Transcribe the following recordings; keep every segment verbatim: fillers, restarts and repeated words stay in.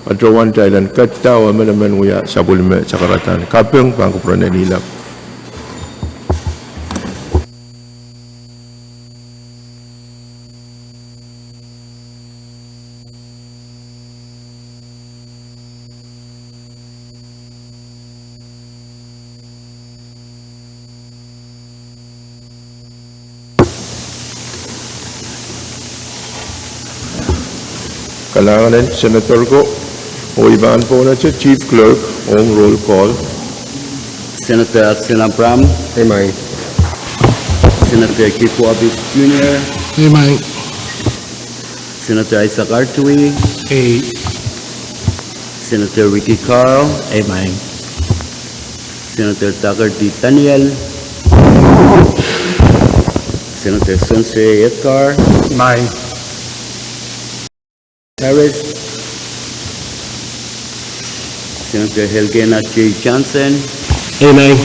Atohwan kitail en ketido emenemen wia sapwellime sakaradahn kaping pahn kupwuren en ilap. Kalahngan en Senator ko, oh I pahn pohnese Chief Clerk ong roll call. Senator Hudson Abraham. Emein. Senator Keith Wabi Junior. Emein. Senator Isaac Artui. Ei. Senator Ricky Carl. Emein. Senator Tucker D. Daniel. Senator Spencer A. Edgar. Emein. Harris. Senator Elkena J. Johnson. Emein.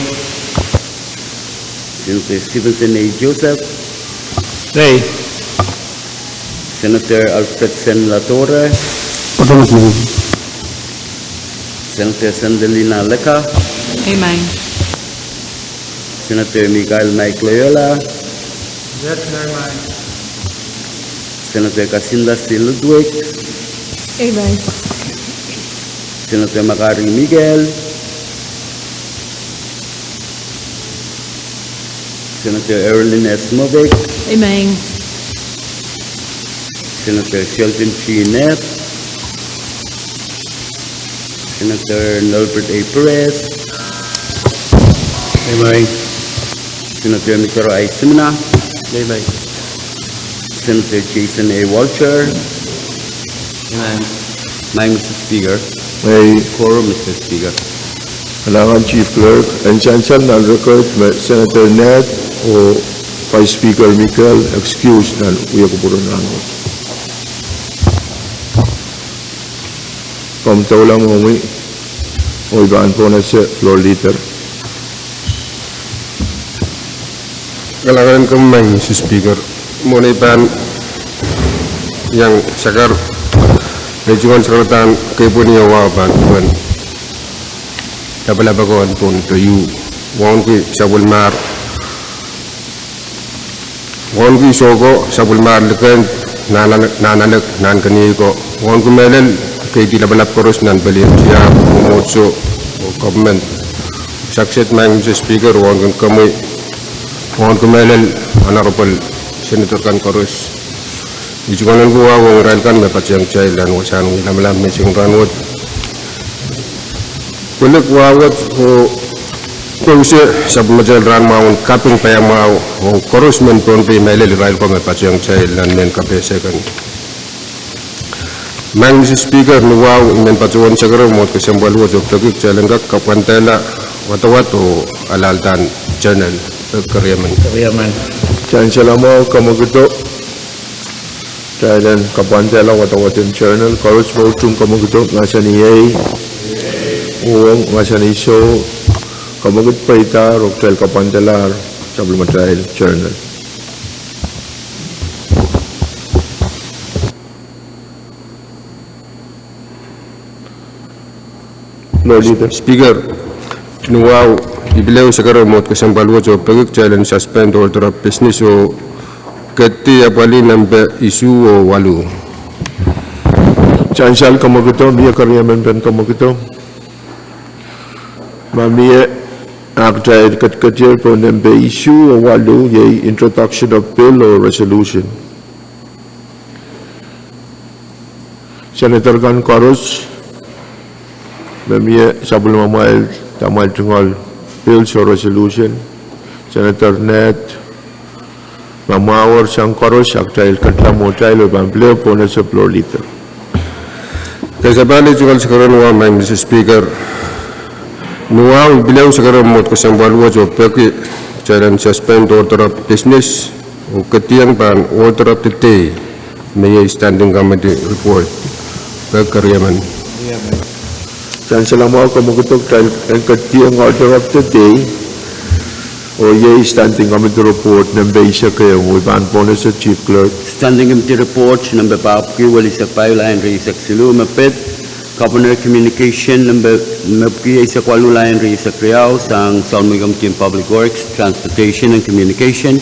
Senator Stevenson A. Joseph. Ei. Senator Alfredson Ladora. Emein. Senator Sandelina Leka. Emein. Senator Michael Mike Loyola. Yes, Emein. Senator Kasinda C. Ludwig. Emein. Senator Makari Miguel. Senator Erilyn S. Moffitt. Emein. Senator Sheldon G. Knapp. Senator Norbert A. Perez. Emein. Senator Mitaro I. Simina. Emein. Senator Jason A. Walter. Emein. Emein, Mister Speaker. Ei. Quorum, Mister Speaker. Kalahngan Chief Clerk, en sansal nan record me Senator Ned oh Vice Speaker Miguel excuse nan wia kupwuren rahnwet. Komw doula mwohmwi, oh I pahn pohnese Floor Leader. Kalahngan en komwi, Mister Speaker. Mwohn ei pahn iang sakar, ei tungoal sakaradahn kepwehn oh wahu pahn duwen lapalap ako en pohn de ieu. Wauneki sapwellimahr, wauneki sohko, sapwellimahr likend, nahnalek, nahnalek, nahnkeniei ko. Wauneki mehlel, keidi lapalap koaros nan pelien tiahk, mwomwohdiso, oh government. Sakset, Mister Speaker, wauneki komwi, wauneki mehlel, honorable senator kan koaros. I tungoal wahu ong irail kan me patehng kitail nan wasahn wia lamalam me seng rahnwet. Pwilik wahu wet oh pousehla sapwellimatail rahn mwahu en kaping paiamwahu ong koaros mehn Pohnpei mehlel, irail ko me patehng kitail nan mehn kapehse kan. Mister Speaker, ni wahu I men patohwan sakarada mwohd kesempwal wet oh peki kitail en kak kapwandehla wadawad oh alahldahr journal. Pek keriemen. Keriemen. Sansal mwahu, kamwekid. Kitail en kapwandehla wadawad en journal, koaros me utung kamwekid, mahsanih ei, uhwong, mahsanih soh, kamwekid pweidahr oh kitail kapwandehla sapwellimatail journal. Floor Leader. Speaker, ni wahu I pil ehu sakarada mwohd kesempwal wet oh peki kitail en suspend order of business oh ketidi apwalih nempe isuh oh waluh. Sansal, kamwekido, mie keriemen pen kamwekido? Ma mie, a kitail ketiket pohn nempe isuh oh waluh, iei introduction of bill oh resolution. Senator kan koaros me mie, sapwellimamwail, dahmwail tungoal bills oh resolution. Senator Ned, ma mwahuer sang koaros, a kitail ketla mwohtail oh pahn pil ehu pohnese Floor Leader. Kesapahl, tungoal sakarada ni wahu, Mister Speaker. Ni wahu I pil ehu sakarada mwohd kesempwal wet oh peki kitail en suspend order of business oh ketieng pahn order of the day, me iei standing committee report. Pek keriemen. Sansal mwahu, kamwekido, kitail en ketieng order of the day, oh iei standing committee report nempe eisek ehu, oh I pahn pohnese Chief Clerk. Standing committee report nempe papki, welisek pahieu, lain rieisek siluh me pid. Governor Communication number, me pwuki eisek waluh, lain rieisek riau, sang Salmui Committee on Public Works, Transportation and Communication.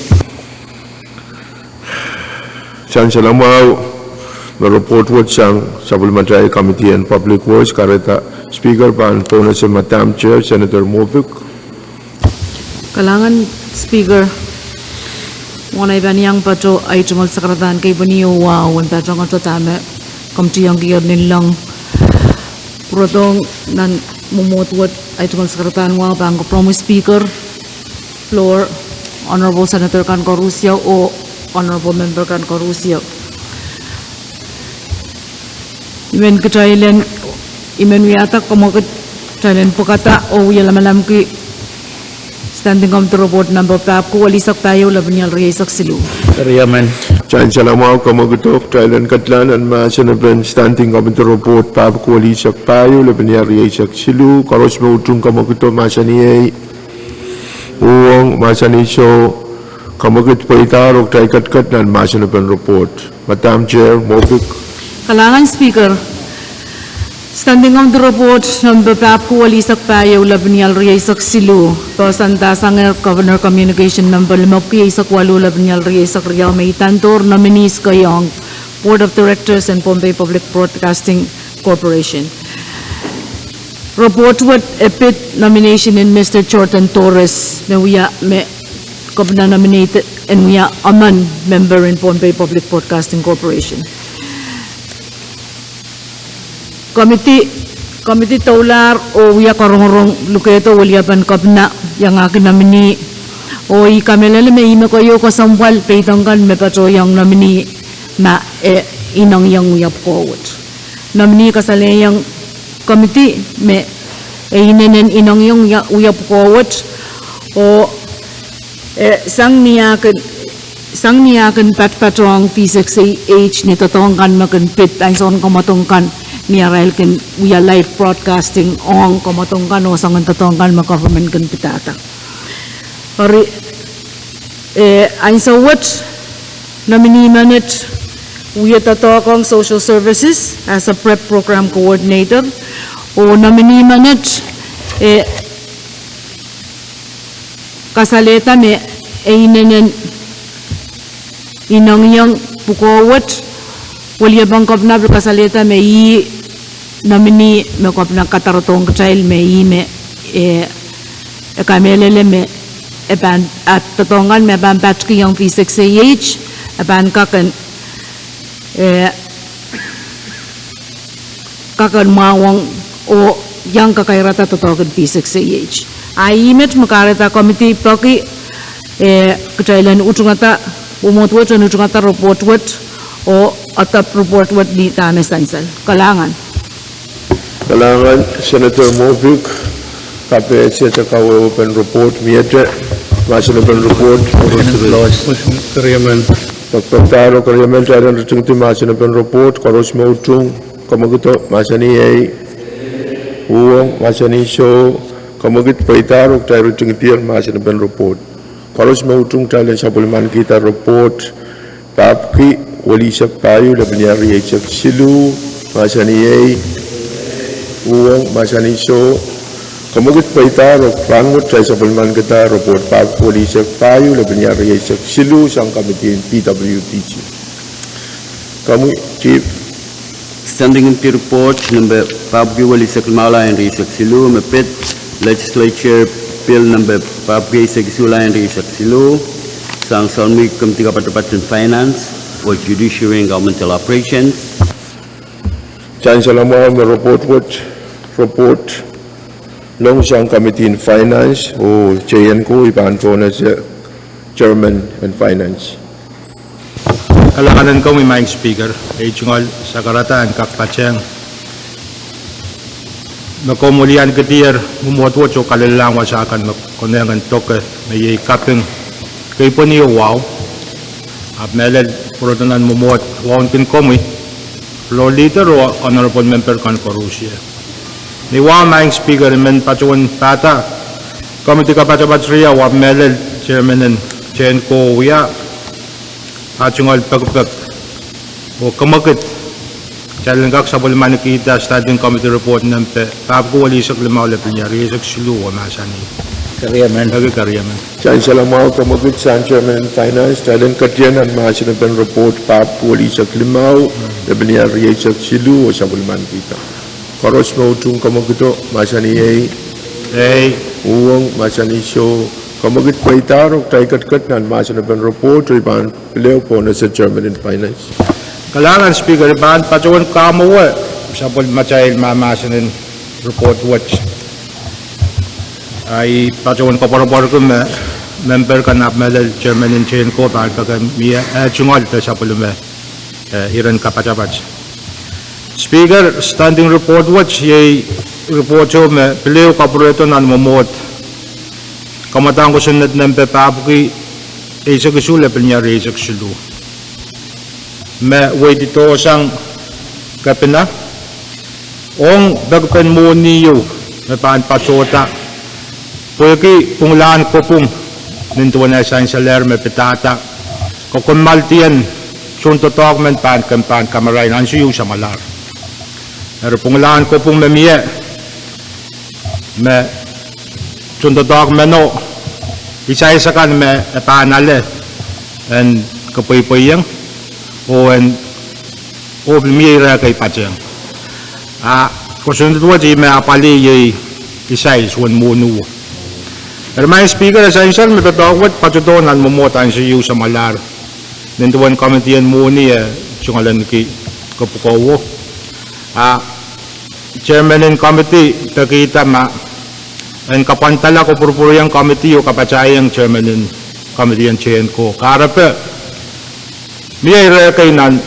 Sansal mwahu, me report wet sang sapwellimatail Committee on Public Works, kahrehda Speaker pahn pohnese Madam Chair, Senator Moffitt. Kalahngan Speaker, mwohn ei pahn iang patoh ei tungoal sakaradahn kepwini oh wahu en patohngete dahme committee iang kier ninleng pwurodohng nan mwomwohd wet, ei tungoal sakaradahn wahu pahn kapwuromwi Speaker, floor, Honorable Senator kan koarusie oh Honorable Member kan koarusie. I men kitail en, i men wiahda kamwekid, kitail en pwekada oh wia lamalamki Standing Committee Report number pahpwiki welisek pahieu, lepin ial rieisek siluh. Sansal mwahu, kamwekido. Kitail en kedlahng nan mahsen en Standing Committee Report pahpwiki welisek pahieu, lepin ial rieisek siluh. Koaros me utung kamwekido, mahsanih iei. Uhwong, mahsanih soh. Kamwekid pweidahr oh kitail ketiket nan mahsen en report. Madam Chair, Moffitt. Kalahngan Speaker, Standing Committee Report number pahpwiki welisek pahieu, lepin ial rieisek siluh, poahsoandahsangehr Governor Communication number limepwiki eisek waluh, lepin ial rieisek riau, me idandohr nominees keiong Board of Directors en Pohnpei Public Broadcasting Corporation. Report wet e pid nomination en Mister Jordan Torres, me wia me kepina nominated en wia emen member en Pohnpei Public Broadcasting Corporation. Committee, committee doulahr oh wia karongorong lukehdo weliepen kepina iangahki nominee, oh I kamehlele me ihme keieu kesempwal peidek kan me patohwan nominee ma e inengieng wia pwukoa wet. Nominee kasalehiong committee me e inenen inengieng wia, wia pwukoa wet, oh, eh, sang ni ah kin, sang ni ah kin patpatohng V six A H ni doadoahk kan me kin pid, ansoun kamwadong kan ni arail kin wia live broadcasting ong kamwadong kan oh soangen doadoahk kan me government kin pidada. Eri, eh, ansou wet, nominee menet wia doadoahk ong Social Services as a PrEP Program Coordinator, oh nominee menet, eh, kasalehda me e inenen inengieng pwukoa wet, weliepen kepina pil kasalehda me ih nominee me kepina kadarodohng kitail me ih me, eh, e kamehlele me e pahn, ah, doadoahk kan me e pahn patkiong V six A H, e pahn kak en, eh, kak en mwahuwong oh iang kakairada doadoahk en V six A H. A ih met me kahrehda committee peki, eh, kitail en utungada, mwomwohd wet en utungada report wet, oh adopt report wet ni dahme sansal. Kalahngan. Kalahngan Senator Moffitt, kapehse de kawehwepen report miete, mahsen en report. Pekpekdahr oh keriemen kitail en ritingdi mahsen en report, koaros me utung, kamwekido, mahsanih ei. Uhwong, mahsanih soh. Kamwekid pweidahr oh kitail ritingdier mahsen en report. Koaros me utung kitail en sapwellimanikihda report pahpwiki welisek pahieu, lepin ial rieisek siluh, mahsanih ei. Uhwong, mahsanih soh. Kamwekid pweidahr oh rahnwet kitail sapwellimanikihda report pahpwiki welisek pahieu, lepin ial rieisek siluh, sang committee en P W D G. Komwi, Chief. Standing Committee Report number pahpwiki welisek limau, lain rieisek siluh, me pid Legislature Bill number pahpwiki eisek isuh, lain rieisek siluh, sang Salmui Committee Kapatapat en Finance oh Judiciary and Governmental Operations. Sansal mwahu, me report wet, report long sang Committee en Finance oh J N ko, I pahn pohnese Chairman en Finance. Kalahngan en komwi Madam Speaker, ei tungoal sakarada en kak patehng me komw weliankidier mwomwohd wet oh kalelehiong wasa kan me konehng en doke, me iei kaping kepini oh wahu. Ahpw mehlel pwurodo nan mwomwohd wauneki komwi, Floor Leader oh Honorable Member kan koarusie. Ni wahu Madam Speaker, I men patohwan pahda committee kapatapat riau, ahpw mehlel Chairman en J N ko wia ah tungoal pekipek oh kamwekid Kitail en kak sapwellimanikihda Standing Committee Report nempe pahpwiki welisek limau lepin eisek siluh oh mahsanih. Keriamen. Peki Keriamen. Sansal mwahu, kamwekid sang Chairman en Finance, kitail en ketieng nan mahsen en report pahpwiki welisek limau lepin eisek siluh oh sapwellimanikihda. Koaros me utung kamwekido, mahsanih ei. Ei. Uhwong, mahsanih soh. Kamwekid pweidahr oh kitail ketiket nan mahsen en report oh I pahn pil ehu pohnese Chairman en Finance. Kalahngan Speaker, I pahn patohwan kamwewe sapwellimatail mahmahsen en report wet. Ahi patohwan koapworopworki me memper kan ahpw mehlel Chairman en Chain Co pahn peki mie, eh, tungoal de sapwellime, eh, iren kapatapat. Speaker, Standing Report wet iei report ehu me pil ehu kapwurehdo nan mwomwohd kamwadang kosonned nempe pahpwiki eisek isuh lepin eisek siluh me weidihdohsang kepina ong pekipen mwohni ieu me pahn patohda pwehki pwungalahn kopwung nin duwen eh sansalehr me pidada kokommoaldien tohndoadoahk men pahn kin pahn kamarain ansou ieu samwalahr. Eri pwungalahn kopwung me mie me tohndoadoahk meno, isais akan me e pahn ale en kepweipweiong oh en, oh pil mie ire kei patehng. A kosonned wet ih me apwalih iei isais wen mwohni o. Eri Madam Speaker, e sansal me doadoahk wet patohdo nan mwomwohd ansou ieu samwalahr nin duwen komitien mwohni e tungoaleniki kepwukoa. A Chairman en komiti pekihda ma en kapwandala kopwurupwuriong komiti oh kapatahieng Chairman en komitien Chain Co. Kahrepe mie ire kei nan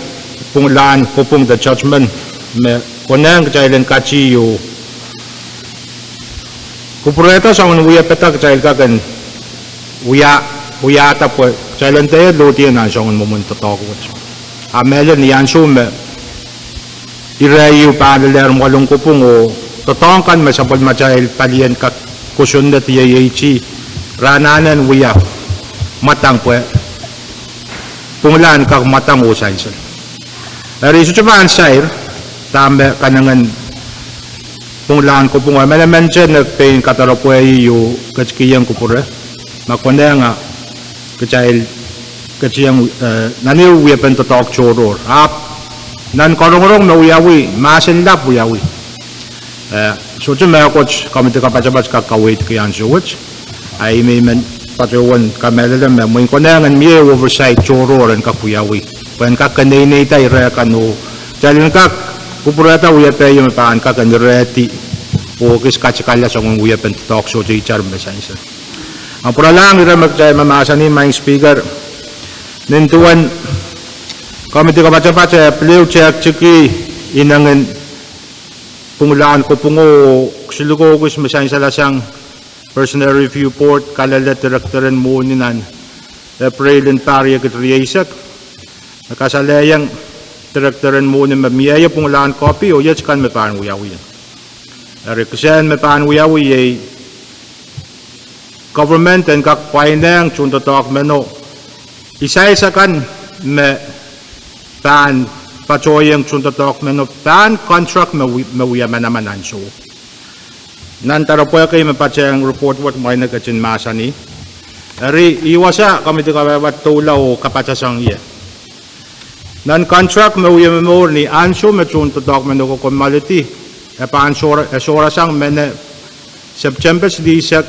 pwungalahn kopwung de judgment me konehng kitail en katiih oh kupwurehda soangen wiepe da kitail kak en wia, wiahda pwe kitail en dehr lohdiong nan soangen mwomwen doadoahk wet. A mehlel ni ansou me ire ieu pahn lelehr mwoalen kopwung oh doadoahk kan me sapwellimatail palien kak kosonned ieiei ti, re anahne en wia mwadang pwe pwungalahn kak mwadang oh sansal. Eri I sohte pahn sair dahme kanengen pwungalahn kopwung o, emenemente nek pein kadarapwei oh ketikihong kupwure ma konehng a kitail ketiong, eh, nan ehu wiepen doadoahk tohrohr. Ahpw nan korongorong me wiawi, mahsen lap wiawi. Eh, sohte mehkot komiti kapatapat kak kaweidki ansou wet. A I men patohwan kamehlele me mwein konehng en mie oversight tohrohr en kak wiawi pwe en kak keneineida ire kan oh kitail en kak kupwurehda wiepe ieu me pahn kak en irehdi oh kis katikala soangen wiepen doadoahk sohte itar me sansal. A pwuralahng ire me kitail mahmahsanih, Madam Speaker, nin duwen komiti kapatapat e pil ehu tehktiki inengen pwungalahn kopwung o, siluh ko kis me sansalasang Personnel Review Board kalelehda director en mwohni nan April en pahr riekid rieisek, me kasalehiong director en mwohni me mie pwungalahn copy oh iet kan me pahn wiawi. Eri kisehn me pahn wiawi iei government en kak pwainehng tohndoadoahk meno, isais akan me pahn patohiong tohndoadoahk meno pahn contract me wi-, me wia manaman ansou. Nan doaropwe kei me patehng report wet, mwein e ketin mahsanih. Eri ih wasa komiti kapatapat doula oh kapatasang ie. Nan contract me wie momour ni ansou me tohndoadoahk meno kokommoaldi, e pahn sohra-, e sohrasang mehne September silihsek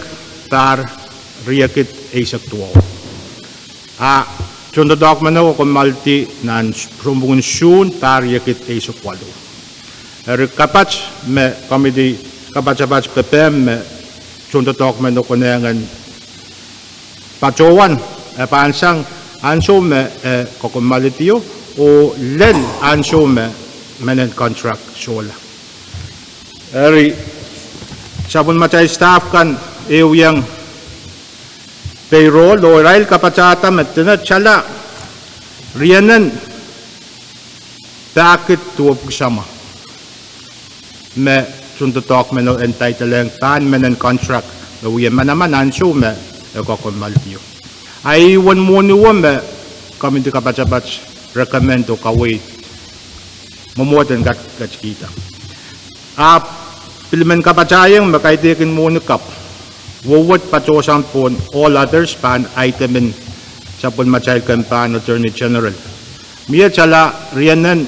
pahr riekid eisek duwau. A tohndoadoahk meno kokommoaldi nan sounpwungen Suhn pahr riekid eisek waluh. Eri kapat me komiti kapatapat pepehm me tohndoadoahk meno konehng en patohwan, e pahn sang ansou me, eh, kokommoaldio oh lel ansou me mehnen contract sohla. Eri sapwellimatail staff kan ehuiong payroll oh irail kapatahda me dene tala rienen pahkid duwepwiki samwa me tohndoadoahk meno en titlehiong pahn mehnen contract me wie manaman ansou me e kokommoaldio. A ih uwen mwohni o me komiti kapatapat recommend oh kaweid mwomwohd en kat-, ketikihda. Ahpw pil men kapatahieng me kaidehkin mwohni kapw wowet patohsang pohn all others pahn item en sapwellimatail kempoaken Attorney General. Mie tala rienen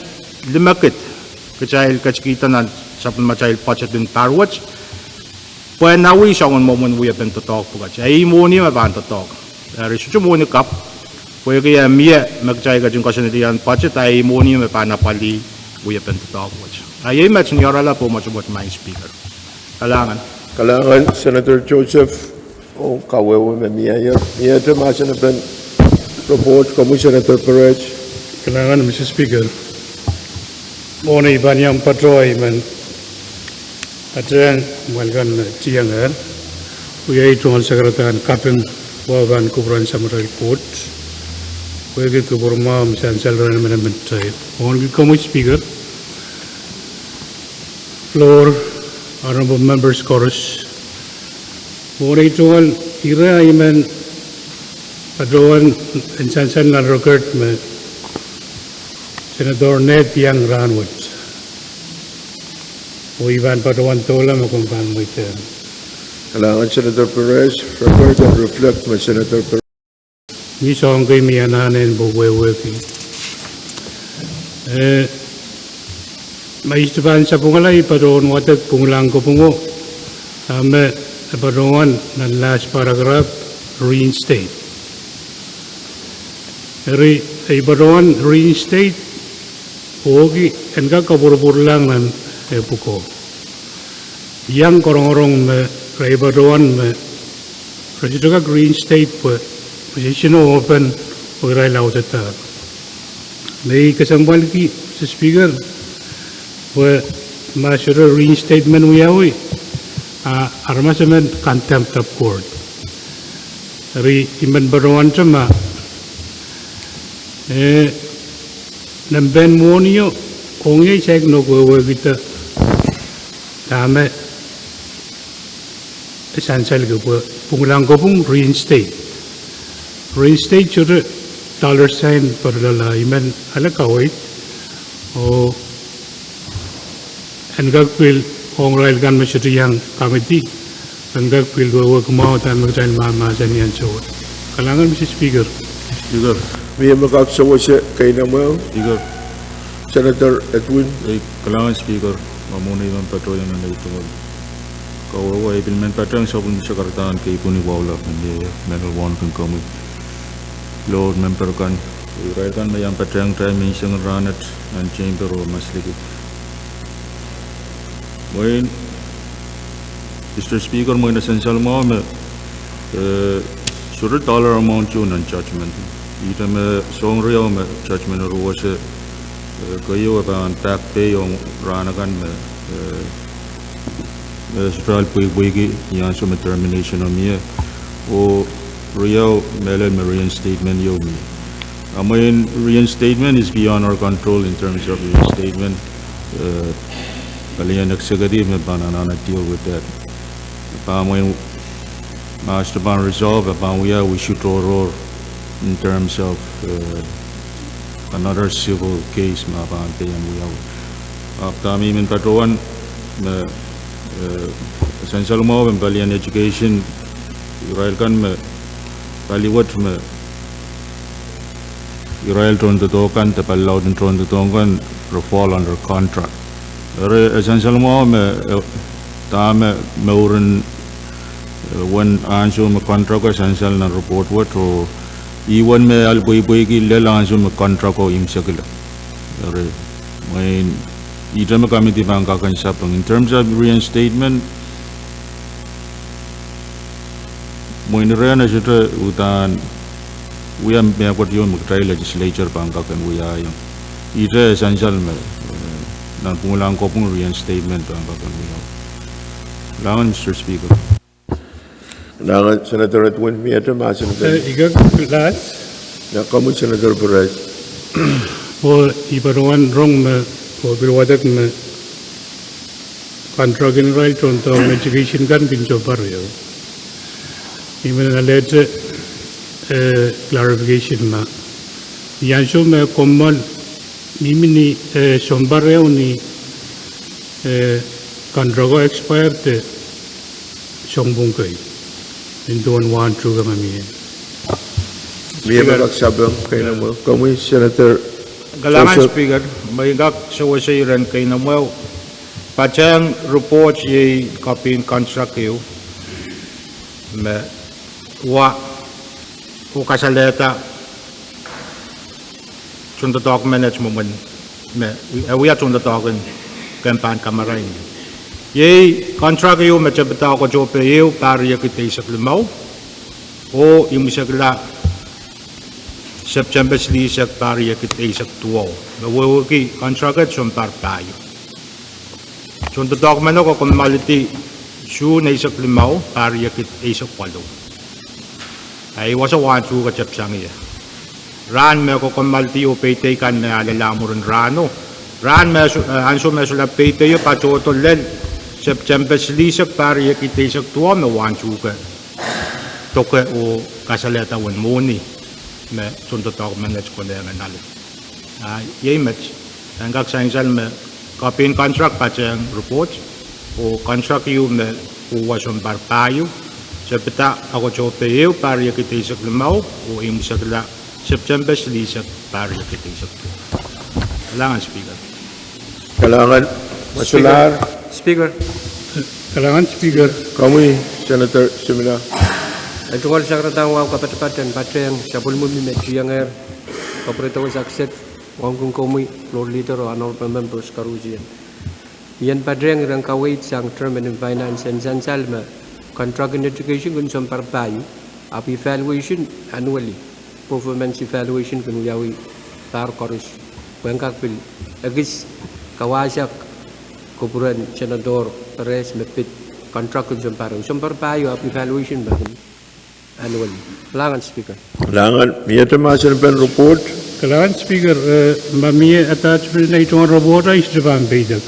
limekid kitail ketikihda nan sapwellimatail budget en pahr wet, pwe e nawih soangen mwomwen wiepen doadoahk pwukat. A ih mwohni me pahn doadoahk. Eri sohte mwohni kapw, pwehki e mie me kitail ketin koasoanehdi nan budget, a ih mwohni me pahn apwalih wiepen doadoahk wet. A iei met ni oaralap oh mwotomwot, Madam Speaker. Kalahngan. Kalahngan Senator Joseph, oh kawehwe me mie, miehte mahsen en report, komwi Senator Perez. Kalahngan, Mister Speaker. Mwohn ei pahn iang patohwan men, patohwan mwelkan me tiangehr, wia ei tungoal sakaradahn kaping, wa pahn kupwuren samatail Koht, wehwehki kupwur mwahu me sansal rehn emenemen kitail. Mwohn ei komwi Speaker, floor, honorable members koaros. Mwohn ei tungoal ire ei men patohwan en sansal nan record me Senator Ned iang rahnwet. Oh I pahn patohwan doula me komw pahn mweidohng. Kalahngan Senator Perez, record en reflect me Senator Perez. Ni soahng kei me I anahne en pwe wehwehki. Eh, ma I sohte pahn sapwungala, I patohwan wadek pwungalahng kopwungo, ah, me, eh, patohwan nan last paragraph, reinstate. Eri, eh, I patohwan reinstate, oh ki en kak kapwurpwurlahng nan, eh, pwukoa. Iang korongorong me, re patohwan me, re sohte kak reinstate pwe, position o open, oh irail audit. Me I kesempwalki, Mister Speaker, pwe ma sohte reinstatement wiawi, a, aramas emen contempt of court. Eri I men patohwan tema, eh, nempehn mwohnio, ong iei saik nohk wehwehkihda, dahme, e sansalki pwe pwungalahng kopwung reinstate. Reinstate sohte dollar sign patohlahla, I men ale kaweid, oh en kak pil ong irail kan me sohte iang committee, en kak pil wehwehki mwahu dahme kitail mahmahsanih ansou wet. Kalahngan Mister Speaker. Speaker. Mie me kak sewese keinemwe? Speaker. Senator Edwin. Ei, kalahngan Speaker, ma mwohn ei men patohwan nan ei tungoal kawehwe, I pil men patehng sapwellime sakaradahn keipweni wahu lap me mie, me ngehi wauneki komwi, Lord, member kan, irail kan me iang patehng time nin seng en rahnwet nan chamber oh masliki. Mwein, Mister Speaker, mwein e sansal mwahu me, eh, sohte dollar amount ieu nan judgment. Ihte me soahng riau me judgment en ruwese, eh, keieu e pahn back pay ong rahn akan me, eh, me sohte ahl pweipweiki ni ansou me termination o mie, oh riau mehlel me reinstatement ieu mie. A mwein reinstatement is beyond our control in terms of reinstatement. Eh, palien executive me pahn anahne deal with that. Pahn mwein ma sohte pahn resolve, pahn wia wisik tohrohr in terms of, eh, another civil case me pahn deien wiawi. Ahpw dahme I men patohwan me, eh, sansal mwahu me palien education, irail kan me paliwet me irail tohndoadoahk kan de palilaud en tohndoadoahk kan re fall under contract. Eri e sansal mwahu me, eh, dahme mouren, eh, wen ansou me contract e sansal nan report wet oh ih wen me ahl pweipweiki lel ansou me contract o imwisekla. Eri mwein ihte me committee pahn kak en sapeng in terms of reinstatement. Mwein irail e sohte uhdahn wia mehkot ieu me kitail legislature pahn kak en wiahiong. Ihte e sansal me, eh, nan pwungalahng kopwung reinstatement pahn kak en wiawi. Kalahngan Mister Speaker. Kalahngan Senator Edwin, miehte mahsen en, eh, I kak las. Nan komwi Senator Perez. Oh I patohwan rong me, oh pil wadek me contract en irail tohndoadoahk en education kan kin sohte pahn riau. I men alehte, eh, clarification ma ni ansou me kommoal Mihmi ni, eh, sounpar ehu ni, eh, contract expire de sounpwong kei. Nin duwen wahn tuhke ma mie. Mie Speaker. Kak sapeng, keinemwe. Komwi Senator. Kalahngan Joseph. Speaker, me I kak sewese iren keinemwe. Patehng report iei copy en contract ehu me wa, oh kasalehda tohndoadoahk menet mwomwen me, eh, wia tohndoadoahk en kemp en kamarain. Iei contract ehu me tepida October ehu pahr riekid eisek limau, oh imwisekla September silihsek pahr riekid eisek duwau. Me wehwehki contract et sounpar pahieu. Tohndoadoahk menet kokommoaldi Suhn eisek limau pahr riekid eisek waluh. A iei wasa wahn tuhke tepsang ie. Rahn me kokommoaldi oh peidei kan me alehla mwurin rahno. Rahn me su-, eh, ansou me solahr peideio patohdo lel September silihsek pahr riekid eisek duwau me wahn tuhke doke oh kasalehda uwen mwohni me tohndoadoahk menet konehng en ale. A iei met, en kak sansal me copy en contract patehng report, oh contract ehu me, oh wa sounpar pahieu, tepida October ehu pahr riekid eisek limau, oh imwisekla September silihsek pahr riekid eisek duwau. Kalahngan Speaker. Kalahngan, Speaker. Kalahngan Speaker. Komwi Senator Simina. E tungoal sakaradahn wahu kapatapat en patehng sapwellimomwi me tiengehr, kapwuredo wasa kiset, wauneki komwi Floor Leader oh Honorable Members koarusie. I en patehng iren kaweid sang Chairman en Finance en sansal me contract en education kin sounpar pahieu, ahpw evaluation annually, performance evaluation kin wiawi pahr koaros, pwehn kak pil ekis kawahsang kupwuren Senator Perez me pid contract kin sounpar, sounpar pahieu ahpw evaluation me kin annually. Kalahngan Speaker. Kalahngan, miehte mahsen en report? Kalahngan Speaker, eh, ma mie attachment en ei tohn report a I sohte pahn peidek.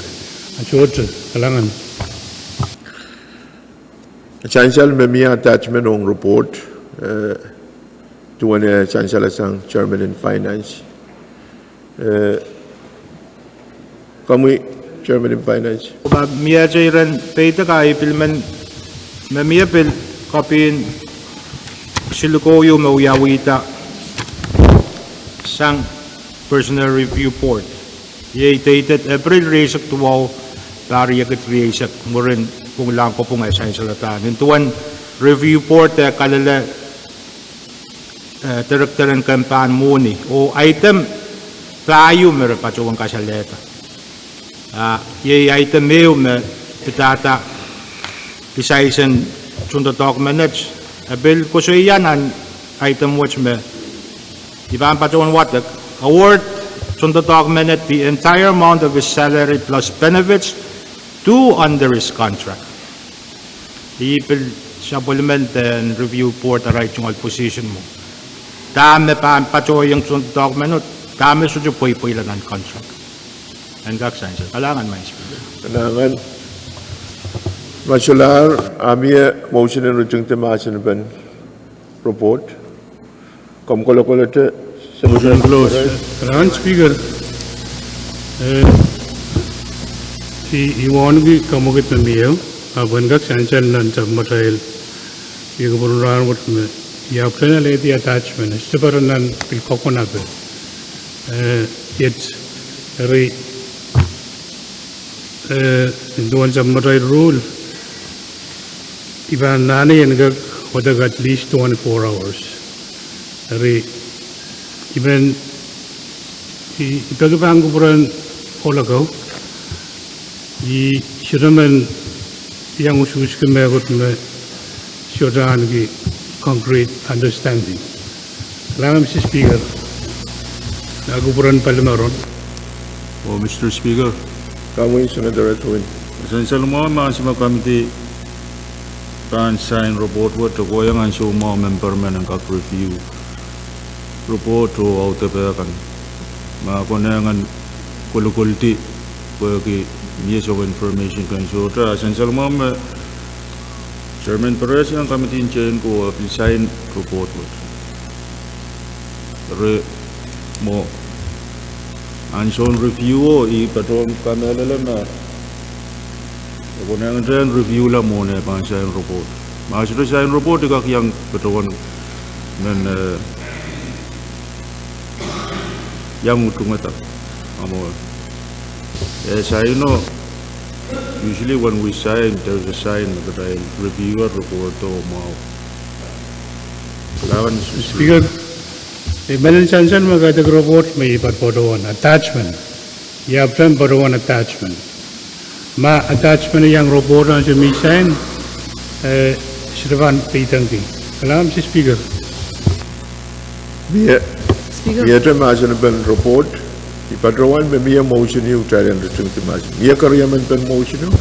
A sohte, kalahngan. Sansal me mie attachment ong report, eh, duwen, eh, sansalasang Chairman en Finance. Eh, komwi Chairman en Finance. Pwe miehte iren peidek a I pil men, me mie pil copy en silikou me wiawihda sang Personnel Review Board. Iei dated April rieisek duwau, pahr riekid rieisek, mwurin pwungalahng kopwung e sansalada. Nin duwen Review Board e kalelehda eh, director en kemp en mwohni. Oh item pahieu me re patohwan kasalehda. Ah, iei item ehu me pidada kisais en tohndoadoahk menet. E pil koasoia nan item wet me I pahn patohwan wadek. Award tohndoadoahk menet the entire amount of his salary plus benefits to under his contract. I pil sapwellimendahng review board arail tungoal position mwo. Dahme pahn patohwan tohndoadoahk menet, dahme sohte pweipweila nan contract. En kak sansal. Kalahngan, Madam Speaker. Kalahngan. Ma solahr, a mie motion en ritingdi mahsen en report. Komw kolokolete, Senator Perez. Kalahngan Speaker, eh, I, I wauneki kamwakid me mie, ahpw en kak sansal nan sapwmatail, I kupwuren rahnwet me, I ahpwtehn alehdi attachment, e sohte pahn nan pil kokonape. Eh, iet, eri, eh, nin duwen sapwmatail rule, I pahn anahne en kak wadek at least twenty-four hours. Eri, I men, I, I peki pahn kupwuren ohloko, I sohte men iang usuhski mehkot me sohte ahneki concrete understanding. Kalahngan, Mister Speaker, nan kupwuren palimaron. Oh, Mister Speaker. Komwi, Senator Edwin. Sansal mwahu, mahs me committee pahn sign report wet, e kohiong ansou mwahu memper men en kak review report oh audepe kan. Ma konehng en kolokoldi pwehki mie soangen information kan sohte, a sansal mwahu me Chairman Perez iang committee en tein ko e pil sign report wet. Re mwo Ansoun review o, I patohwan kamehlele me e konehng review la mwohn e pahn sain report. Ma sohte sain report, I kak iang patohwan men, eh, iang utungada. Amo, eh, sain o, usually when we sign, there is a sign that I review a report o mwahu. Speaker, I men sansal me kaidehk report me I patohwan patohwan attachment. I ahpw patohwan patohwan attachment. Ma attachment iang report ansou me I sign, eh, sohte pahn peidengki. Kalahngan, Mister Speaker. Mie, Speaker. Miehte mahsen en pen report. I patohwan me mie motion ieu kitail en ritingdi mahsen. Mie keriemen pen motion ieu.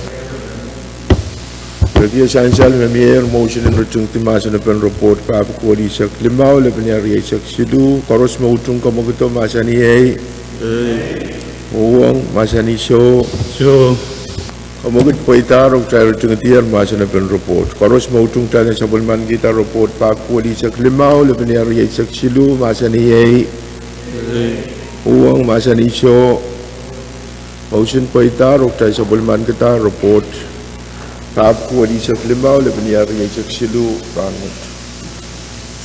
Rikie sansal me mie motion en ritingdi mahsen en pen report pahpwiki welisek limau, lepenia rieisek siluh, koaros me utung kamwakido mahsanih ei. Uhwong mahsanih soh. Soh. Kamwakid pweidahr oh kitail ritingdier mahsen en pen report. Koaros me utung kitail en sapwellimanikihda report pahpwiki welisek limau, lepenia rieisek siluh, mahsanih ei. Uhwong mahsanih soh. Motion pweidahr oh kitail sapwellimanikihda report pahpwiki welisek limau, lepenia rieisek siluh, rahnwet.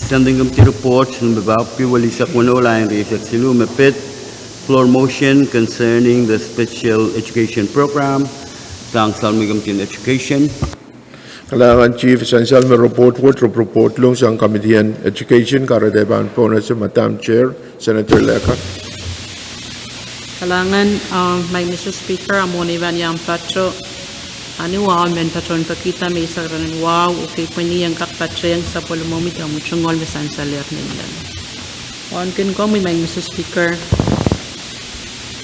Standing Committee report, me pahpwiki welisek weneu, lap rieisek siluh, me pid floor motion concerning the special education program, sang Salmi Committee on Education. Kalahngan Chief, sansal me report wet, rep-, report ong sang Committee on Education, kahrehda I pahn pohnese Madam Chair, Senator Leka. Kalahngan, uh, Madam Mister Speaker, a mwohn I pahn iang patoh ni wahu, men patohwan pekihda me I sakaranin wahu, oh kei pweni en kak patehng sapwellimomwi de mwutungoal me sansalehr ni lel. Wauneki komwi, Madam Mister Speaker,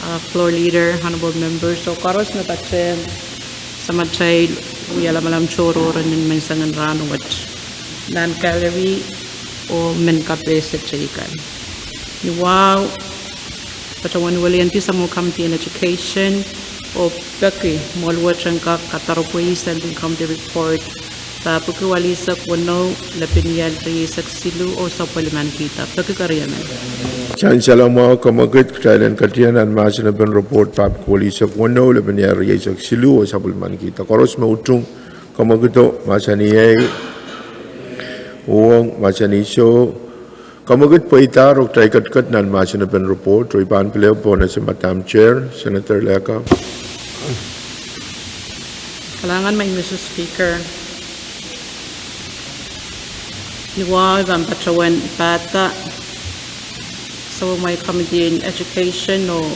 uh, Floor Leader, Honorable Members, oh koaros me patehng samatail wia lamalam tohrohr en menseng en rahnwet nan gallery oh men kapehse teikan. Ni wahu, patohwan weliandi sapwellime Committee on Education oh peki mwohl wet en kak kadaropwe Standing Committee report pahpwiki welisek weneu, lepenia rieisek siluh, oh sapwellimanikihda. Peki keriemen. Sansal mwahu kamwakid, kitail en ketido nan mahsen en pen report pahpwiki welisek weneu, lepenia rieisek siluh, oh sapwellimanikihda. Koaros me utung kamwakido mahsanih ei. Uhwong mahsanih soh. Kamwakid pweidahr oh kitail ketiket nan mahsen en pen report, oh I pahn pil pohnese Madam Chair, Senator Leka. Kalahngan Madam Mister Speaker. Ni wahu I pahn patohwan pahda sapwellime Committee on Education oh,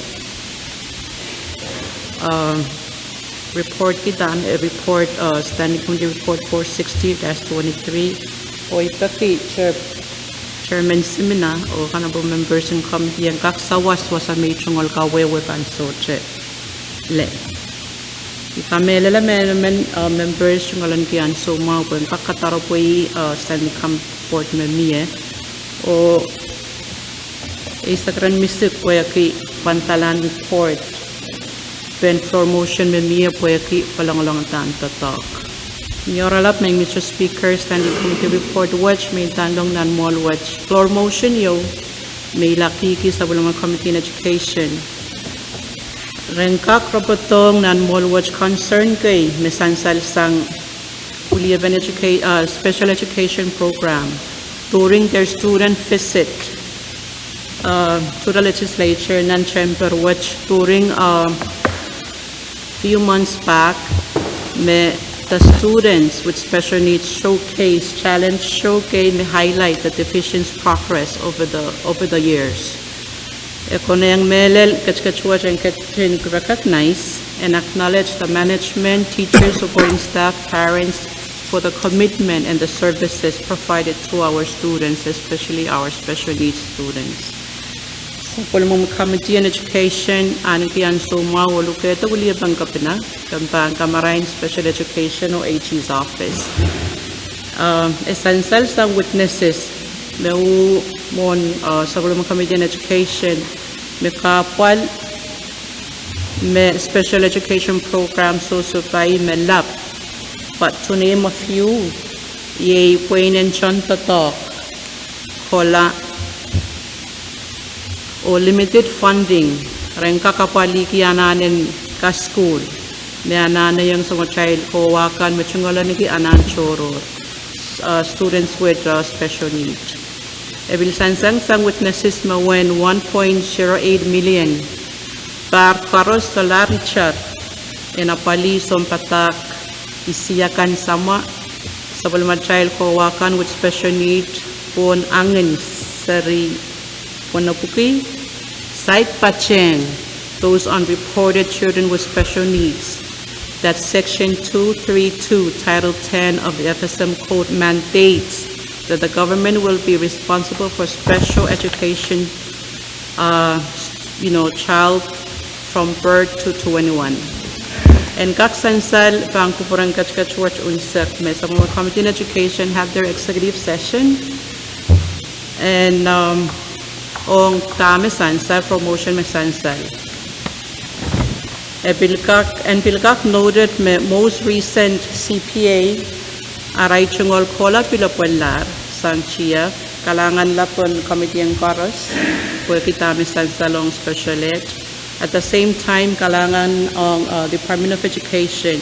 uh, report kihda, eh, report, uh, Standing Committee Report four sixty dash twenty-three. Oh I peki Chair-, Chairman Simina oh Honorable Members en Committee en kak sawas wasa me I tungoal kawehwe pahn sohte lel. I kamehlele me emen, uh, members tungoal en ki ansou mwahu pwehn kak kadaropwe, uh, Standing Committee report me mie. Oh I sakaranih misik pwehki pwandalahn report pen floor motion me mie pwehki kolongolong dan doadoahk. Ni oaralap Madam Mister Speaker, Standing Committee report wet me I ndahng nan mwohl wet, floor motion ieu me I lakiki sapwellime Committee on Education ren kak rapahdohng nan mwohl wet concern kei me sansal sang wilipen educa-, uh, special education program during their student visit, uh, to the legislature nan chamber wet during, uh, few months back, me the students with special needs showcase, challenge showcase, me highlight the division's progress over the, over the years. E konehng mehlel ketiket wet en ketin recognize and acknowledge the management, teachers, supporting staff, parents for the commitment and the services provided to our students, especially our special needs students. Sapwellime Committee on Education ahneki ansou mwahu oh lukehda wilipen kapinga, kempa, kamarain special education oh AG's office. Uh, e sansal sang witnesses me uh mwohn, uh, sapwellime Committee on Education me kahpwal me special education program sohsohpai me lap. But to name a few, iei pweinen tohn doadoahk, kohla, oh limited funding ren kak apwalihki anahn en kasukuhl, me anahnehiong soangen atail kowa kan me tungoaleniki anahn tohrohr, uh, students with, uh, special need. E pil sansangsang witnesses me wen one point zero eight million pahr koaros solahr itar en apwalih sounpadahk isiakan samwa, sapwellimatail kowa kan with special need, pohn angin seri wenepwiki, saik patehng those unreported children with special needs that Section two three two, Title ten of the F S M Code mandates that the government will be responsible for special education, uh, you know, child from birth to twenty-one. En kak sansal pahn kupwuren ketiket wet unsek me sapwellime Committee on Education have their executive session. En, um, ong dahme sansal, promotion me sansal. E pil kak, en pil kak noted me most recent C P A arail tungoal kohla pil apwalahr sang tiahk, kalahngan lapon committee en koaros, pwehki dahme sansal ong special ed. At the same time, kalahngan ong, uh, Department of Education,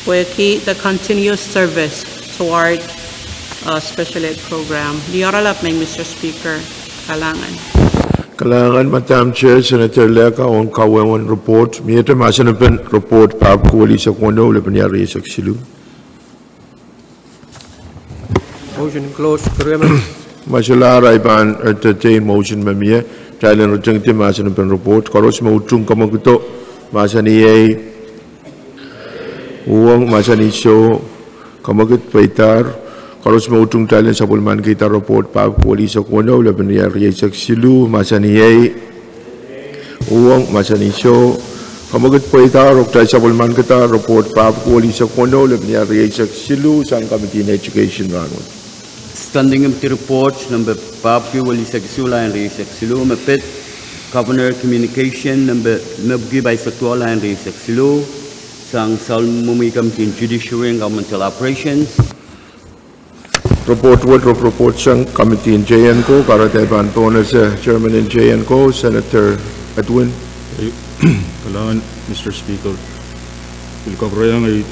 pwehki the continuous service toward, uh, special ed program. Ni oaralap men, Mister Speaker, kalahngan. Kalahngan, Madam Chair, Senator Leka, ong kawehwe en report. Miehte mahsen en report pahpwiki welisek weneu, lepin iar rieisek siluh. Motion close, Keriemen. Ma solahr, I pahn entertain motion me mie, kitail en ritingdi mahsen en report. Koaros me utung kamwakido, mahsanih ei. Uhwong, mahsanih soh. Kamwakid pweidahr. Koaros me utung, kitail en sapwellimanikihda report pahpwiki welisek weneu, lepin iar rieisek siluh, mahsanih ei. Uhwong, mahsanih soh. Kamwakid pweidahr, oh kitail sapwellimanikihda report pahpwiki welisek weneu, lepin iar rieisek siluh, sang Committee on Education rahnwet. Standing Committee Report nempe pahpwiki welisek isuh, lain rieisek siluh, me pid Governor Communication nempe limepwiki pahisek duwau, lain rieisek siluh, sang Souleng Committee on Judiciary and Governmental Operations. Report wet, rep-, report sang Committee on J N COHO, kahrehda I pahn pohnese Chairman en J N COHO, Senator Edwin. Ei, kalahngan, Mister Speaker. Pil kapwurehiong ei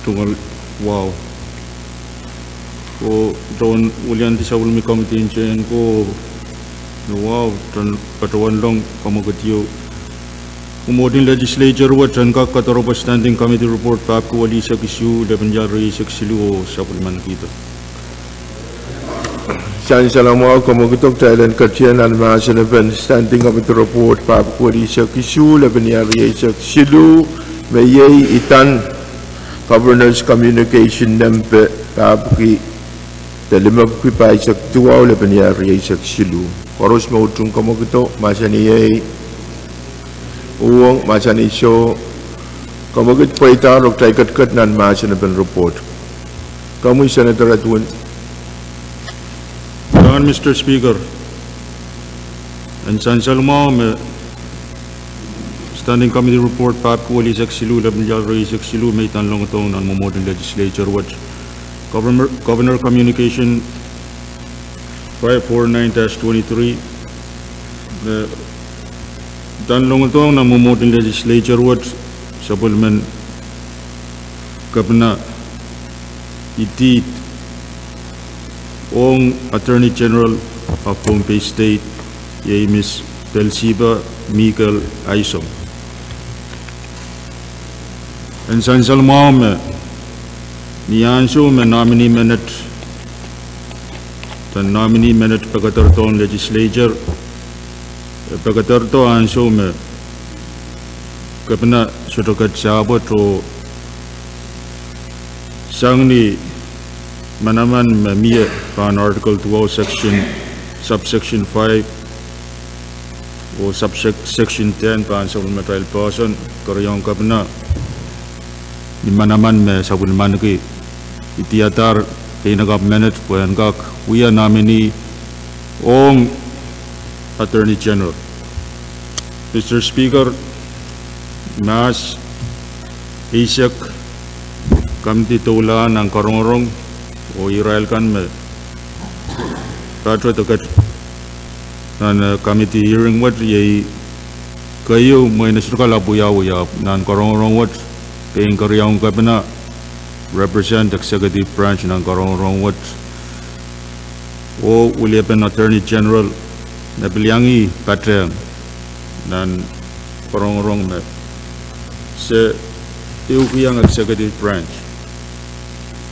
tungoal wahu. Oh tohn wiliandi sapwellime Committee on J N COHO me wahu, tohn patohwan long kamwakid ieu. Mwomwohdin Legislature wet en kak kadoaropwe Standing Committee Report pahpwiki welisek isuh, lepin iar rieisek siluh, oh sapwellimanikihda. Sansal mwahu kamwakido, kitail en ketin nan mahsen en Standing Committee Report pahpwiki welisek isuh, lepin iar rieisek siluh, me iei itan Governor's Communication nempe pahpwiki de limepwiki pahisek duwau, lepin iar rieisek siluh. Koaros me utung kamwakido, mahsanih ei. Uhwong, mahsanih soh. Kamwakid pweidahr, oh kitail ketiket nan mahsen en report. Komwi Senator Edwin. Kalahngan, Mister Speaker. En sansal mwahu me Standing Committee Report pahpwiki welisek siluh, lepin iar rieisek siluh, me idan longodohng nan mwomwohdin Legislature wet. Governor, Governor Communication five four nine dash twenty-three, eh, idan longodohng nan mwomwohdin Legislature wet, sapwellimen Kepina, idihd ong Attorney General of Pohnpei State, iei Miss Telsiba Mikael Aisong. En sansal mwahu me ni ansou me nominee menet, de nominee menet pekederdohn Legislature, eh, pekederdo ansou me Kepina sohte ket sahpwo oh sang ni manaman me mie pahn Article duwau, Section, Subsection five oh Subsection ten pahn sapwellimatail poahsoan, keriaun Kepina ni manaman me sapwellimaniki idiadahr keinek ahpw menet pwe en kak wia nominee ong Attorney General. Mister Speaker, mahs eisek komidi doula nan karongorong oh irail kan me patohdo ket nan, eh, committee hearing wet iei Keieu, mwein e sohte kalap wiawi, ahpw nan karongorong wet, pein keriaun kepina, represent executive branch nan karongorong wet, oh weliepen Attorney General, me pil iang patehng nan karongorong me se iukiong executive branch.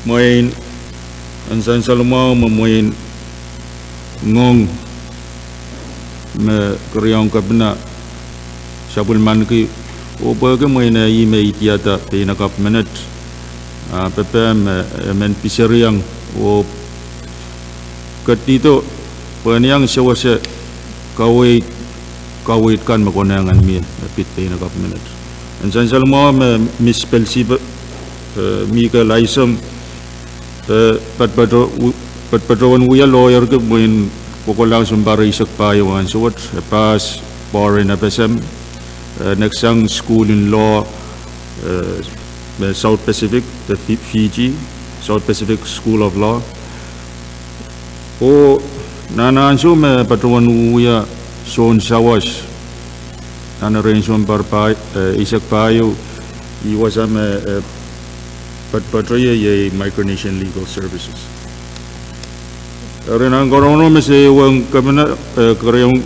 Mwein, en sansal mwahu me mwein ngoang me keriaun kepina sapwellimaniki, oh pwehki mwein e ih me idiada peinakapw menet, ah, pepehm me, eh, men piseriong, oh ketidihdo pwehn iang sewese kaweid, kaweid kan me konehng en mie me pid peinakapw menet. En sansal mwahu me Miss Pelsipe, eh, Mikael Isom, eh, patopato-, patopato en wia lawyer ki mwein kokolahng sounpar eisek pahieu ansou wet, eh, pass bar en F S M, eh, next sang school in law, eh, me South Pacific, the Fi-, Fiji, South Pacific School of Law. Oh nan ansou me patohwan wia soun sawas, nan erein sounpar pa-, eh, eisek pahieu, ih wasa me, eh, patopato ie iei Micronesian Legal Services. Eri nan karongorong me se iang kepina, eh, keriaun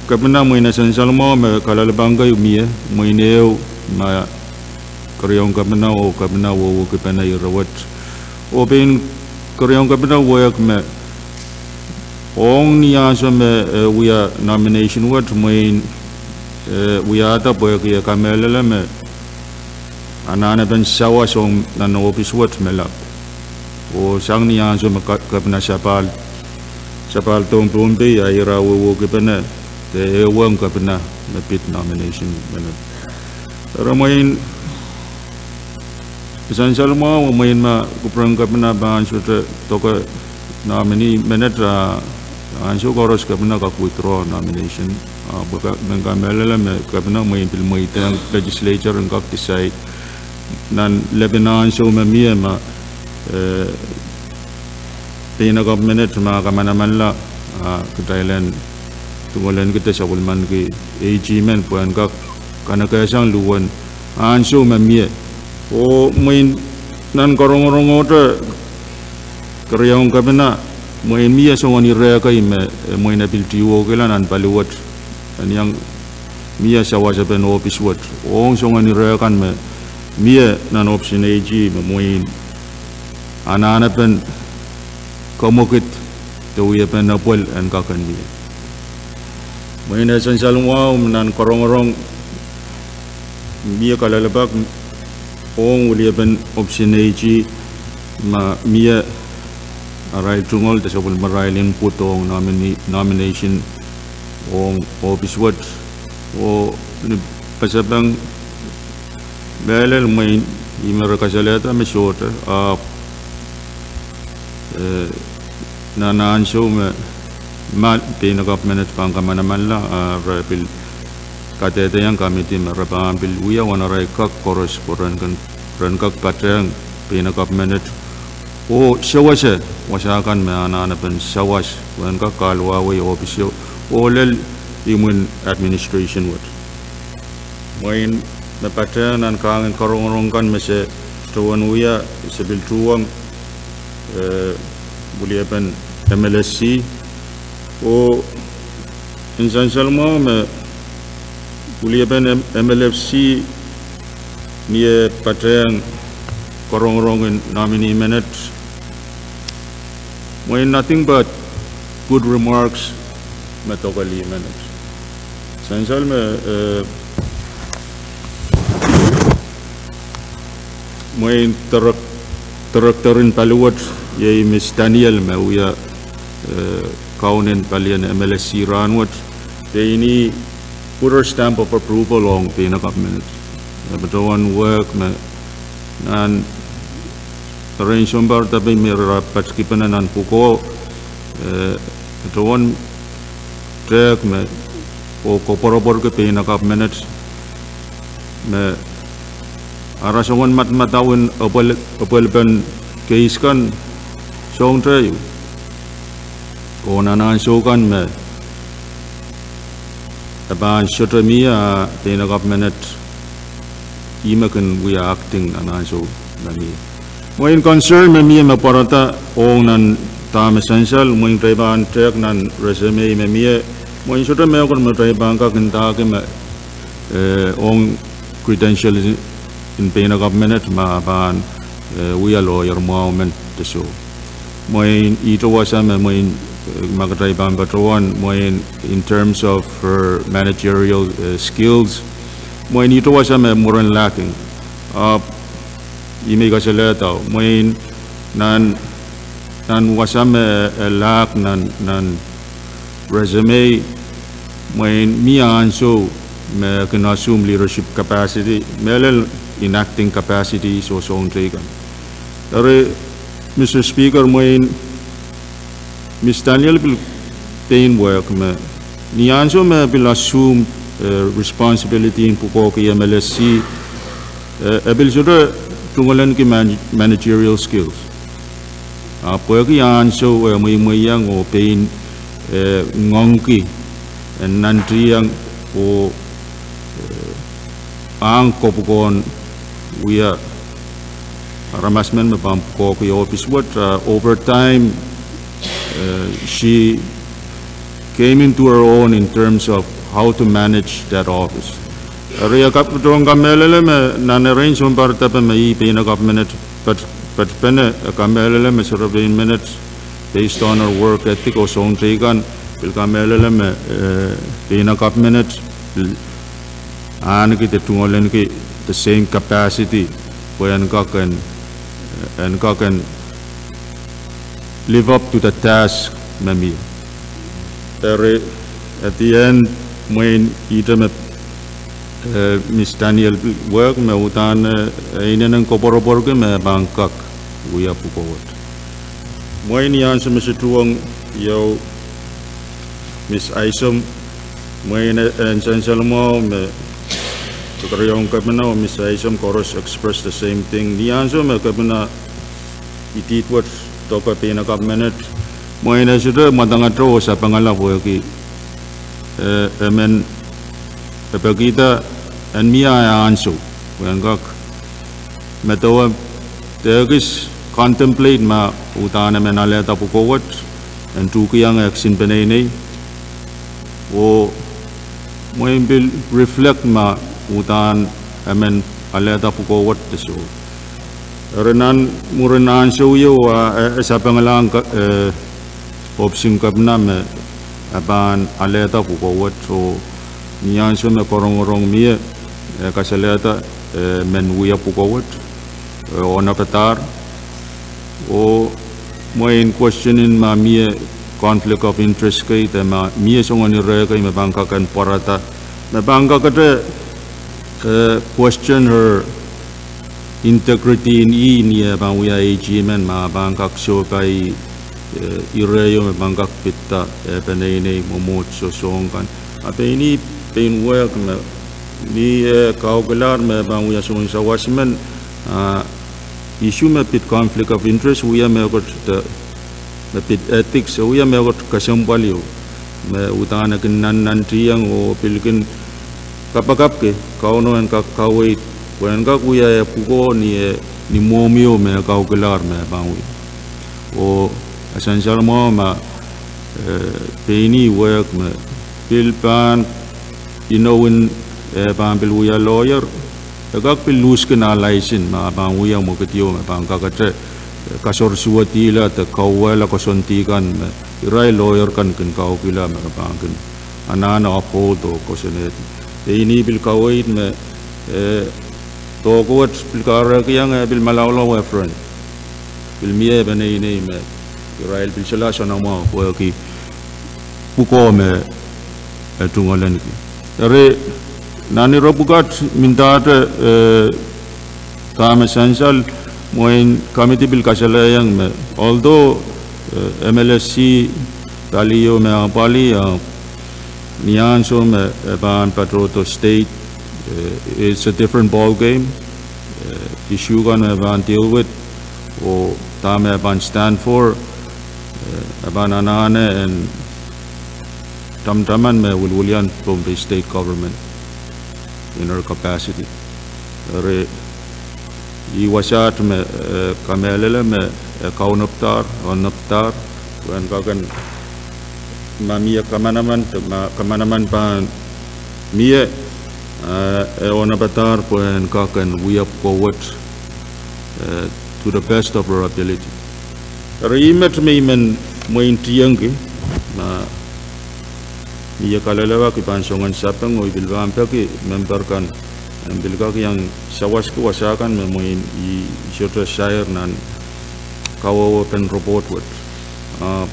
kepina mwein e sansal mwahu me kalelapak kei mie, mwein ehu ma keriaun kepina oh kepina wehwehkipene ire wet. Oh pein keriaun kepina wehk me ong ni ansou me, eh, wia nomination wet mwein, eh, wiahda pwehki e kamehlele me anahnepen sawas ong nan ohpis wet me lap. Oh sang ni ansou me ka-, kepina sapahl, sapahl dohng Pohnpei a ira wehwehkipene de ehuong kepina me pid nomination menet. Eri mwein sansal mwahu mwein ma kupwuren kepina pahn sohte doke nominee menet, ah, ansou koaros kepina kak withdraw nomination, ah, pwe ka-, men kamehlele me kepina mwein pil mweidehng legislature en kak decide nan lepin ansou me mie ma, eh, peinakapw menet ma kamanamanla, ah, kitail en tungoalenkihda sapwellimaniki AG men pwehn kak kanekehsang luhwen ansou me mie. Oh mwein nan karongorongohte keriaun kepina, mwein mie soangen ire kei me, eh, mwein e pil tihwokihla nan pali wet, en iang mie sawasepen ohpis wet ong soangen ire kan me mie nan ohpisin AG me mwein anahnepen kamwekid de wiepen epwel en kak en mie. Mwein e sansal mwahu me nan karongorong mie kalelapak ong weliepen ohpisin AG ma mie arail tungoal de sapwellimarail input ong nomini-, nomination ong ohpis wet. Oh ni pasapeng mehlel mwein ih me re kasalehda me sohte, ahpw, eh, nan ansou me ma peinakapw menet pahn kamanamanla, ah, re pil kadehdehiong committee me re pahn pil wia wahn arail kak koaros pwe ren ken, ren kak patehng peinakapw menet oh sewese wasa kan me anahnepen sawas pwehn kak kahluwawei ohpisio oh lel imwin administration wet. Mwein me patehng nan kahngen karongorong kan me se tohwen wia, se pil tuhwong, eh, weliepen MLSC, oh en sansal mwahu me weliepen M-, MLFC ni eh patehng karongorong en nominee menet, mwein nothing but good remarks me doke lih menet. Sansal me, eh, mwein direk-, director en pali wet, iei Miss Daniel me wia, eh, kaunen palien MLSC rahnwet, pein ih put her stamp of approval ong peinakapw menet. E patohwan wehk me nan erein sounpar tapei me ira patkipene nan pwukoa, eh, patohwan tehk me oh koapworopworki peinakapw menet me ara soangen madamadau en epwel-, epwelpen case kan sohte ieu. Oh nan ansou kan me e pahn sohte mie, a peinakapw menet ih me kin wia acting nan ansou me mie. Mwein concern me mie me pwarada ong nan dahme sansal, mwein kitail pahn tehk nan resume me mie, mwein sohte mehkot me kitail pahn kak ndahki me, eh, ong credential en peinakapw menet ma pahn, eh, wia lawyer mwahu men de soh. Mwein ihte wasa me mwein, eh, ma kitail pahn patohwan, mwein in terms of her managerial, eh, skills, mwein ihte wasa me mwurin lacking. Ahpw ih me I kasalehda, mwein nan, nan wasa me, eh, lack nan, nan resume, mwein mie ansou me kin assume leadership capacity, mehlel in acting capacity, soh soahng teikan. Eri, Mister Speaker, mwein Miss Daniel pil pein wehk me, ni ansou me pil assume, eh, responsibility en pwukoahki M L S C, eh, e pil sohte tungoalenki man-, managerial skills. A pwehki ansou e mweimweiong oh pein, eh, ngoangki, eh, nantihong oh, eh, ahng kopwukon wia aramas men me pahn pwukoahki ohpis wet, uh, over time, uh, she came into her own in terms of how to manage that office. Eri e kak patohwan kamehlele me nan erein sounpar depe me ih peinakapw menet pat-, patpene, e kamehlele me serepein menet, based on her work ethic oh soahng teikan, pil kamehlele me, eh, peinakapw menet pil ahneki de tungoalenki the same capacity pwe en kak en, en kak en live up to the task me mie. Eri, at the end, mwein ihte me, eh, Miss Daniel wehk me uhdahn, eh, e inenen koapworopworki me pahn kak wia pwukoa wet. Mwein ni ansou me se tuhwong ieu Miss Isom, mwein, eh, en sansal mwahu me, keriaun kepina oh Miss Isom koaros express the same thing. Ni ansou me kepina idid wet doke peinakapw menet, mwein e sohte mwadangete oh sapengala pwehki, eh, e men, e pekihda en mie ah ansou pwe en kak medewe de ekis contemplate ma uhdahn e men alehda pwukoa wet, en tuhkihong eh kisin peneinei, oh mwein pil reflect ma uhdahn e men alehda pwukoa wet de soh. Eri nan mwurin ansou ieu a, eh, e sapengalahng, eh, ohpis en kepina me e pahn alehda pwukoa wet oh ni ansou me korongorong mie, eh, kasalehda, eh, men wia pwukoa wet, eh, onopadahr. Oh mwein question en ma mie conflict of interest kei de ma mie soangen ire kei me pahn kak en pwarada, me pahn kakete, eh, question her integrity en ih ni eh pahn wia AG men ma pahn kak sohpai, eh, ire ieu me pahn kak pidda, eh, peneinei mwomwohdiso soahng kan. A pein ih pein wehk me ni eh kaukilahr me pahn wia soangen sawas men, ah, issue me pid conflict of interest wia mehkot de, me pid ethics e wia mehkot kesempwal ieu me uhdahn e kin nannantihong oh pil kin kapakapki Kauno en kak kaweid pwe en kak wia eh pwukoa ni eh, ni mwohmw ieu me kaukilahr me pahn wia. Oh e sansal mwahu ma, eh, pein ih wehk me pil pahn inou en eh pahn pil wia lawyer, e kak pil luskihla license ma pahn wia mwekid ieu me pahn kakete, eh, kasohrsuwedihla de kauwehla koasoandi kan me irail lawyer kan kin kaukihla me ke pahn kin anahne uphold oh koasoanehdi. Pein ih pil kaweid me, eh, doakoa wet pil kahrehiong eh pil malaulau eh friend, pil mie peneinei me irail pil solahr soanamwahu pwehki pwukoa me e tungoalenki. Eri nan ire pwukat mendahte, eh, dahme sansal, mwein committee pil kasalehiong me although, eh, MLSC pali ieu me apwalih, ah, ni ansou me e pahn patohdo state, eh, it's a different ball game. Eh, issue kan me e pahn deal with oh dahme e pahn stand for, eh, e pahn anahne en tamataman me wiliwilian Pohnpei State Government in her capacity. Eri, ih wasaht me, eh, kamehlele me, eh, kaunopadahr, onopadahr, pwehn kak en, ma mie kamanaman, ma kamanaman pahn mie, eh, e onopadahr pwehn kak en wia pwukoa wet, eh, to the best of her ability. Eri ih met me I men mwein tiengki, ma mie kalelapak I pahn song en sapeng oh I pil pahn peki memper kan en pil kak iang sawaski wasa kan me mwein I, I sohte sair nan kawehwepen report wet. Ah,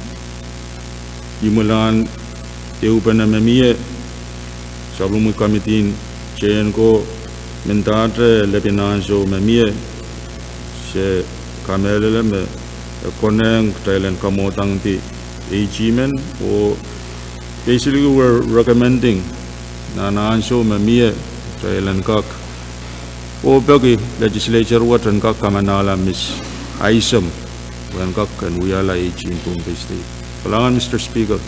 imwilahn ehupene me mie, sapwellimomwi committee en Tehnko mendahte lepin ansou me mie, se kamehlele me e konehng kitail en kamwadangdi AG men oh basically we're recommending nan ansou me mie kitail en kak, oh peki legislature wet en kak kamanahla Miss Isom pwehn kak en wiahla AG en Pohnpei State. Kalahngan, Mister Speaker.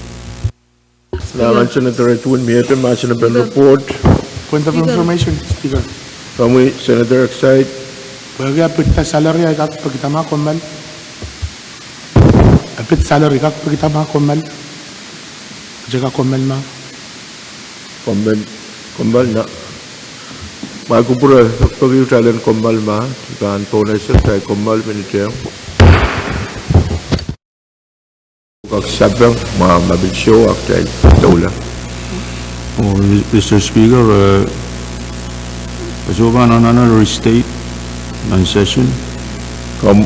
Kalahngan Senator Edwin. Mie mahsen en report? Point of information, Speaker. Komwi Senator Exide. Pwehki e pid salary ahi kak pekida ma kommoal. E pid salary kak pekida ma kommoal. Kitail kak kommoal ma? Kommoal, kommoal na. Ma kupwure peki kitail en kommoal ma, I pahn bonus kitail kommoal minit ehu. Kak sapeng, ma, ma pil soh, ak kitail doula. Oh, Mister Speaker, eh, e soh pahn anahne restate nan session. Komw,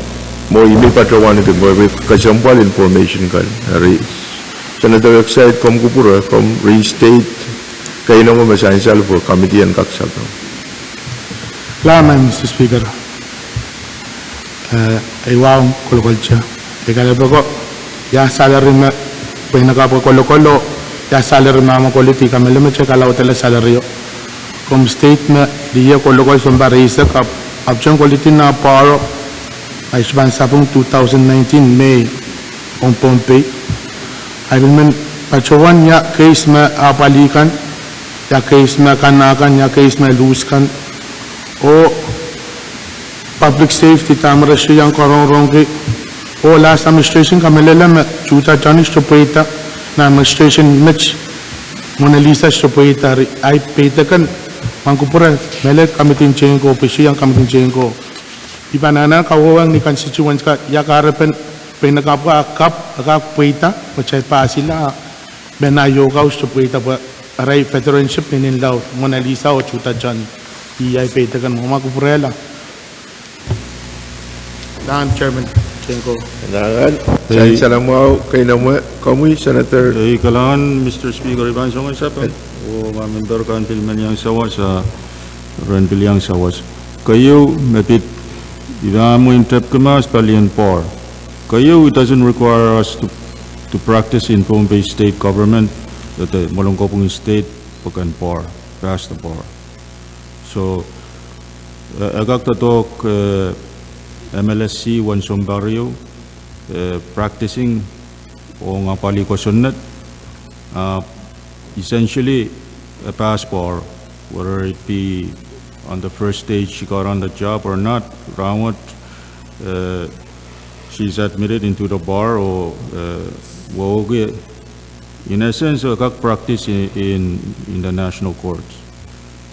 mwo I men patohwan kin, mwo I men kesempwal information kan. Eri, Senator Exide, komw kupwure, komw restate keinemwe me sansal pwe committee en kak sapeng. Kalahngan, Mister Speaker. Eh, ei wahu kolokolete. Ei kalepe ko, ia salary me pweinakapw kolokol oh ia salary me mwo koledi, kamehlele me kitail kalaudehla salary o. Komw state me lih kolokol sounpar eisek ahpw, ahpw kitail koledi nan borrow, ahi sohte pahn sapeng two thousand nineteen May ong Pohnpei. Ahi pil men patohwan ia case me apwalih kan, ia case me kanahkan, ia case me lose kan. Oh public safety, dahme re sohte iang karongarongi. Oh last administration kamehlele me Juta Johnny sohte pweida, nan administration met Mona Lisa sohte pweida, eri ahi peidek kan, ma kupwure, mehlel committee en Tehnko, pwe sohte iang committee en Tehnko. I pahn anahne kawehwehng ni constituents kan, ia kahrepen pweinakapw ko, a kapw, a kak pweida, pwe kitail pasila, men ahi yoke sohte pweida, pwe arail veteranship nein laud, Mona Lisa oh Juta Johnny. Ih ahi peidek kan, ma kupwurehla. Nan Chairman Tehnko. Nan, nan, ei, sansal mwahu, keinemwe, komwi Senator. Ei, kalahngan, Mister Speaker, I pahn song en sapeng. Oh ma memper kan pil men iang sawas, a ren pil iang sawas. Keieu me pid, I pahn mwein tepki mahs palien borrow. Keieu, it doesn't require us to, to practice in Pohnpei State Government, that the Molengkobung State pwe ken borrow, pass the borrow. So, eh, e kak doadoahk, eh, M L S C wen sounpar ehu, eh, practicing ong apwalih kosonned, ah, essentially, eh, pass borrow, whether it be on the first day she got on the job or not, rahnwet, eh, she's admitted into the bar oh, eh, wehwehki, in essence, eh, kak practice in, in, in the national courts.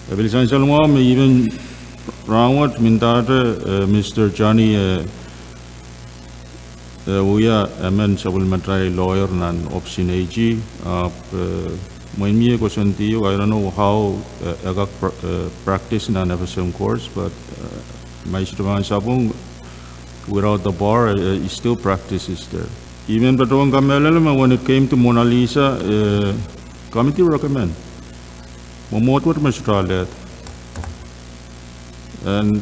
E pil sansal mwahu me even rahnwet mendahte, eh, Mister Johnny, eh, eh, wia emen sapwellimatail lawyer nan Office en AG, ahpw, eh, mwein mie koasoandi, I don't know how, eh, e kak pra-, eh, practice nan F S M courts, but, eh, ma I sohte pahn sapwung, without the bar, eh, he still practices there. I men patohwan kamehlele me when it came to Mona Lisa, eh, committee recommend. Mwomwohd wet me sohte alehda. And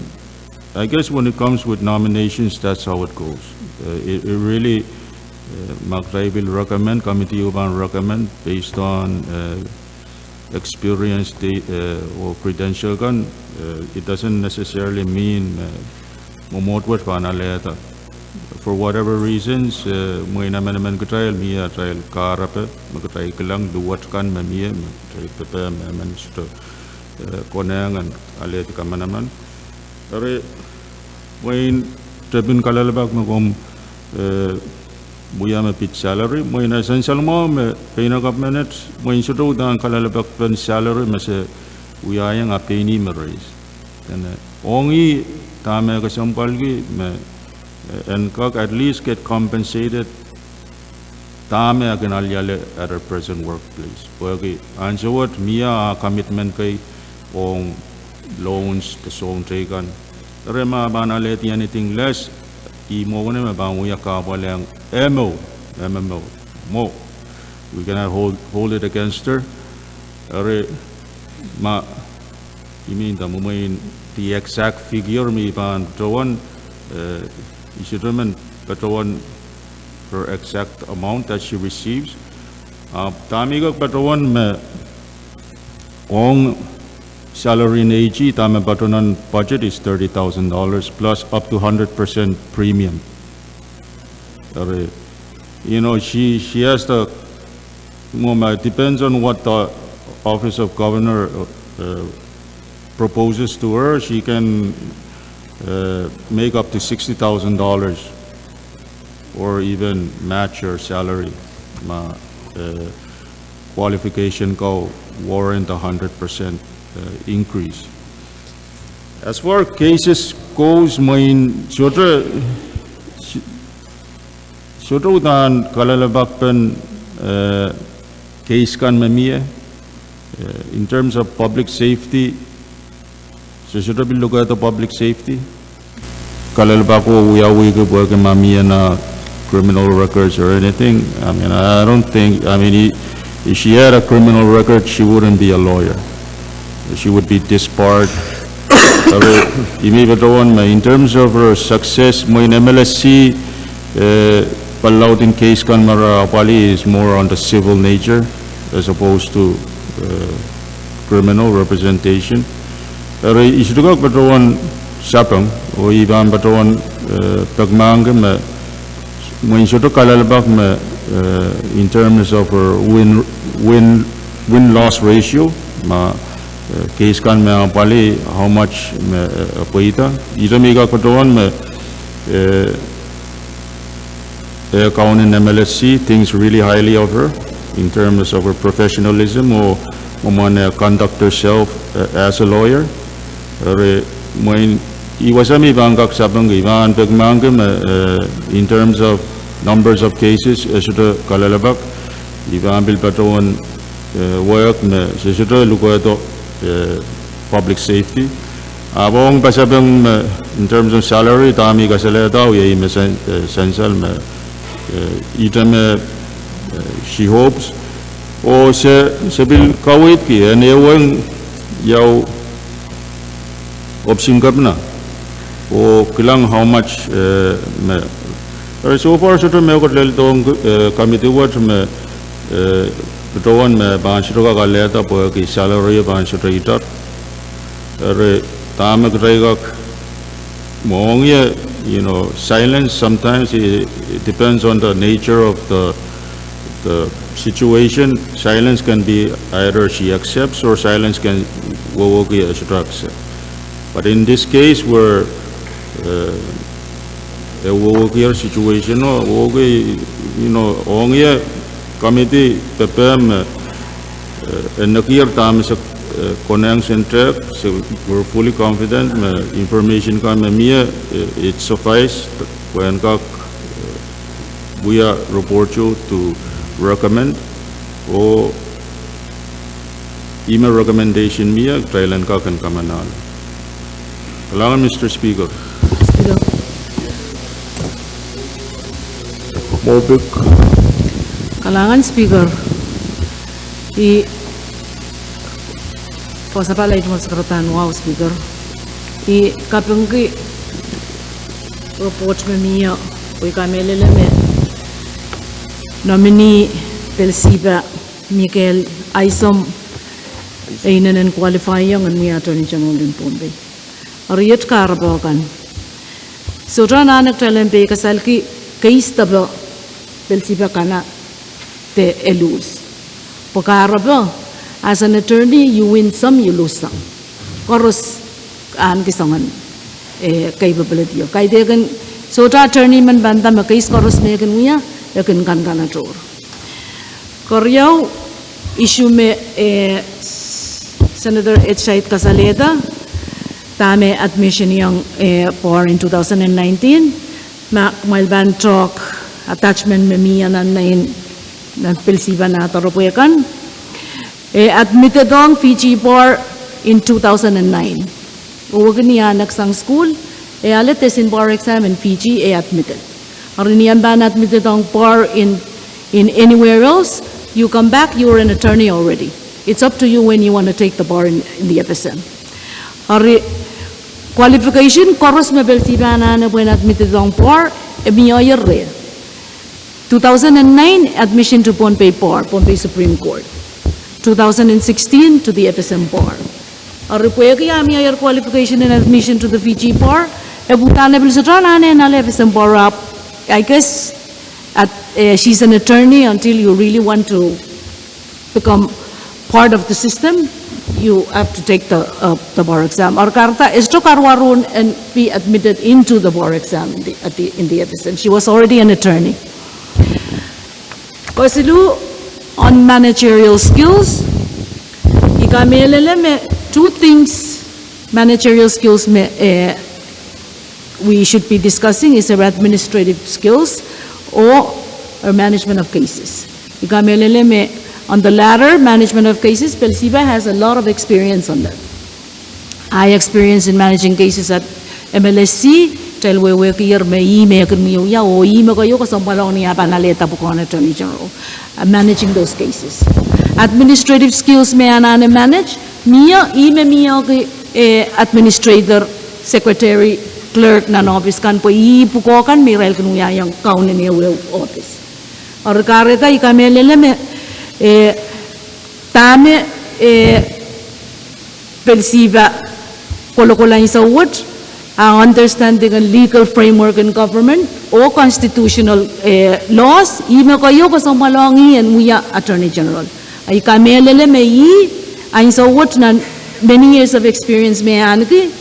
I guess when it comes with nominations, that's how it goes. Uh, it, it really, uh, ma kitail pil recommend, committee o pahn recommend based on, uh, experience, uh, or credential kan, uh, it doesn't necessarily mean, uh, mwomwohd wet pahn alehda. for whatever reasons, eh, mwein emenemen kitail mie atail kahrepe, me kitail kilang luwet kan me mie, me kitail pepehm me emen sohte, eh, konehng en alehdi kamanaman. Eri, mwein tepin kalelapak me komw, eh, wia me pid salary, mwein e sansal mwahu me pein aka menet, mwein sohte uhdahn kalelapak pen salary me se wiahiong a pein ih me raise. Dene, ong ih dahme kesempwalki me, eh, en kak at least get compensated dahme e kin aliale at her present workplace. Pwehki ansou wet mie a commitment kei ong loans de soahng teikan. Eri ma pahn alehdi anything less, ih mwomwen me pahn wia kahpwal ong ih mwo, ih mwo, mwo. We cannot hold, hold it against her. Eri ma I mean, the, mwein the exact figure me I pahn patohwan, eh, I sohte men patohwan her exact amount that she receives. Ah, dahme I kak patohwan me ong salary en AG, dahme patohwan budget is thirty thousand dollars plus up to hundred percent premium. Eri, you know, she, she has the, well, it depends on what the Office of Governor, uh, proposes to her. She can, uh, make up to sixty thousand dollars or even match her salary. Ma, uh, qualification ko warrant a hundred percent, uh, increase. As far cases goes, mwein sohte, sohte uhdahn kalelapak pen, eh, case kan me mie, eh, in terms of public safety, se sohte pil lukehdo public safety. Kalelapak o wiawihki pwehki ma mie nah criminal records or anything. I mean, I don't think, I mean, i-, if she had a criminal record, she wouldn't be a lawyer. She would be disbarred. Eri, I men patohwan me, in terms of her success, mwein M L S C, eh, palaudin case kan me re apwalih is more on the civil nature as opposed to, eh, criminal representation. Eri, I sohte kak patohwan sapeng, oh I pahn patohwan, eh, pekmahngki me, mwein sohte kalelapak me, eh, in terms of her win, win, win-loss ratio, ma, eh, case kan me apwalih, how much me, eh, pweida. Ihte me I kak patohwan me, eh, eh, kaunen M L S C thinks really highly of her in terms of her professionalism oh mwomwen eh, conduct herself, eh, as a lawyer. Eri mwein I wasa me I pahn kak sapengki, I pahn pekmahngki me, eh, in terms of numbers of cases, eh, sohte kalelapak, I pahn pil patohwan, eh, wehk me se sohte lukehdo, eh, public safety. Ahpw ong pasapeng me, in terms of salary, dahme I kasalehda, oh iei me san-, eh, sansal me, eh, ihte me, eh, she hopes. Oh se, se pil kaweidki, en ehuong ieu option kepina. Oh kilang how much, eh, me. Eri so far sohte mehkot lel dohng, eh, committee wet me, eh, patohwan me pahn sohte kak alehda pwehki salary pahn sohte itar. Eri dahme kitail kak mwohng ie, you know, silence sometimes it, it depends on the nature of the, the situation. Silence can be either she accepts or silence can wehwehki e sohte accept. But in this case where, eh, e wehwehkier situation o, wehwehki, you know, ong ie committee pepehm me, eh, e nekier dahme se, eh, konehng sentehk, se, we're fully confident me information kan me mie, eh, it suffice, pwe en kak, eh, wia report to recommend, oh ih me recommendation mie, kitail en kak en kamanahl. Kalahngan, Mister Speaker. Speaker. Mopik. Kalahngan, Speaker. I, Posapahl Edmund Secretary Wau, Speaker. I kapingki report me mie, oh I kamehlele me nominee Pelsipa Mikael Isom e inenen qualify iong en wia Attorney General en Pohnpei. Eri iet kahrepe kan. Sohte anahne kitail en peikasalki case depe pil sipwe kana de e lose. Pwe kahrepe, as an attorney, you win some, you lose some. Koaros ahneki soangen, eh, capability o. Kaidehkin sohte attorney men pahn nda me case koaros me e kin wia, e kin kankanatohr. Keriau, issue me, eh, Senator Ed Sait kasalehda, dahme admission iong, eh, bar in two thousand and nineteen, ma, ma I pahn talk attachment me mie nan, nan, nan pil sipwe nda doaropwe kan. E admitted ong Fiji bar in two thousand and nine. Oh wehwehki ni ah next sang school, e ale test in bar exam in Fiji, e admitted. Eri ni ah pahn admitted ong bar in, in anywhere else, you come back, you're an attorney already. It's up to you when you want to take the bar in, in the F S M. Eri qualification koaros me pil sipwe anahne pwehn admitted ong bar, e mie oier reh. Two thousand and nine admission to Pohnpei Bar, Pohnpei Supreme Court. Two thousand and sixteen to the F S M Bar. Eri pwehki ah mie oier qualification and admission to the Fiji Bar, e pwuhda me pil sohte anahne ale F S M Bar ahpw, I guess, at, eh, she's an attorney until you really want to become part of the system, you have to take the, uh, the bar exam. Eri kahrehda e sohte karuwaru en be admitted into the bar exam in the, at the, in the F S M. She was already an attorney. Kesiluh, on managerial skills, I kamehlele me two things, managerial skills me, eh, we should be discussing is her administrative skills or her management of cases. I kamehlele me on the latter, management of cases, pil sipwe has a lot of experience on that. Ahi experience in managing cases at M L S C, kitail wehwehkier me ih me e kin wiewia, oh ih me keieu kesempwal ong ni ah pahn alehda pwukoahn Attorney General, uh, managing those cases. Administrative skills me anahne manage, mie, ih me mie ki, eh, administrator, secretary, clerk nan ohpis kan pwe ih pwukoa kan me irail kin wiahiong kaunen ehuehu ohpis. Eri kahrehda I kamehlele me, eh, dahme, eh, pil sipwe kolokol ansou wet, ah understanding en legal framework in government, oh constitutional, eh, laws, ih me keieu kesempwal ong ih en wia Attorney General. I kamehlele me ih, ansou wet nan many years of experience me ahneki,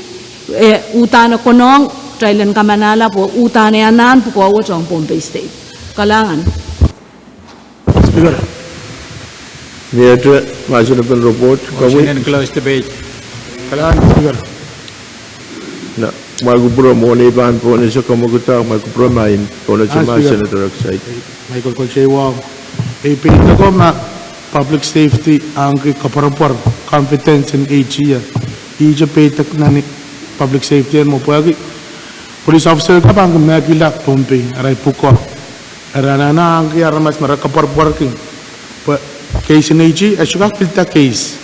eh, uhdahn e konehng, kitail en kamanahla pwe uhdahn e anahn pwukoa wet ong Pohnpei State. Kalahngan. Speaker. Miehte mahsen en report, Motion komwi. And close debate. Kalahngan, Speaker. Nan mwail kupwure mwohn ei pahn pohnese, komwi kitail mwail kupwure ma I en pohnese, ah, ma Speaker. Senator Exide. Michael Kolseiwong. Ei peidek ko ma public safety ahneki koapworopwor, confidence in A G. Ihte peidek nan public safety en mwo pwehki police officer kapw ahneki mehkihla Pohnpei, arail pwukoa. Eri anahne ahneki aramas me re koapworopworki. Pwe case in A G, e sohte kak pilda case.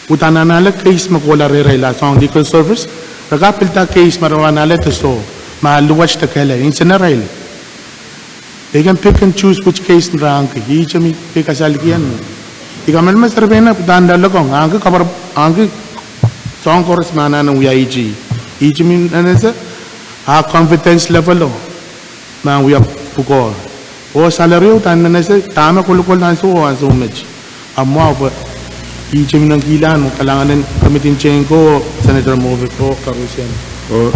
Uhdahn anahne ale case me kohla rehrail, ah soang legal service, re kak pilda case me re anahne ale de soh, ma luwet de kehlail, nsenarail. They can pick and choose which case re ahneki, ihte me I kasalehki ien. I kamehlele me serepeina pwe uhdahn loalokong, ahneki koapwor-, ahneki soang koaros me anahne wia A G. Ihte me I nenese, ah confidence level o. Ma wia pwukoa. Oh salary o, uhdahn nenese, dahme kolokol nan ansou o ansou met. Ahpw mwahu pwe, ihte me I men kihla, oh kalahngan en committee chair ko, Senator Moffitt, oh koaros en. Oh,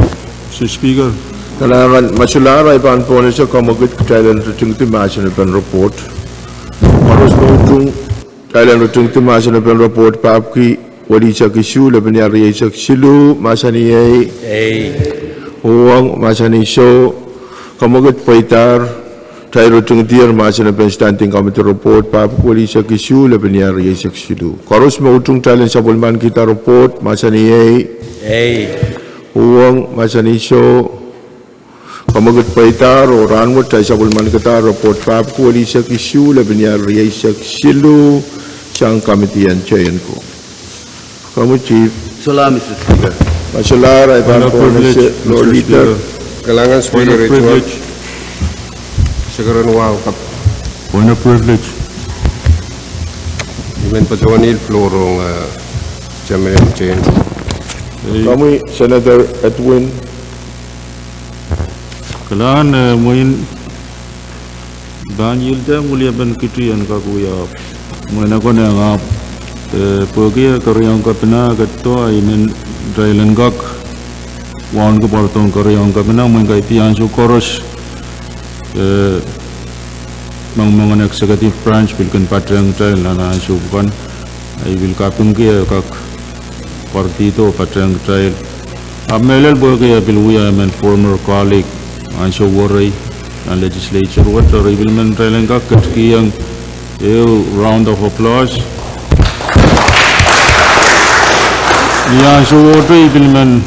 Mister Speaker. Kalahngan, ma solahr ahi pahn pohnese, komwi kitail en ritingdi mahsen en report. Koaros me utung, kitail en ritingdi mahsen en report, papki welisek isuh, lepin iar rieisek siluh, mahsanih ei. Ei. Uhwong, mahsanih soh. Komwi kitail pweidahr, kitail ritingdier mahsen en standing committee report, papki welisek isuh, lepin iar rieisek siluh. Koaros me utung kitail en sapwellimankihda report, mahsanih ei. Ei. Uhwong, mahsanih soh. Komwi kitail pweidahr, oh rahnwet kitail sapwellimankihda report, papki welisek isuh, lepin iar rieisek siluh, sang committee en chair ko. Komwi Chief. Solahr, Mister Speaker. Ma solahr ahi pahn pohnese, Loretta. Kalahngan Speaker, point of privilege. Secretary Wau kap. Point of privilege. I men patohwan wiahla floor rong, uh, chairman en chair ko. Komwi Senator Edwin. Kalahngan, eh, mwein pahn yield ong wiliapen kiti en kak wia. Mwein e konehng ahpw, eh, pwehki e keriaun kapinga ketido, I men, kitail en kak wauneki pwarodohng keriaun kapinga, mwein kaidehn ansou koaros, eh, mongomongen executive branch pil kin patehng kitail nan ansou pwukan, I pil kapingki e kak pwardido patehng kitail. Ahpw mehlel pwehki e pil wia emen former colleague ansou werei nan legislature wet, eri I pil men kitail en kak ketikihong ehu round of applause. Ni ansou wet I pil men,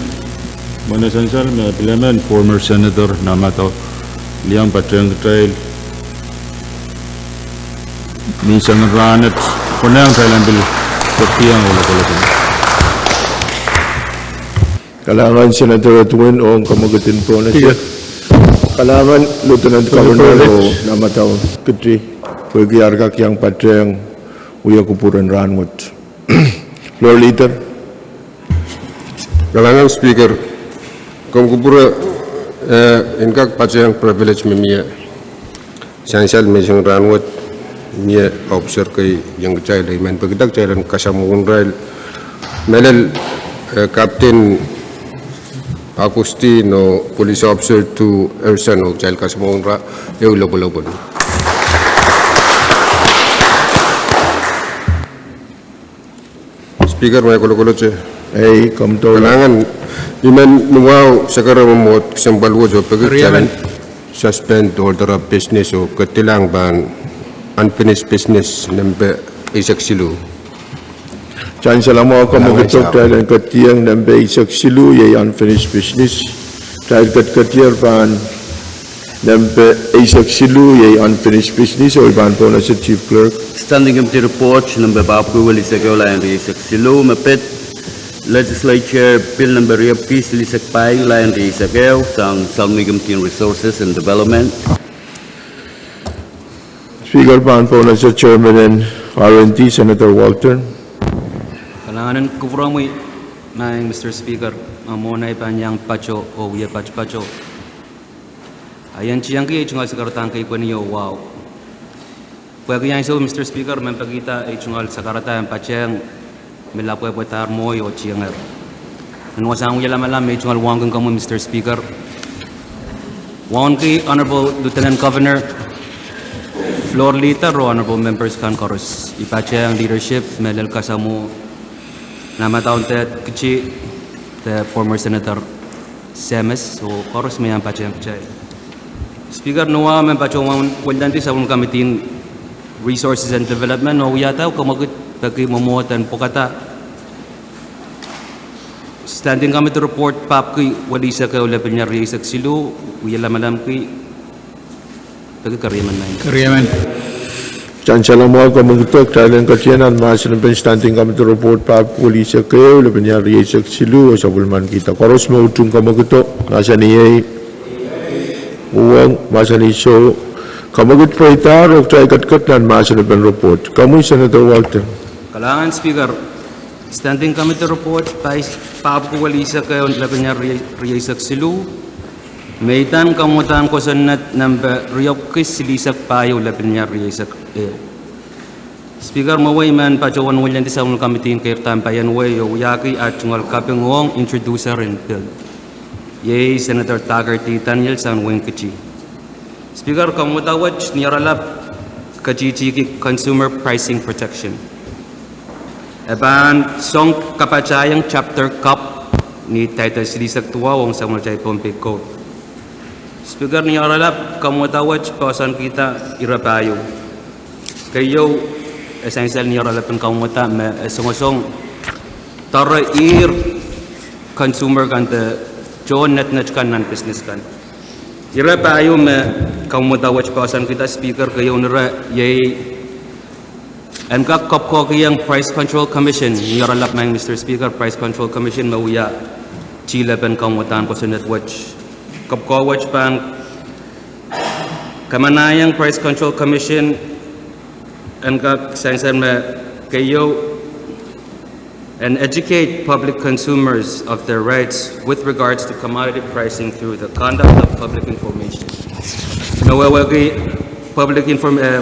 mwein sansal me pil emen former senator Namadao Liang patehng kitail ni sengen rahnwet, konehng kitail en pil ketikihong oh lokolokon. Kalahngan Senator Edwin ong kamwekid en bonus. Kalahngan Lieutenant Governor oh Namadao Kiti pwehki ar kak iang patehng wia kupwur en rahnwet. Floor Leader. Kalahngan Speaker, komw kupwure, eh, en kak patehng privilege me mie sansal menseng rahnwet, mie officer kei iang kitail, I men peki kitail en kasamwohn irail. Mehlel, eh, Captain Augustine oh police officer two Erson oh kitail kasamwohn ira ehu lopwolopwon. Speaker, ma kolokol te. Ei, komw doula. Kalahngan, I men nuwahu sakara mwomwohd kesempwal wet oh peki kitail en suspend order of business oh ketilang pahn unfinished business nempe eisek siluh. Sansal mwahu, komw ketido, kitail en ketieng nempe eisek siluh, iei unfinished business. Kitail ketiketier pahn nempe eisek siluh, iei unfinished business, oh I pahn pohnese Chief Clerk. Standing Committee Report nempe papwuku welihsek ehu, lain rieisek siluh, me pid Legislature Bill nempe riepwiki silihsek pahieu, lain rieisek ehu, sang Salmon Committee on Resources and Development. Speaker, pahn pohnese Chairman en R and D, Senator Walter. Kalahngan en kupwuromwi, Madam Mister Speaker, ma mwohn ei pahn iang patopato oh wie patopato, I en tiengki ei tungoal sakaradahn kei pweni oh wahu. Pwehki ansou, Mister Speaker, me pekihda ei tungoal sakarada en patehng me lapwehpwedahr mwohi oh tiengehr. Nan wasahn wia lamalam me ei tungoal wauneki komwi, Mister Speaker, wauneki Honorable Lieutenant Governor, Floor Leader oh Honorable Members kan koaros. I patehng leadership me lel kasamwo, Namadao Deht Kiti, de former Senator Semes oh koaros me iang patehng kitail. Speaker, nuwahu me patohwan welidandi sapwellimomwi Committee on Resources and Development oh wiahda kamwekid peki mwomwohd en pwukada Standing Committee Report papwuku welihsek ehu, lepin iar rieisek siluh, wie lamalamki peki keriemen. Sansal mwahu, komw ketido, kitail en ketieng nan mahsen en Standing Committee Report papwuku welihsek ehu, lepin iar rieisek siluh, oh sapwellimankihda. Koaros me utung komw ketido, mahsanih ei, uhwong, mahsanih soh. Komw ketido pweidahr oh kitail ketiket nan mahsen en report. Komwi Senator Walter. Kalahngan Speaker, Standing Committee Report papwuku welihsek ehu, lepin iar rieisek siluh, me idahn kamwadahn kosonned nempe riepwiki silihsek pahieu, lepin iar rieisek ehu. Speaker, mwowei I men patohwan welidandi sapwellimomwi Committee en keirdahn paian wei oh wiahki at tungoal kaping ong introducer en bill, iei Senator Dougherty Daniel sang Wein Kiti. Speaker, kamwada wet ni oaralap ketihtihki consumer pricing protection. E pahn song kapatahieng chapter kop ni title silihsek duwau ong sapwellimatail Pohnpei Code. Speaker, ni oaralap kamwada wet poahsoankihda ire pahieu. Keieu, e sansal ni oaralap en kamwada me e songosong doare ihr consumer kan de tohn netnet kan nan business kan. Ire pahieu me kamwada wet poahsoankihda Speaker, keieun ire iei en kak kapwkohkihong Price Control Commission, ni oaralap Madam Mister Speaker, Price Control Commission me wia tilepen kamwadahn kosonned wet. Kapwko wet pahn kamanahieng Price Control Commission, en kak sansal me keieu, and educate public consumers of their rights with regards to commodity pricing through the conduct of public information. Me wehwehki Public Inform-, eh,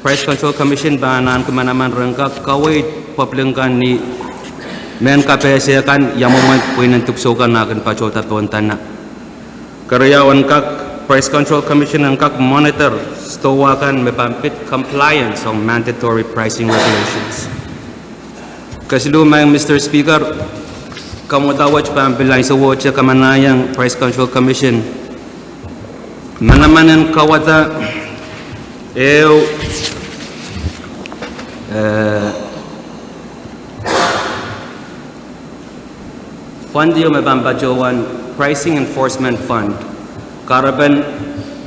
Price Control Commission pahn ahneki manaman ren kak kaweid public kan ni mehn kapehse kan ia mwomwen pweinen dipwisou kan me kin patohda pohn dana. Keriau, en kak, Price Control Commission en kak monitor stowa kan me pahn pid compliance ong mandatory pricing regulations. Kesiluh, Madam Mister Speaker, kamwada wet pahn pil ansowohte kamanahieng Price Control Commission manaman en kauwada ehu, eh, fund ieu me pahn patohwan Pricing Enforcement Fund. Kahrepen,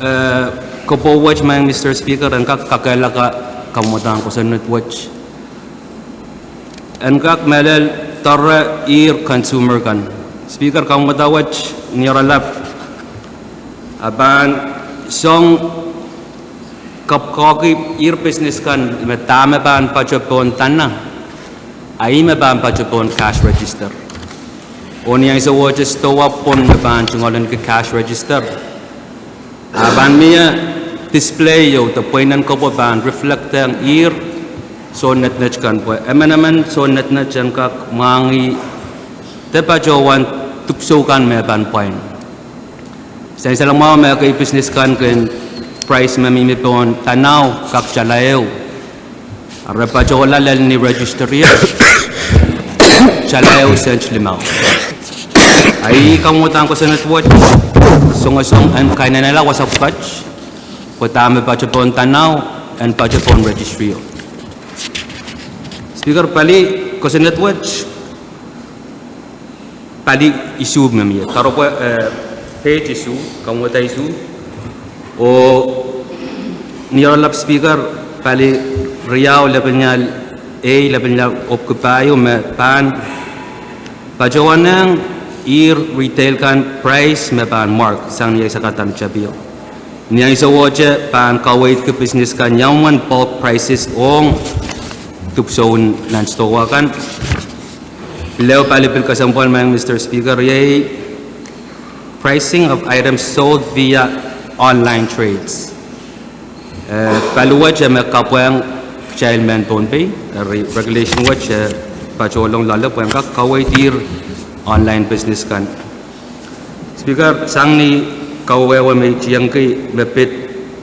eh, kopou wet, Madam Mister Speaker, en kak kakehlaka kamwadahn kosonned wet, en kak mehlel doare ihr consumer kan. Speaker, kamwada wet ni oaralap, a pahn song kapwukoahki ihr business kan me dahme pahn patohwan dana, a ih me pahn patohwan cash register. Oh ni ansowohte stowa pwon me pahn tungoalenki cash register, a pahn mie display ieu de pweinen kopwo pahn reflect-ehng ihr sounedned kan pwe emenemen sounedned en kak mwahngih de patohwan dipwisou kan me pahn pwain. Sansal mwahu me ekei business kan kin price me mihmi pohn danau kak tala ehu, a re patohla lel ni registry, tala ehu sent limau. A ih kamwadahn kosonned wet, songosong en kainenehla wasa pwukat, pwe dahme patohwan danau en patohwan registry. Speaker, pali kosonned wet, pali isuh me mie. Doaropwe, eh, page isuh, kamwada isuh. Oh ni oaralap Speaker, pali riau lepin ial A, lepin ial opwuki pahieu me pahn patohwanehng ihr retail kan price me pahn mark sang ni eisek ah dahme tapio. Ni ansowohte pahn kaweidki business kan ia mwomwen bulk prices ong dipwisou nan stowa kan. Pil ehu pali pil kesempwal, Madam Mister Speaker, iei pricing of items sold via online trades. Eh, pali wet me kapwaiong kitail mehn Pohnpei, eri regulation wet patohlong loale pwehn kak kaweid ihr online business kan. Speaker, sang ni kawehwe me I tiengki me pid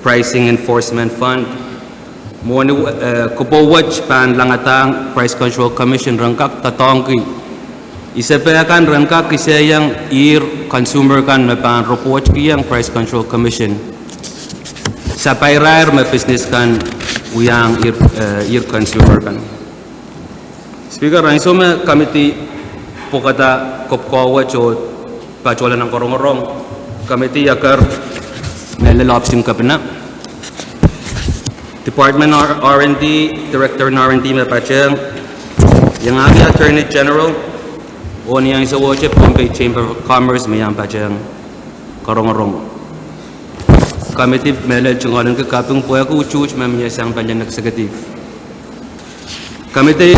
Pricing Enforcement Fund, mwohni, eh, kopou wet pahn langadahr Price Control Commission ren kak doadoahngki isepe kan ren kak kisehiong ihr consumer kan me pahn report kihong Price Control Commission sapairair me business kan wiahiong ihr, eh, ihr consumer kan. Speaker, ansou me committee pwukada kopwukoa wet oh patohla nan korongorong, committee eker mehlel ohpis en kepina, Department R and D, Director en R and D me patehng, iangahki Attorney General, oh ni ansowohte Pohnpei Chamber of Commerce me iang patehng korongorong. Committee mehlel tungoalenki kaping pwehki utuht me mie sang palien executive. Committee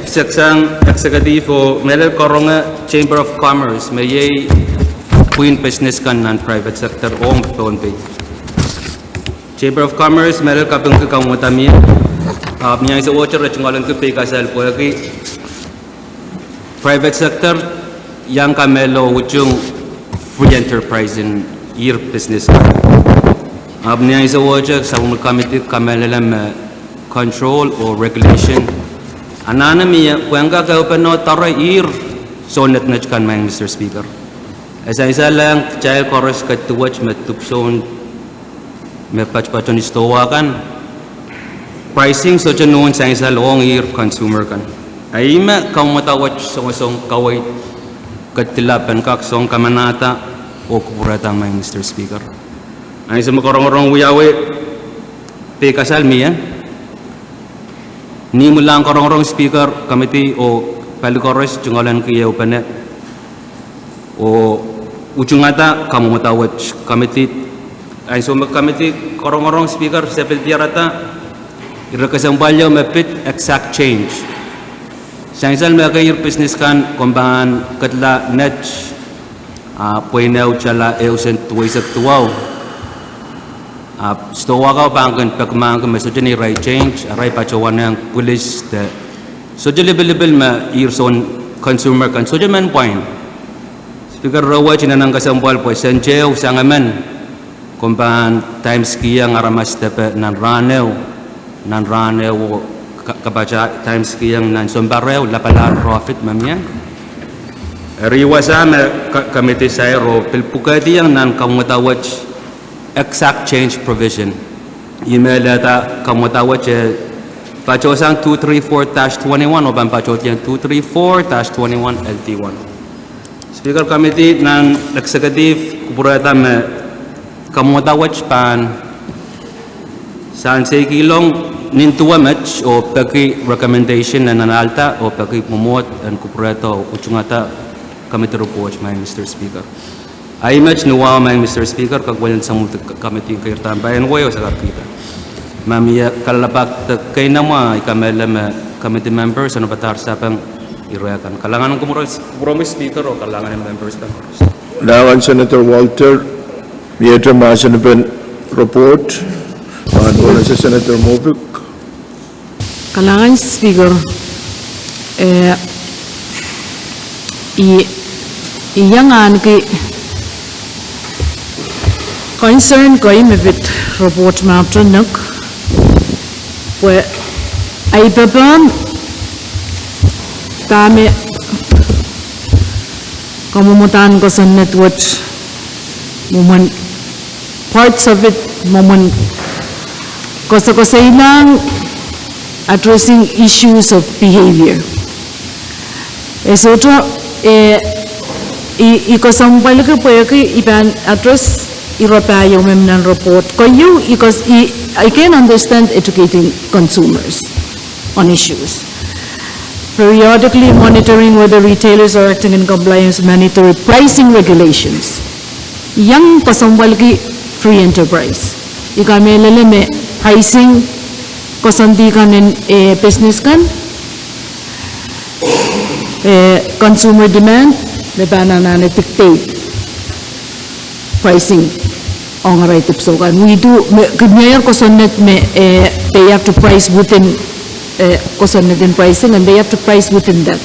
seksang executive oh mehlel karonge Chamber of Commerce me iei pwihn business kan nan private sector ong Pohnpei. Chamber of Commerce mehlel kapingki kamwada mie, ahpw ni ansowohte re tungoalenki peikasal pwehki private sector iang kamehlele utung free enterprise en ihr business kan. Ahpw ni ansowohte sapwellime committee kamehlele me control oh regulation anahne mie pwehn kak ehupene doare ihr sounedned kan, Madam Mister Speaker. E sansalehng kitail koaros ketiwet me dipwisoun me patopato ni stowa kan, pricing sohte nohn sansal ong ihr consumer kan. A ih me kamwada wet songosong kaweid ketila pahn kak song kamanada oh kupwurada, Madam Mister Speaker. Ansou me korongorong wiawi, peikasal mie. Ni imwilahn korongorong Speaker, committee oh pali koaros tungoalenki ehupene oh utungada kamwada wet. Committee, ansou me committee korongorong Speaker se pil diarada, ire kesempwal ieu me pid exact change. Sansal me ekei business kan, komw pahn ketla net, ah, pweinen ehu tala ehu sent duweisek duwau. Ah, stowa ko pahn kin pekmahk me sohte ni irail change, arail patohwan pwilis de sohte lipilipil me irail soun consumer kan sohte men pwain. Speaker, rahnwet I inenen kesempwal pwe sent ehu sang emen, komw pahn times kihong aramas depe nan rahn ehu, nan rahn ehu, ka-, kapata times kihong nan sounpar ehu, lapalahn profit me mie. Eri wasa me ka-, committee sair oh pil pwukehdiong nan kamwadawet exact change provision. Ih me lelehda kamwadawet e patohsang two three four dash twenty-one, oh pahn patohdiong two three four dash twenty-one L D one. Speaker, committee nan executive kupwurehda me kamwadawet pahn sansal kihong nin duwe met oh peki recommendation en analda oh peki mwomwohd en kupwurehda oh utungada committee report, Madam Mister Speaker. Ahi met ni wahu, Madam Mister Speaker, kakwelen samwuhdi committee keirda pahn wehio sakarkihda. Ma mie kalelapak de keinemwe, I kamehlele me committee members en padahr sapeng ire kan. Kalahngan en kupwur-, kupwuromwi Speaker oh kalahngan en members kan. Kalahngan Senator Walter, miehte mahsen en report, pahn pohnese Senator Moffitt. Kalahngan Speaker, eh, I, I iang ahneki concern kei me pid report me ahpwtehn nek, pwe ahi pepehm dahme kamwomwdahn kosonned wet, mwomwen parts of it, mwomwen koasokoasoilahng addressing issues of behavior. E sohte, eh, I, I kesempwalki pwehki I pahn address ire pahieu me mi nan report. Keieu, I kes-, I, I can understand educating consumers on issues. Periodically monitoring whether retailers are acting in compliance with mandatory pricing regulations. I iang kesempwalki free enterprise. I kamehlele me pricing koasoandi kan en, eh, business kan, eh, consumer demand, me pahn anahne dictate pricing ong arail dipwisou kan. We do, me, kin mie kosonned me, eh, they have to price within, eh, kosonned en pricing, and they have to price within that.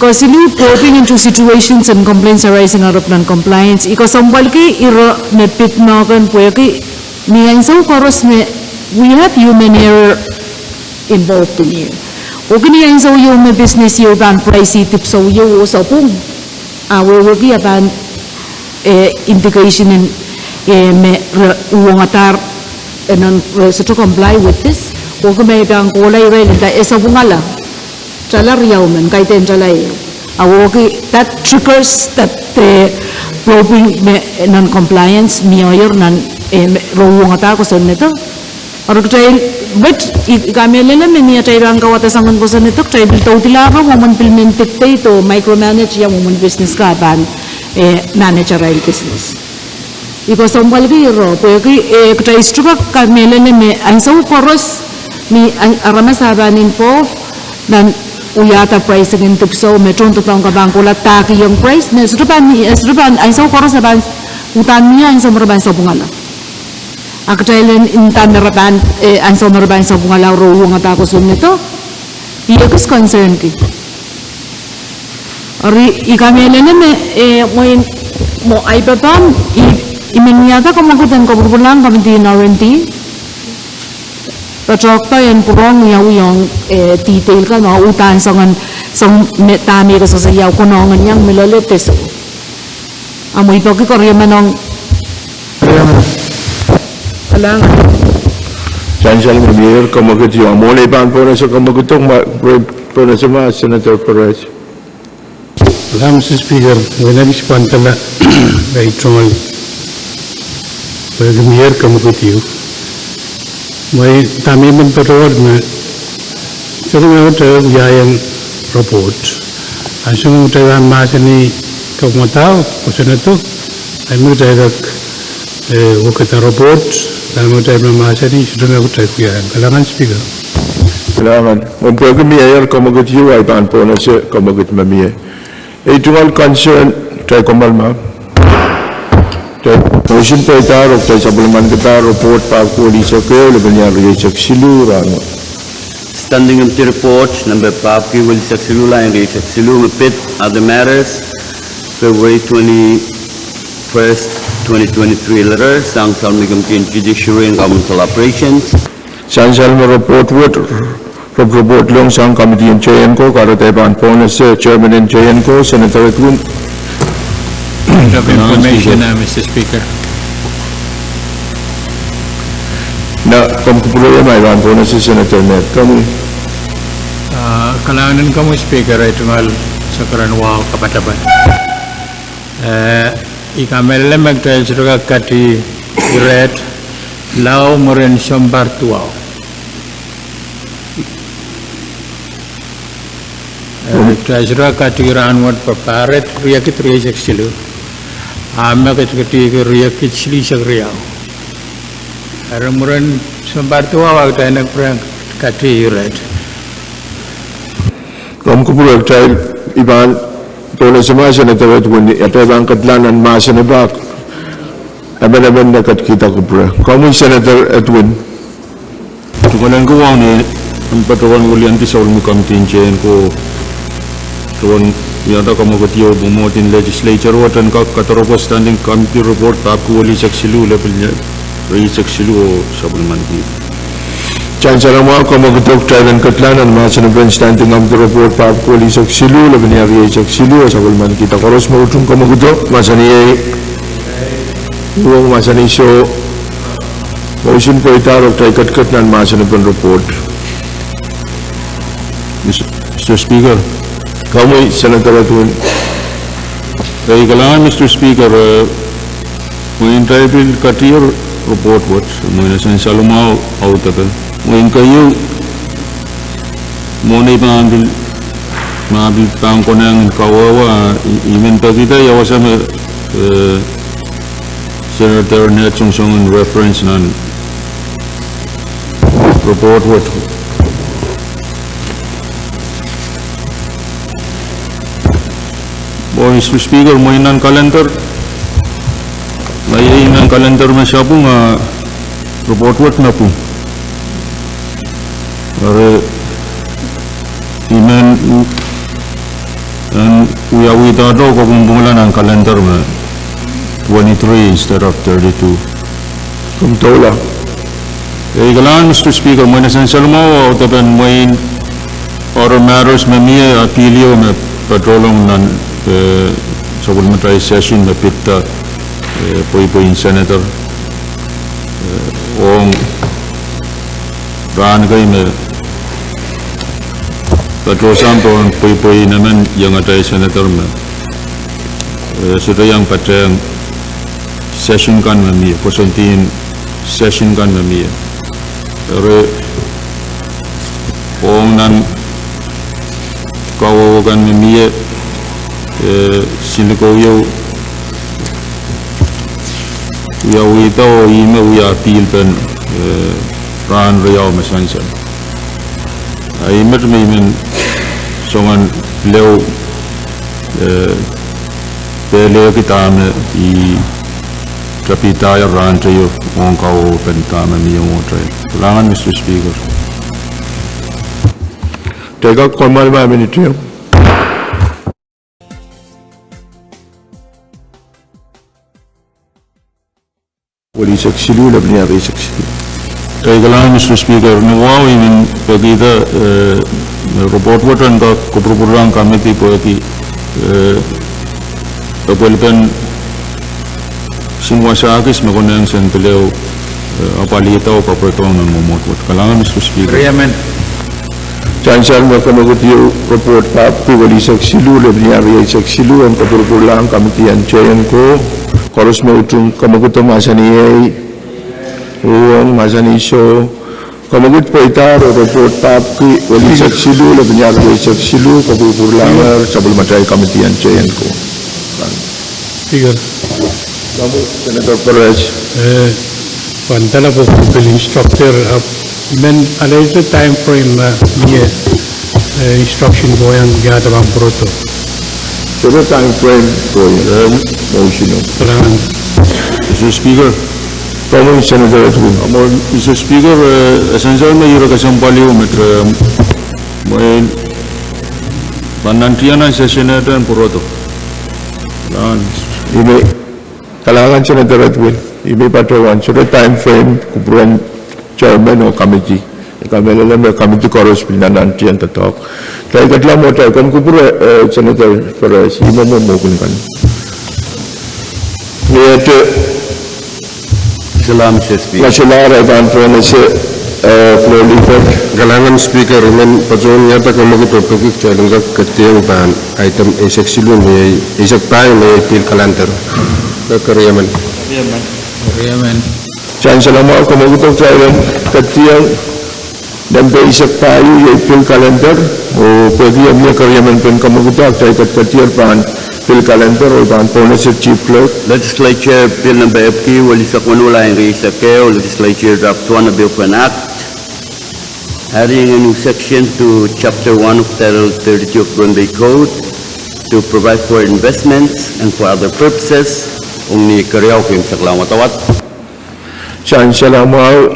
Kesiluh, probing into situations and complaints arising out of non-compliance. I kesempwalki ire me pid mehkan pwehki ni ansou koaros me we have human error involved in here. Pwehki ni ansou ieu me business ieu pahn price dipwisou ieu oh sapwung, a wehwehki a pahn, eh, indication en, eh, me re uhwongadahr, eh, non, eh, sohte comply with this. Pwehki me pahn kohla irail nda e sapwungala tala riau men, kaidehn tala ieu. A wehwehki that triggers that, eh, probing me, eh, non-compliance, mie nan, eh, me re uhwongada kosonnedo. Eri kitail, but I, I kamehlele me ni atail pahn kauwada soangen kosonnedo, kitail pil doudila rong mwomwen pil men dictate oh micromanage ia mwomwen business ka pahn, eh, manage arail business. I kesempwalki ire, pwehki, eh, kitail sohte kak kamehlele me ansou koaros ni an-, aramas a pahn involve nan wiahda pricing en dipwisou me tohndoadoahk ka pahn kohla dahkihong price, me sohte pahn, eh, sohte pahn ansou koaros a pahn uhdahn mie ansou me re pahn sapwungala. A kitail en nda me re pahn, eh, ansou me re pahn sapwungala re uhwongada kosonnedo. I ekis concern ki. Eri I kamehlele me, eh, mwein mwo ahi pepehm, I, I men wiahda kamwekid en kapwurpwurlahng committee en R and D patohdo en pwurehng wiawi ong, eh, detail kan ma uhdahn soangen, soangen me dahme koasoakoasoia konehng en iang me loale de soh. A mwein I peki koaros men ong. Kalahngan. Sansal me mie kamwekid ieu. A mwohn ei pahn pohnese kamwekid ieu ma, pohnese ma Senator Perez. Kalahngan Mister Speaker, mwein ekis pahn tala, ei tungoal, pwehki mie kamwekid ieu. Mwein dahme I men patohwan me, soangen me kitail wiahiong report. Ansou me kitail pahn mahsanih kamwadau kosonnedo, ahpw me kitail kak, eh, wekada report, dahme kitail pahn mahsanih, soangen me kitail wiahiong. Kalahngan Speaker. Kalahngan. Ong pwehki mie ier kamwekid ieu, I pahn pohnese kamwekid me mie. Ei tungoal concern, tai komwal ma. Tai motion pweida, oh tai sapwellimanki pahn report pahpwiki welisek ehu, lepin iang rieisek siluh rahnwet. Standing committee report, number pahpwiki welisek siluh, lain rieisek siluh, me pid other matters, February twenty-first, twenty twenty-three letter, sang Salome Committee on Judiciary and Governmental Operations. Sansal me report wet, rep-, report long sang Committee en J N ko, kahrehda I pahn pohnese Chairman en J N ko, Senator Edwin. Point of information, uh, Mister Speaker. Na, komw kupwure ma I pahn pohnese Senator Ned, komwi. Uh, kalahngan en komwi Speaker, ei tungoal sakaradahn wahu kapatapat. Uh, I kamehlele me kitail sohte kak kati iret lao mwurin sounpar duwau. Eh, kitail sohte kak kati rahnwet pwe pahr riekid rieisek siluh. A me ketiket riekid silihsek riau. Eri mwurin sounpar duwau a kitail en kupwure kati iret. Komw kupwure kitail, I pahn pohnese ma Senator Edwin, e pahn ketlahng nan mahsen pak. Emenemen me ketikihda kupwure. Komwi Senator Edwin. Tungoal en kowaun, en patohwan wiliandi sapwellime committee en J N ko, patohwan wiahda kamwekid ieu pwe mwohn legislature wet en kak kadoropwe standing committee report pahpwiki welisek siluh, lepin iang rieisek siluh oh sapwellimanki. Sansal mwahu, kamwekid, oh kitail en ketlahng nan mahsen en standing committee report pahpwiki welisek siluh, lepin iang rieisek siluh oh sapwellimankihda. Koaros me utung kamwekid, mahsanih ei. Uhwong, mahsanih soh. Motion pweida, oh kitail ketiket nan mahsen en report. Mister Speaker. Komwi Senator Edwin. Ei kalahngan Mister Speaker, eh, mwein kitail pil katier report wet, mwein e sansal mwahu audepe. Mwein keieu, mwohn ei pahn pil, ma pil pahn konehng en kawehwe, I, I men pekihda ia wasa me, eh, Senator Ned songosong en reference nan report wet. Oh Mister Speaker, mwein nan calendar, ma iei nan calendar me sapwung a report wet me pwung. Eri I men, en wiawihdohdo kopwungpwungla nan calendar me twenty-three instead of thirty-two. Komw doula. Ei kalahngan Mister Speaker, mwein e sansal mwahu audepen mwein other matters me mie, a bill ieu me patohlong nan, eh, sapwellimatail session me pidda, eh, pweipwein Senator, eh, ong rahn kei me patohsang pohn pweipwein emen iengatail Senator me, eh, sohte iang patehng session kan me mie, pwosondin session kan me mie. Eri ong nan kawehwe kan me mie, eh, silikouieu wiawihda oh ih me wia bill pen, eh, rahn riau me sansal. A ih met me I men songen leo, eh, pehlehki dahme I tapihdaier rahn teio ong kawehwe pen dahme mie mwohtail. Kalahngan Mister Speaker. Kitail kak komwal ma minit ehu. Welisek siluh, lepin iang rieisek siluh. Ei kalahngan Mister Speaker, ni wahu I men pekihda, eh, report wet en kak kopwurupwurlahng committee pwehki, eh, pepwelpen kisin wasa kis me konehng sen pil ehu, eh, apwalihda oh kapwuredohng nan mwomwohd wet. Kalahngan Mister Speaker. Riemen. Sansal me kamwekid ieu report pahpwiki welisek siluh, lepin iang rieisek siluh, en kopwurupwurlahng committee en J N ko, koaros me utung kamwekid o mahsanih ei, uhwong, mahsanih soh. Kamwekid pweida oh report pahpwiki welisek siluh, lepin iang rieisek siluh, kopwurupwurlahngehr sapwellimatail committee en J N ko. Speaker. Senator Perez. Eh, pahn dahla pwe pil instructor ahpw Men alehdi time frame, eh, mie, eh, instruction kohieng ia de pahn pwurodo. Sohte time frame kohieng, eh, motion o. Kalahngan. Mister Speaker. Komwi Senator Edwin. Mister Speaker, eh, e sansal me ire kesempwal ieu me, eh, mwein pahn nantihong nan session en pwurodo. Kalahngan. Ih me Kalahngan Senator Edwin, ih me patohwan sohte time frame kupwuren chairman oh committee. I kamehlele me committee koaros pil nantihong doadoahk. Kitail ketlahng mwo atail komw kupwure, eh, Senator Perez, ih mwomwen mwo kan. Miehte. Salam, Mister Speaker. Masala, I pahn pohnese, eh, floor leader. Kalahngan Speaker, I men patohwan wiahda kamwekid oh peki kitail en kak ketieng pahn item eisek siluh me, eisek pahieu me iei pil kalender. Keriamen. Keriamen. Sansal mwahu, kamwekid oh kitail en ketieng nempe eisek pahieu iei pil kalender, oh pwehki mie keriemen pen kamwekid, kitail ketiket pahn pil kalender oh pahn pohnese Chief Clerk. Legislature Bill number epwiki welieisek weneu, lain rieisek ehu, Legislature Draft One Appropriation Act. Adding a new section to Chapter One of Title thirty-two of Pohnpei Code to provide for investments and for other purposes. Ong ni keriau, keimwseklahn wadawad. Sansal mwahu,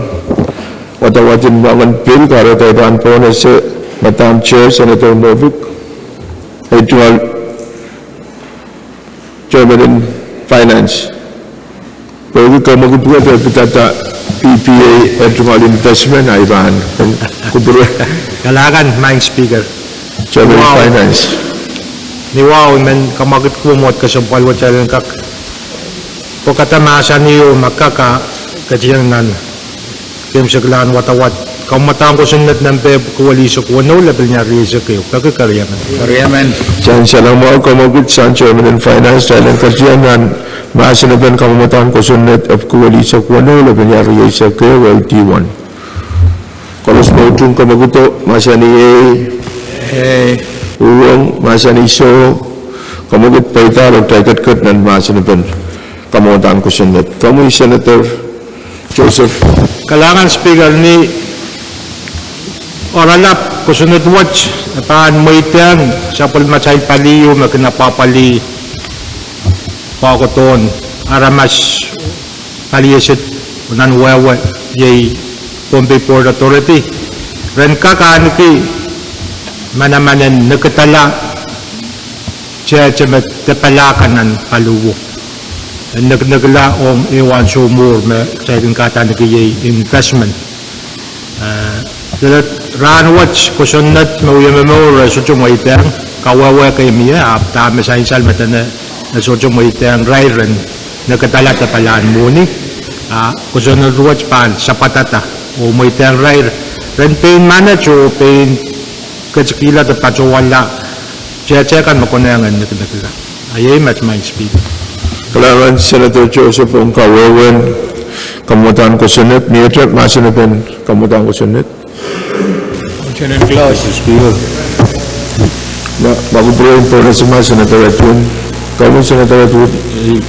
wadawadin moangen pil kahrehda I pahn pohnese Madam Chair, Senator Moffitt, eh, tungoal Chairman en Finance. Pwehki kamwekid wet e pidada P P A, eh, tungoal investment, I pahn kupwure. Kalahngan, Madam Speaker. Chairman en Finance. Ni wahu I men kamwekid kupwure mwohd kesempwal wet kitail en kak pwekada mahsanih oh me kak ketieng nan keimwseklahn wadawad. Kamwadahn Kosonned nempe epwiki welieisek weneu, lepel ni rieisek ehu. Peki keriamen. Keriamen. Sansal mwahu, kamwekid sang Chairman en Finance, kitail en ketieng nan mahsen en Kamwadahn Kosonned epwiki welieisek weneu, lepel ni rieisek ehu, L D one. Koaros me utung kamwekid oh mahsanih ehi. Uhwong mahsanih soh, kamwekid peidahr oh kitail ketiket nan mahsen en Kamwadahn Kosonned. Komwi Senator Joseph. Kalahngan Speaker, ni oaralap kosonned wet e pahn mweidehng sapwellimatail pali ehu me kin apwapwalih pahkodohn aramas, pali eset nan wehwe, iei Pohnpei Port Authority, ren kak ahneki manaman en nikidala tehte me depala kan nan paliwo, en nikidala ong ehu ansou mwuhr me kitail kin kahdaneki iei investment. Eh, rahn wet kosonned me wie momour e sohte mweidehng, kawehwe kei mie, ahpw dahme sansal me dene e sohte mweidehng irail ren nikidala depalahn mwohni, a kosonned wet pahn sapwadada oh mweidehng irail ren pein manage oh pein ketikihla de patohwala tehte kan me konehng en nikidala. A iei met, Madam Speaker. Kalahngan Senator Joseph ong kawehwehn Kamwadahn Kosonned. Miehte mahsen en Kamwadahn Kosonned? Mister Speaker. Ma kupwure en pohnese Senator Edwin. Komwi Senator Edwin. Eh,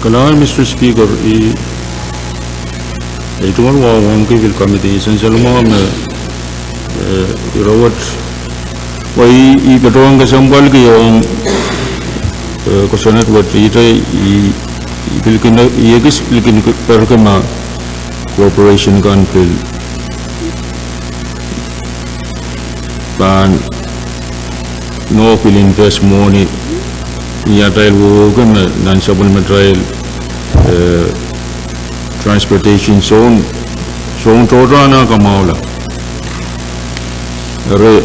kalahngan Mister Speaker, I, I tungoal wahu ong kei pil committee, I sansal mwahu me, eh, ire wet, wa I, I patohwan kesempwalki ong, eh, kosonned wet, ihte I, I pil kin, I ekis pil kin perkemah corporation kan pil pahn nohk pil invest mwohni ni atail wehwehki me nan sapwellimatail, eh, transportation zone, zone tohto nan kamwahula. Eri,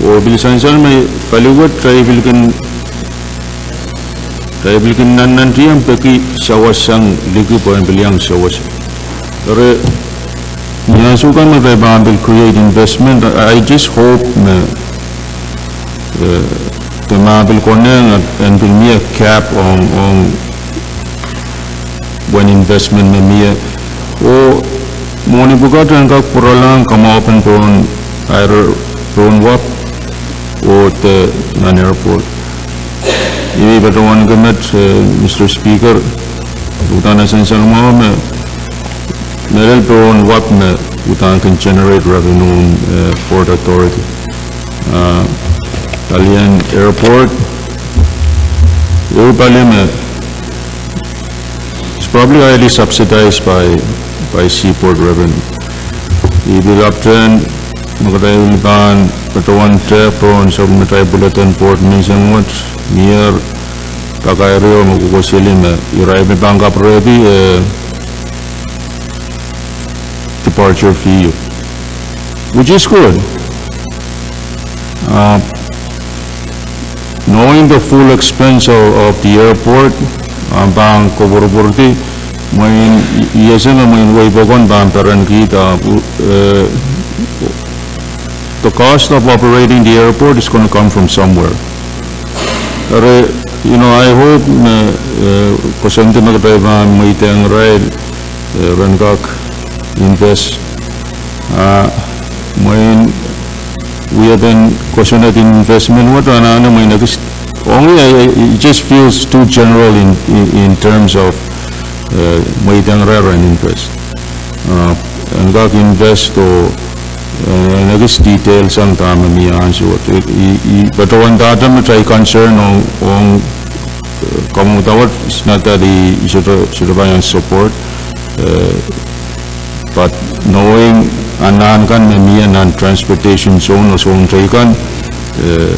oh pil sansal me pali wet kitail pil kin, kitail pil kin nannantiong peki sawas sang liki pwehn pil iang sawas. Eri, ni ansou kan me kitail pahn pil create investment, I, I just hope me, eh, de ma pil konehng en pil mie cap ong, ong uwen investment me mie, oh mwohni pwukat en kak pwuralahng kamwahupen pohn, air pohn wahp oh de nan airport. I patohwan kin met, eh, Mister Speaker, uhdahn e sansal mwahu me mehlel pohn wahp me uhdahn kin generate revenue, eh, Port Authority. Ah, palien airport, ehu pali me is probably highly subsidized by, by seaport revenue. I pil apwtehn me kitail pahn patohwan tehk pohn sapwellimatail bulletin board menseng wet, mie pak ehu me kokoseli me irail me pahn kapwurehdi, eh, departure fee, which is good. Uh, knowing the full expense of, of the airport, ah, pahn kapwurpwurdi, mwein, I ese me mwein wehi pokon pahn perenki, ah, eh, the cost of operating the airport is gonna come from somewhere. Eri, you know, I hope me, eh, koasoandi me kitail pahn mweidehng irail, eh, ren kak invest. Ah, mwein wiepen kosonned en investment wet anahne mwein ekis, only, eh, it just feels too general in, in, in terms of, eh, mweidehng irail ren invest. Ah, en kak invest oh, eh, en ekis detail sang dahme mie ansou wet. I, I, I patohwan dahte me tai concern ong, ong, eh, kamwomwada wet is not that I, I sohte, sohte pahn support, eh, but knowing anahn kan me mie nan transportation zone oh zone teikan, eh,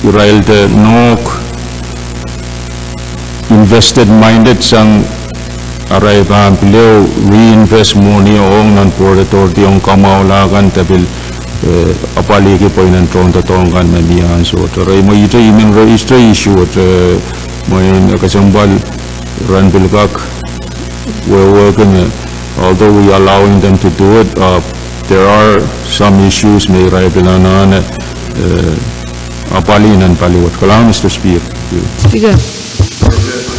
irail de nohk invested minded sang arail pahn pil ehu reinvest mwohni ong nan Port Authority ong kamwahula kan de pil, eh, apwalihki pweinen tohndoadoahk kan me mie ansou wet. Eri mwein ihte I men re-, ihte issue wet, eh, mwein kesempwal ren pil kak wehwehki me, although we allowing them to do it, uh, there are some issues me irail pil anahne, eh, apwalih nan pali wet. Kalahngan, Mister Speaker. Speaker.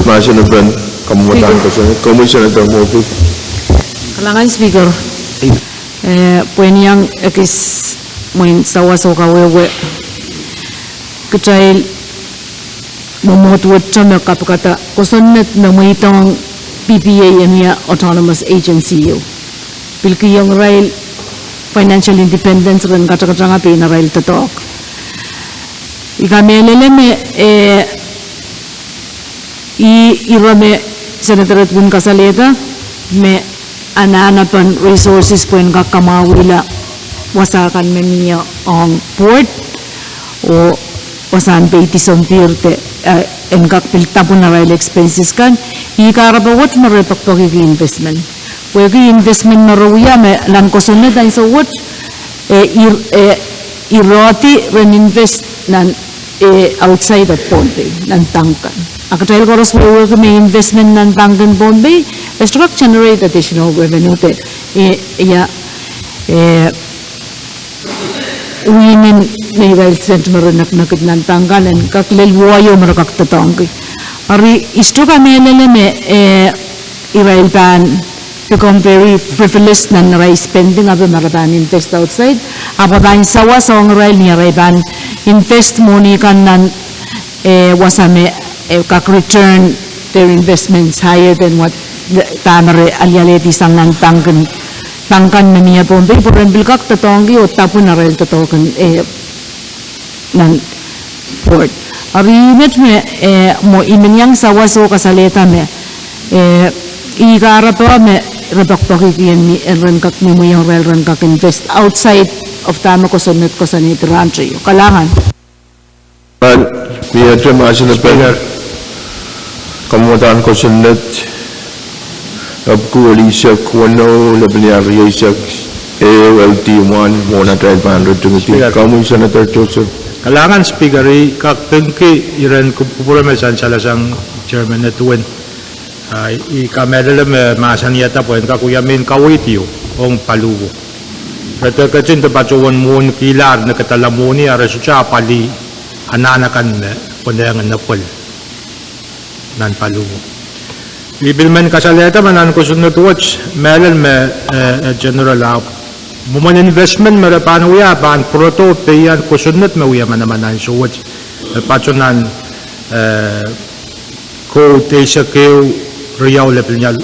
Mahsen en pahn kamwomwada Speaker. Koasoan, komwi Senator Murphy. Kalahngan Speaker. Eh, pwehn iang ekis mwein sawas oh kawehwe kitail mwomwohd wet me kapikada kosonned me mweidohng P P A en wia autonomous agency ieu. Pil kihong irail financial independence ren katakatanga pein arail doadoahk. I kamehlele me, eh, ih ire me Senator Edwin kasalehda me anahnepen resources pwehn kak kamwahwihla wasa kan me mie ong port oh wasahn peidi sounpihr de, eh, en kak pil dapwin arail expenses kan. Ih kahrepe wet me re pekipekihki investment. Pwehki investment me re wia me nan kosonned ansou wet, eh, ir-, eh, irehdi ren invest nan, eh, outside of Pohnpei, nan tang kan. A kitail koaros wehwehki me investment nan tang kan Pohnpei, e sohte kak generate additional revenue de, eh, ia, eh, women me irail sent me re neknekid nan tang kan en kak lel woaio me re kak doadoahngki. Eri I sohte kamehlele me, eh, irail pahn become very frivolous nan arail spending, ahpw ma re pahn invest outside, ahpw pahn sawas ong irail ni arail pahn invest mwohni kan nan, eh, wasa me, eh, kak return their investments higher than what, dahme re alialehdi sang nan tang kan, tang kan me mie Pohnpei, pwe ren pil kak doadoahngki oh dapwin arail doadoahk en, eh, nan port. Eri ih met me, eh, mwo I men iang sawas oh kasalehda me, eh, ih kahrepe me re pekipekihki en, en ren kak mihmi ong irail ren kak invest outside of dahme kosonned koasoanehdi rahn teio. Kalahngan. Mie te mahsen en pahn kamwomwadahn kosonned epwiki welisek weneu, lepin riau rieisek ehu, L D one, mwohn atail pahn ritingidi. Speaker. Komwi Senator Joseph. Kalahngan Speaker, I kak pingki iren kupwure me sansal sang Chairman Edwin. Ah, I kamehlele me mahsanihada pwehn kak wia mehn kaweid ieu ong paliwo. Re de ketin de patohwan mwohnkihlahr ni kadala mwohni, a re sohte apwalih anahn akan me konehng en epwel nan paliwo. I pil men kasalehda me nan kosonned wet, mehlel me, eh, eh, General, ahpw mwomwen investment me re pahn wia pahn pwurodo peian kosonned me wia manaman ansou wet, me patohwan, eh, code eisek ehu, riau lepin riau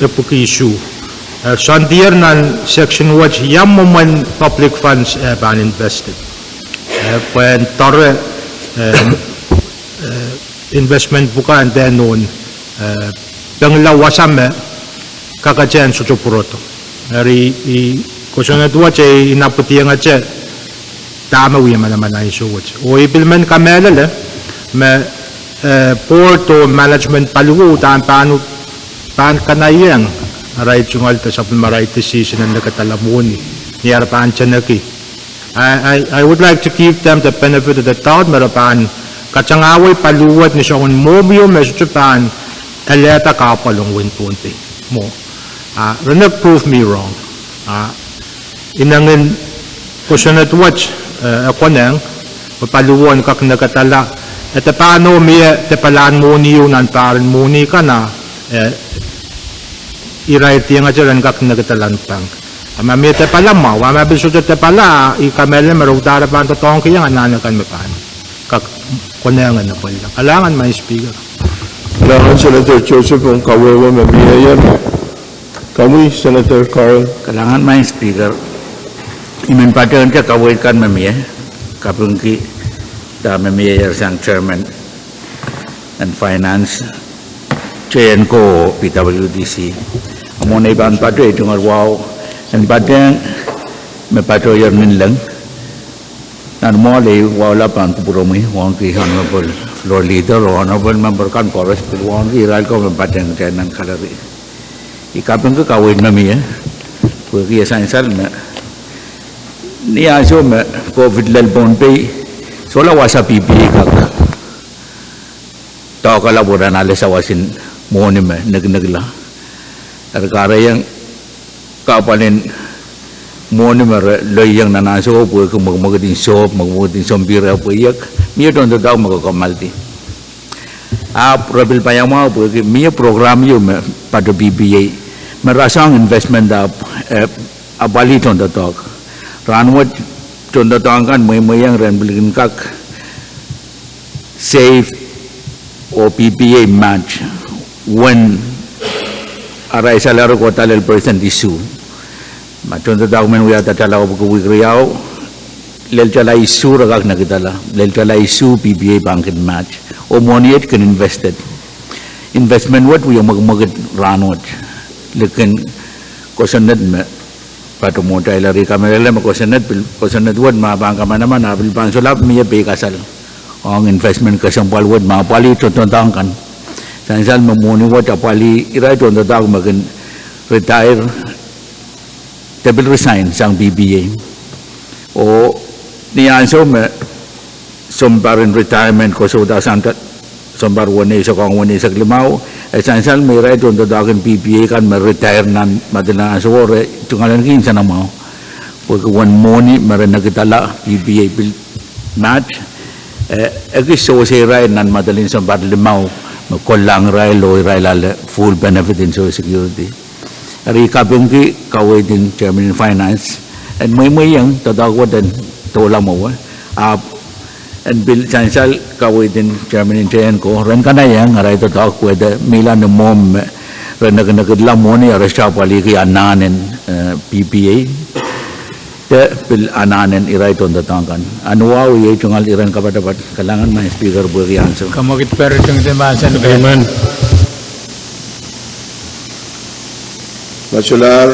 epwiki isuh. Eh, soandier nan section wet ia mwomwen public funds, eh, pahn invested. Eh, pwehn doare, eh, eh, investment pwukat en dehr nohn, eh, pengla wasa me kakete en sohte pwurodo. Eri, ih kosonned wet e inapwidihong ete dahme wie manaman ansou wet. Oh I pil men kamehlele me, eh, board oh management paliwar uhdahn pahn, pahn kanaieng arail tungoal de sapwellime arail decision en nekidala mwohni, ni ar pahn teneki. I, I, I would like to give them the benefit of the doubt, me re pahn katangahwei paliwar ni soangen mwohmwi o me sohte pahn elehda kahpwal ong wehin Pohnpei mwo. Ah, re nek prove me wrong. Ah, inengin kosonned wet, eh, e konehng, me paliwar en kak nekidala, e de pahn oh mie depalahn mwohni ieu nan pahr en mwohni kan, ah, eh, irail diengete ren kak nekidala nan bank. A ma mie depala mwahu, a ma pil sohte depala, I kamehlele me re uhdahn re pahn doadoahngkihong anahn akan me pahn kak konehng en epwella. Kalahngan, Madam Speaker. Kalahngan, Senator Joseph, ong kawehwe me mie. Komwi, Senator Carl. Kalahngan, Madam Speaker. I men patehngte kaweid kan me mie, kapingki dahme mie sang Chairman en Finance, J N ko, P W D C. A mwohn ei pahn patoh, I tungoal wahu en patehng me patohier nin leng. Nan mwoahl ei wahu lap pahn kupwuromwi, wauneki Honorable Floor Leader oh Honorable member kan koaros, pil wauneki irail ko me patehng kitail nan gallery. I kapingki kaweid me mie, pwehki e sansal me ni ansou me COVID lel Pohnpei, sohla wasa P P A kak doahkala pwe ren ale sawas en mwohni me nekinekla. Eri kahrehiong kahpwal en mwohni me re loieng nan ansouo pwehki mwekimwekid en sohp, mwekimwekid en sounpihre pwe iek, mie tohndoadoahk me kokomaldi. Ahpw re pil paiamwahu pwehki mie program ieu me patoh P P A me rasehng investment ahpw, eh, apwalih tohndoadoahk. Rahnwet tohndoadoahk kan mweimweiong ren pil kin kak save oh P P A match uwen arail salary kohda lel percent isuh. Ma tohndoadoahk men wiahda tala epwiki wihk riau, lel tala isuh re kak nekidala, lel tala isuh P P A pahn kin match. Oh mwohni et kin invested. Investment wet wie mwekimwekid rahnwet. Likin kosonned me patohwan mwohtail. Eri I kamehlele me kosonned, pil kosonned wet me pahn kamanaman, a pil pahn solahr mie peikasal ong investment kesempwal wet me apwalih tohndoadoahk kan. Sansal me mwohni wet apwalih, irail tohndoadoahk me kin retire de pil resign sang P P A. Oh ni ansou me sounpar en retirement ko souda sang ta-, sounpar weneisek ong weneisek limau, e sansal me irail tohndoadoahk en P P A kan me retire nan madel en ansouo re tungoalenki nsenamwahu. Pwehki uwen mwohni me re nekidala P P A pil match, eh, ekis sewese irail nan madel en sounpar limau me kollahng irail oh irail ale full benefit en Social Security. Eri I kapingki kaweid en Chairman en Finance en mweimweiong doadoahk wet en doula mwowe. Ahpw en pil sansal kaweid en Chairman en J N ko ren kanaieng arail doadoahk pwe de mihla ni mwomw me re nekinekidla mwohni a re sohte apwalihki anahn en, eh, P P A. De pil anahn en irail tohndoadoahk kan. Ahn wahu iei tungoal iren kapatapat. Kalahngan Madam Speaker pwehki ansou. Kamwekid pere tengte mahsen pere. Amen. Ma solahr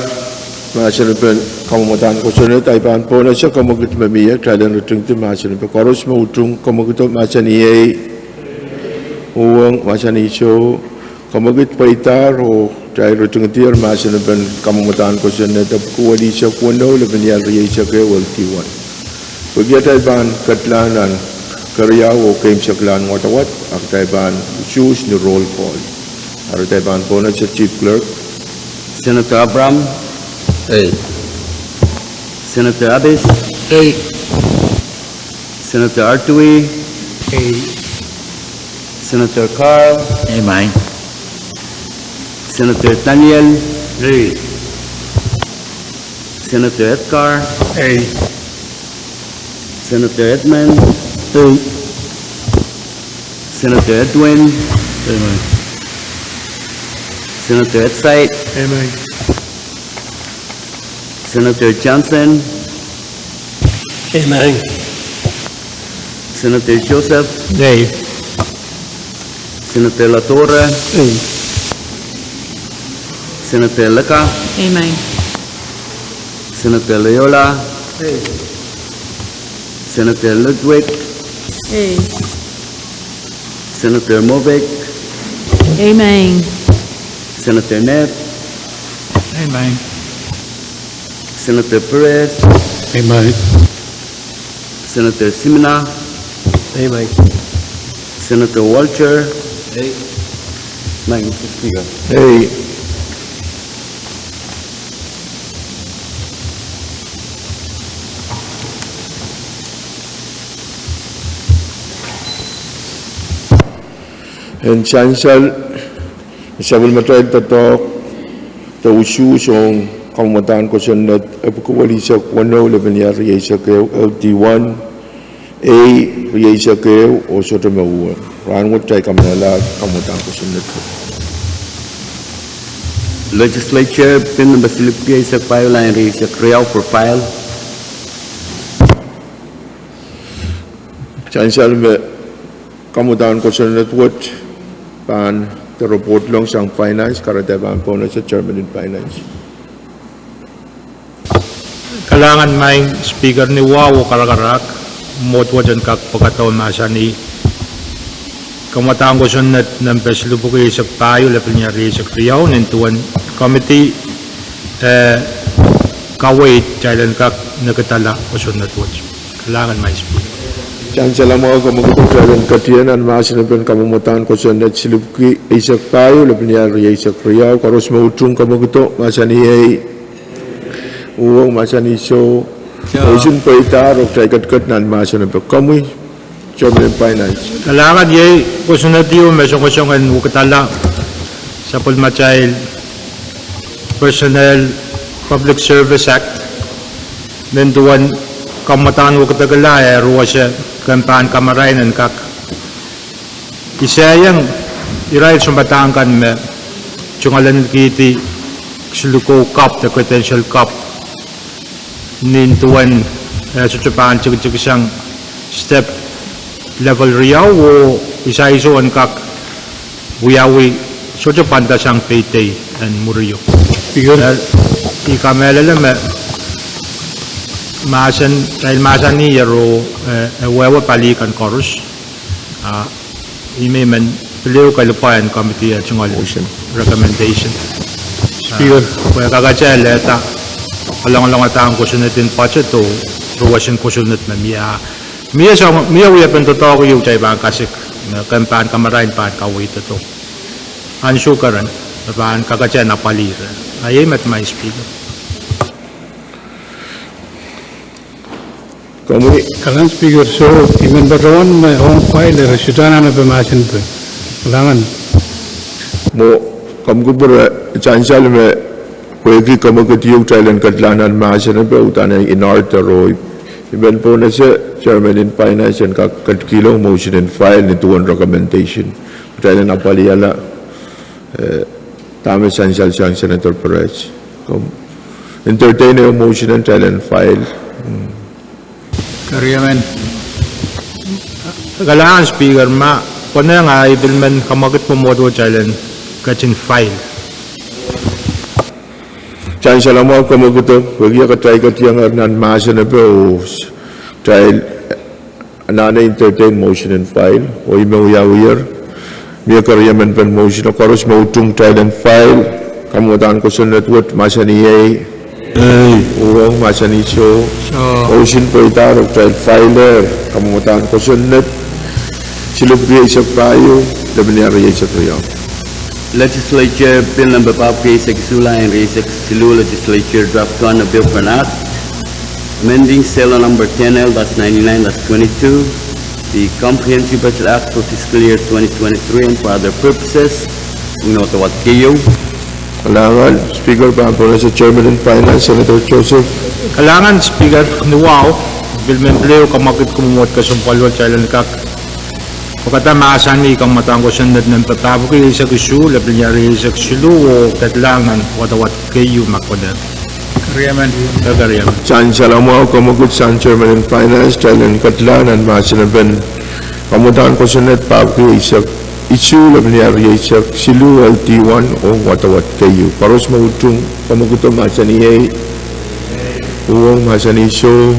mahsen en kamwomwdahn kosonned, I pahn pohnese kamwekid me mie, kitail en ritingdi mahsen en koaros me utung kamwekido mahsen iei. Uhwong mahsen iso. Kamwekid pweidahr oh kitail ritingdier mahsen en kamwomwdahn kosonned epwiki welisek weneu, lepin ial rieisek ehu, weldki wen. Pwehki atail pahn kedlahng nan keriau oh keimwseklahn wadawad, a kitail pahn usuhs ni roll call. Eri kitail pahn pohnese Chief Clerk. Senator Abraham. Ei. Senator Abis. Ei. Senator Artui. Ei. Senator Carl. Ei, mai. Senator Daniel. Ei. Senator Edgar. Ei. Senator Edmund. Ei. Senator Edwin. Ei, mai. Senator Edsait. Ei, mai. Senator Johnson. Amen. Senator Joseph. Yay. Senator Ladora. Yay. Senator Leka. Amen. Senator Loyola. Yay. Senator Ludwig. Yay. Senator Mobeck. Amen. Senator Ned. Amen. Senator Perez. Amen. Senator Simina. Amen. Senator Walter. Amen, Mister Speaker. Yay. En sansal, sapwellimatail doadoahk de usuhs ong kamwadahn kosonned epwiki welisek weneu, lepin iar rieisek ehu, L D one, A, rieisek ehu, oh sohte me uwen. Rahnwet kitail kamehlele kamwadahn kosonned. Legislature Bill number silipwiki eisek pahieu, lain rieisek riau for file. Sansal me kamwadahn kosonned wet pahn de report ong sang Finance, kahrehda pahn pohnese Chairman en Finance. Kalahngan maing Speaker ni wahu oh karakarahk, mwohd wet en kak pwekada oh mahsanih kamwadahn kosonned nempe silipwiki eisek pahieu, lepin iar rieisek riau, nin duwen committee, eh, kaweid kitail en kak nekidala kosonned wet. Kalahngan maing Speaker. Sansal mwahu, kamwakido, kitail en ketieng nan mahsen en kamwadahn kosonned silipwiki eisek pahieu, lepin iar rieisek riau. Koaros me utung kamwakido, mahsanih ei. Uhwong, mahsanih soh. Soh. Mwohn pweida, oh kitail ketiket nan mahsen en komwi, Chairman en Finance. Kalahngan, iei kosonned ieu me songosong en wekidala sapwellimatail Personnel Public Service Act, nin duwen kamwadahn wekidekla eh ruwese kemp en kamarain en kak iseieng irail sounpadahk kan me tungoaleniki silukou kap de credential kap, nin duwen, eh, sohte pahn tikitikisang step level riau oh isaiso en kak wiawi sohte pwandasang payday en mwurio. Speaker. Eh, I kamehlele me mahsen, kitail mahsanih iero, eh, eh, wehwe pali kan koaros. Ah, I men pil ehu kalipw en committee eh tungoal recommendation. Speaker. Ah, pwe kakete lehda kalongolongadahn kosonned en budget oh ruwesen kosonned me mie, mie wiepen doadoahk ieu kitail pahn kasik, me kemp en kamarain pahn kaweidehdo. Ansou keren me pahn kakete en apwalih reh. Iei met maing Speaker. Komwi. Kalahngan Speaker, soh, I men patohwan me ong file eri sohte anahnepe mahsen pwe. Kalahngan. Mwo, komw kupwure, sansal me pwehki kamwekid ieu kitail en kedlahng nan mahsen pwe uhdahn in order oh I men pohnese Chairman en Finance en kak ketikihong motion en file nin duwen recommendation. Kitail en apwalihala, eh, dahme sansal sang Senator Perez. Komw entertain ehu motion en kitail en file. Keriemen. Kalahngan Speaker, ma konehng ahi pil men kamwekid mwomwohdiso kitail en ketin file. Sansal mwahu kamwekido, pwehki kitail ketieng nan mahsen pwe oh kitail anahne entertain motion en file, oh I men wiawiher. Mie keriemen pen motion oh koaros me utung kitail en file kamwadahn kosonned wet mahsanih ei. Ei. Uhwong mahsanih soh. Soh. Motion pweida oh kitail file kamwadahn kosonned silipwiki eisek pahieu, lepin iar rieisek riau. Legislature Bill number papwiki eisek isuh, lain rieisek siluh, Legislature Draft One, a bill for an act amending SALO number ten L dash ninety-nine dash twenty-two, the Comprehensive Budget Act for fiscal year twenty twenty-three and for other purposes. Wadawad keieu. Kalahngan Speaker, pahn pohnese Chairman en Finance, Senator Joseph. Kalahngan Speaker, ni wahu, pil men pil ehu kamwekid mwomwohdiso kesempwal wet kitail en kak pwekada mahsanih kamwadahn kosonned nempe papwiki eisek isuh, lepin iar rieisek siluh oh kedlahng nan wadawad keieu me konehng. Sansal mwahu, kamwekid sang Chairman en Finance, kitail en ketla nan mahsen en kamwadahn kosonned papah eisek isuh, lepin rieisek siluh, L D one, ong wadawad keieu. Koaros me utung kamwekid mahsanih ei. Uhwong mahsanih soh.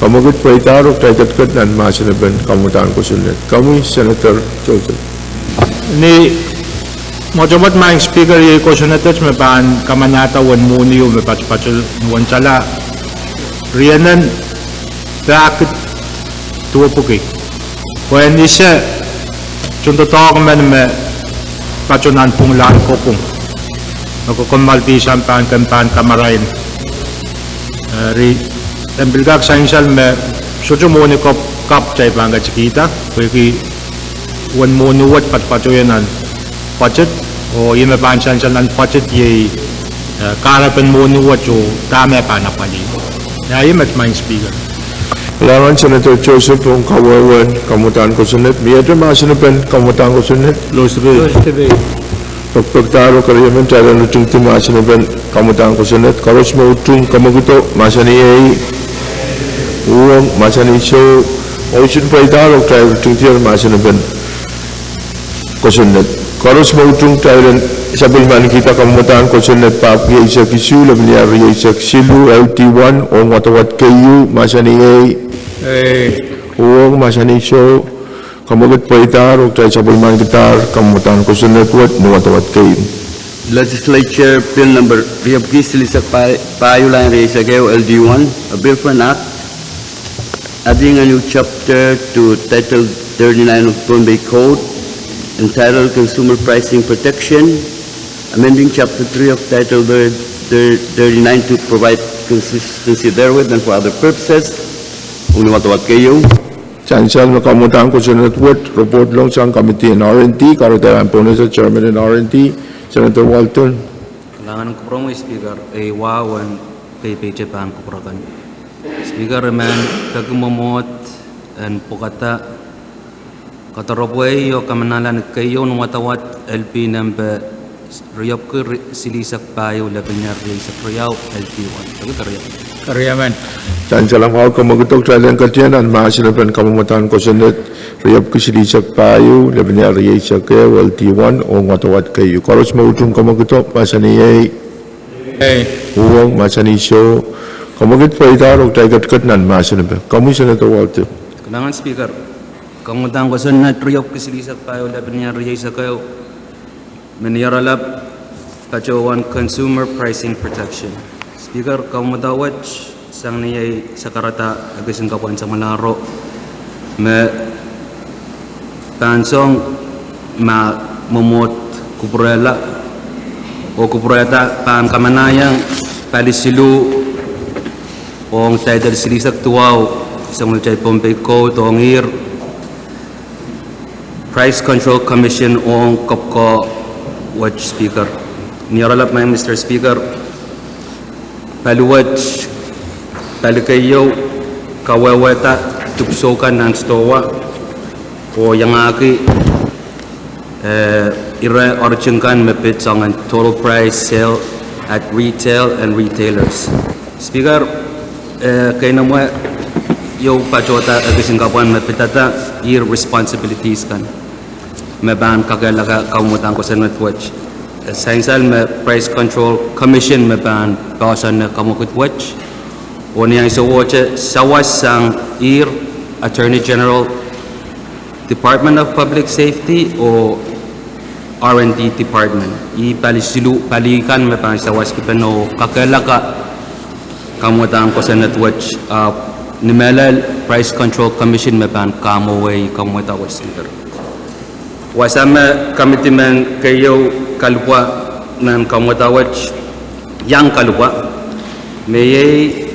Kamwekid pweidahr oh kitail ketiket nan mahsen en kamwadahn kosonned. Komwi Senator Joseph. Ni mwotomwot Madam Speaker, iei kosonned wet me pahn kamanahda uwen mwohni me patopato ni uwen tala rienen pahkid duwepwiki. Pwehn ese tohndoadoahk men me patopato nan pwungla en kopwung me kokommoaldi sang pahn kin pahn kamarain. Eri, en pil kak sansal me sohte mwohni kapw kitail pahn ketikihda, pwehki uwen mwohni wet patopato nan budget, oh ih me pahn sansal nan budget iei, eh, kahrepen mwohni wet oh dahme pahn apwalih. Ia ih met Madam Speaker. Kalahngan Senator Joseph ong kawehwehn kamwadahn kosonned. Miehte mahsen en kamwadahn kosonned? Pekpekdahr oh keriemen, kitail en utung mahsen en kamwadahn kosonned. Koaros me utung kamwekido mahsanih ei. Uhwong mahsanih soh. Mwohn pweidahr oh kitail utung mahsen en kosonned. Koaros me utung kitail en sapwellimanikihda kamwadahn kosonned papah eisek isuh, lepin rieisek siluh, L D one, ong wadawad keieu, mahsanih ei. Uhwong mahsanih soh. Kamwekid pweidahr oh kitail sapwellimanikihdahr kamwadahn kosonned wet ni wadawad keieu. Legislature Bill Number riepwiki silihsek pahieu, line rieisek ehu, L D one, a bill for an act adding a new chapter to Title thirty-nine of Pohnpei Code, entitled Consumer Pricing Protection, amending Chapter three of Title thirty-nine to provide consistency therewith and for other purposes. Ong ni wadawad keieu. Sansal me kamwadahn kosonned wet report ong sang committee en R and D, kahrehda Ambonesa, Chairman en R and D, Senator Walton. Kalahngan en kupwuromwi Speaker, ei wahu en peipeite pahn kupwur akan. Speaker, I men peki mwomwohd en pwukada kadoropwe oh kamanahla ni keieun wadawad L P nempe riepwiki silihsek pahieu, lepin rieisek riau, L P one. Peki keriemen. Keriemen. Sansal mwahu, kamwekido, kitail en ketla nan mahsen en kamwadahn kosonned riepwiki silihsek pahieu, lepin rieisek ehu, L P one, ong wadawad keieu. Koaros me utung kamwekido mahsanih ei. Uhwong mahsanih soh. Kamwekid pweidahr oh kitail ketiket nan mahsen en. Komwi Senator Walton. Kalahngan Speaker, kamwadahn kosonned riepwiki silihsek pahieu, lepin rieisek ehu, me ni oaralap patohwan Consumer Pricing Protection. Speaker, kamwadahn wet sang ni ei sakarada ekis en kapw en samwalahro me pahn song ma mwomwohd kupwurehla oh kupwurehda pahn kamanahieng pali siluh ong Title silihsek duwau, sang ni ei Pohnpei Code ong ihr Price Control Commission ong kapwko wet Speaker. Ni oaralap Madam Speaker, pali wet, pali keieu, kawehwehda dipwisou kan nan sidohwa oh iangahki, eh, ire origin kan me pid soangen total price sale at retail and retailers. Speaker, eh, keinemwe iou patohda ekis en kapw en me pidada ihr responsibilities kan me pahn kakehlaka kamwadahn kosonned wet. Eh, sansal me Price Control Commission me pahn poahsoan kamwekid wet. Oh ni ansouohte sawas sang ihr Attorney General, Department of Public Safety oh R and D Department. Ih pali siluh, pali kan me pahn sawaskipene oh kakehlaka kamwadahn kosonned wet, ah, ni mehlel Price Control Commission me pahn kamwowei kamwadahn wet Speaker. Wasa me committee men keieu kalipwa nan kamwadahn wet, iang kalipwa, me iei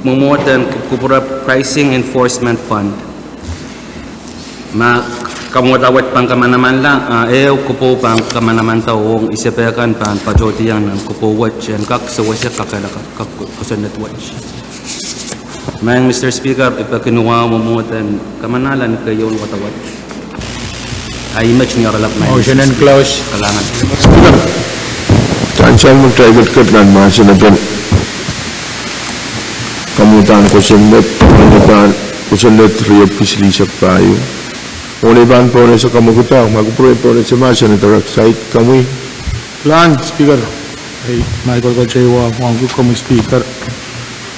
mwomwohd en kupwukupwure Pricing Enforcement Fund. Ma kamwadahn wet pahn kamanamanla, ah, ehu kupwou pahn kamanamanda ong isepe kan pahn patohdiong nan kupwou wet en kak sewese kakehlaka kosonned wet. Madam Speaker, I peki ni wahu mwomwohd en kamanahla ni keieun wadawad. Ahi met ni oaralap Madam Speaker. Motion en close. Kalahngan. Sansal me kitail ketiket nan mahsen en Kamwutan kosonned, kamwutan kosonned riepwiki silihsek pahieu. Mwohn ei pahn pohnese kamwekid, ma kupwuren pohnese ma Senator Exide, komwi. Kilang Speaker. Ei, Michael Koteiwa, wahngu komwi Speaker.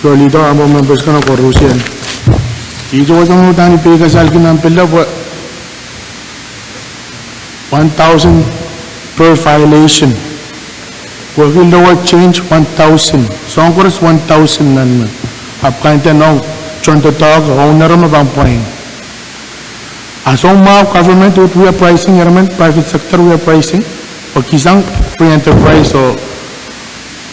Floor Leader, honorable members, kan koarusie. Ihte wasa me udahn I pil kasalki nan pil pwe one thousand per violation. Wehwehki lower change one thousand. Soahng koaros one thousand nan me. Ahpw kaidehn ong tohndoadoahk, owner me pahn pwain. A soangen mwahu government uhd wia pricing, eremen private sector wia pricing, pwe kihsang free enterprise oh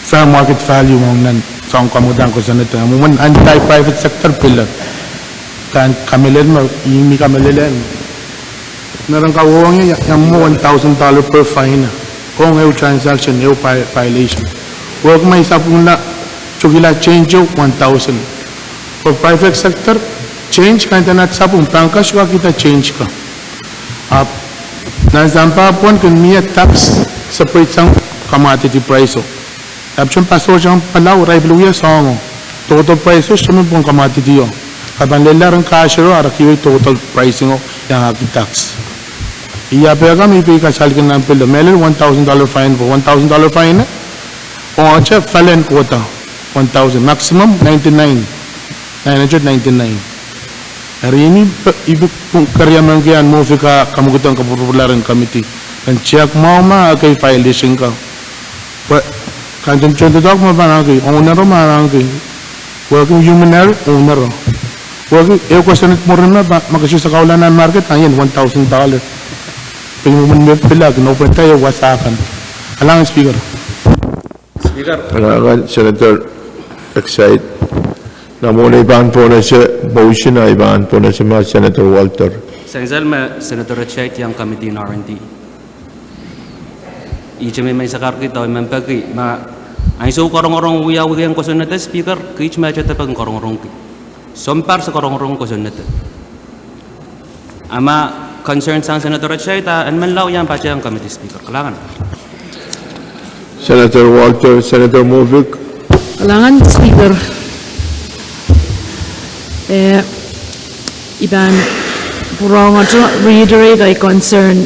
fair market value ong nan soahng kamwekid en kosonned. Mwomwen anti-private sector pil. Kan kamehlele me, I mih kamehlele me ren kawohng ie ia mwomwen one thousand dollar per fine ong ehu transaction, ehu vi-, violation. Wehwehki ma I sapwungala, tuhkihla change ehu one thousand. Pwe private sector, change kaidehn at sapwung, bank ka sohte kak kihda change ka. Ahpw nan sampah pwon kin mie tax separate sang commodity price o. Ahpw soangen pasoh sang palawo, irail pil wia soahngo. Total price o, soangen pwon commodity o. Ke pahn lella ren cash o, ara kihwei total pricing o, iangahki tax. Ia pwehki me I pil kasalki nan pil, mehlel one thousand dollar fine, pwe one thousand dollar fine, ongete felon kohda, one thousand, maximum ninety-nine, nine hundred ninety-nine. Eri I pil, I pil pwung keriamengki ahn Moffitt, kamwekid en kapwurpwurla rehn committee, ren check mwahu ma ekei violation ka. Pwe kaidehn tohndoadoahk me pahn ahneki, owner o me ahneki. Wehwehki human error, owner o. Wehwehki ehu kosonned mwurin me, ma ke sohte sakau nan market, a ien one thousand dollar. Pwe I mwomwen me pil kin open da ehu wasa kan. Kalahngan Speaker. Speaker. Kalahngan Senator Exide. Nan mwohn ei pahn pohnese motion, ei pahn pohnese ma Senator Walter. Sansal me Senator Exide iang committee en R and D. Ihte me I men sakarki, I men peki ma ansou karongorong wiawi ong kosonned, Speaker, kiht me te depek en karongorongki. Sounpar se karongorong kosonned. A ma concern sang Senator Exide, a en men lao I en patehng committee, Speaker. Kalahngan. Senator Walter, Senator Moffitt. Kalahngan Speaker. Eh, I pahn pwurohng ato reiterate ei concern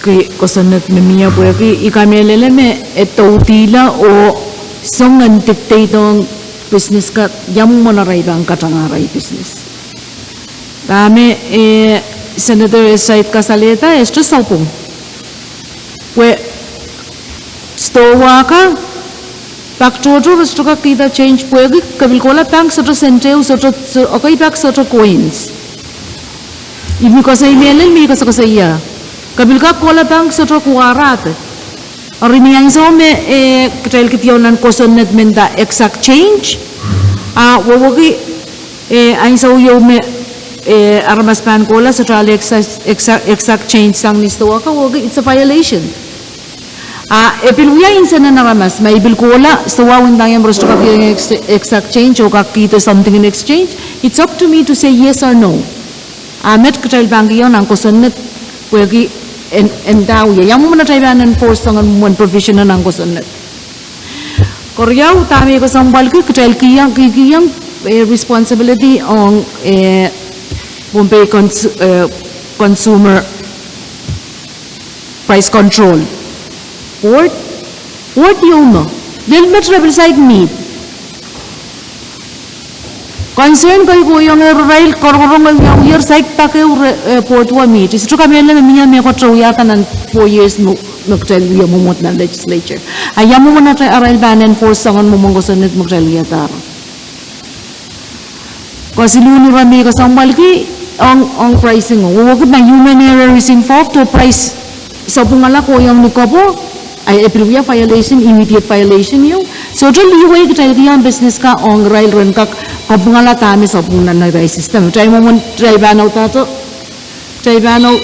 ki kosonned me mie pwehki I kamehlele me e doudila oh soangen dictate ong business ka ia mwomwen arail pahn katanga arail business. Dahme, eh, Senator Exide kasalehda e sohte sapwung. Pwe stowa ka, pak tohto re sohte kak kihda change pwehki ke pil kohla bank sohte sent ehu, sohte, so-, ekei pak sohte coins. I mih koasoi mehlel me I koasokoasoia. Ke pil kak kohla bank sohte kuwarahte. Eri ni ansou me, eh, kitail kihdiong nan kosonned me nda exact change, a wehwehki, eh, ansou ieu me, eh, aramas pahn kohla sohte ale exact, exact, exact change sang ni stowa ka, wehwehki it's a violation. A e pil wia insensen en aramas, ma I pil kohla stowa wendang ia me re sohte kak kihda exact change oh kak kihda something in exchange, it's up to me to say yes or no. A met kitail pahn kihong nan kosonned, pwehki en, en nda wia ia mwomwen atail pahn enforce soangen mwomwen provision en nan kosonned. Keriau, dahme I kesempwalki, kitail kihong, ki-, kihong, eh, responsibility ong, eh, Pohnpei Cons-, eh, Consumer Price Control Board, board ieu me, lel met re pil saik mih. Concern kei kohiong irail, korongorong kei wiawi, saik pak ehu re, eh, board wet mih. I sohte kamehlele me mie mehkot re wiahda nan four years me, me kitail wia mwomwohd nan legislature. A ia mwomwen arail pahn enforce soangen mwomwen kosonned me kitail wiahda. Koasoandi ire me I kesempwalki ong, ong pricing o. Wehwehki ma human error is involved oh price sapwungala kohiong ni kopo, a e pil wia violation, immediate violation ieu. Sohte lihwei kitail kihong business ka ong irail ren kak kapwungala dahme sapwung nan irail system. Kitail mwomwen, kitail pahn audato, kitail pahn au-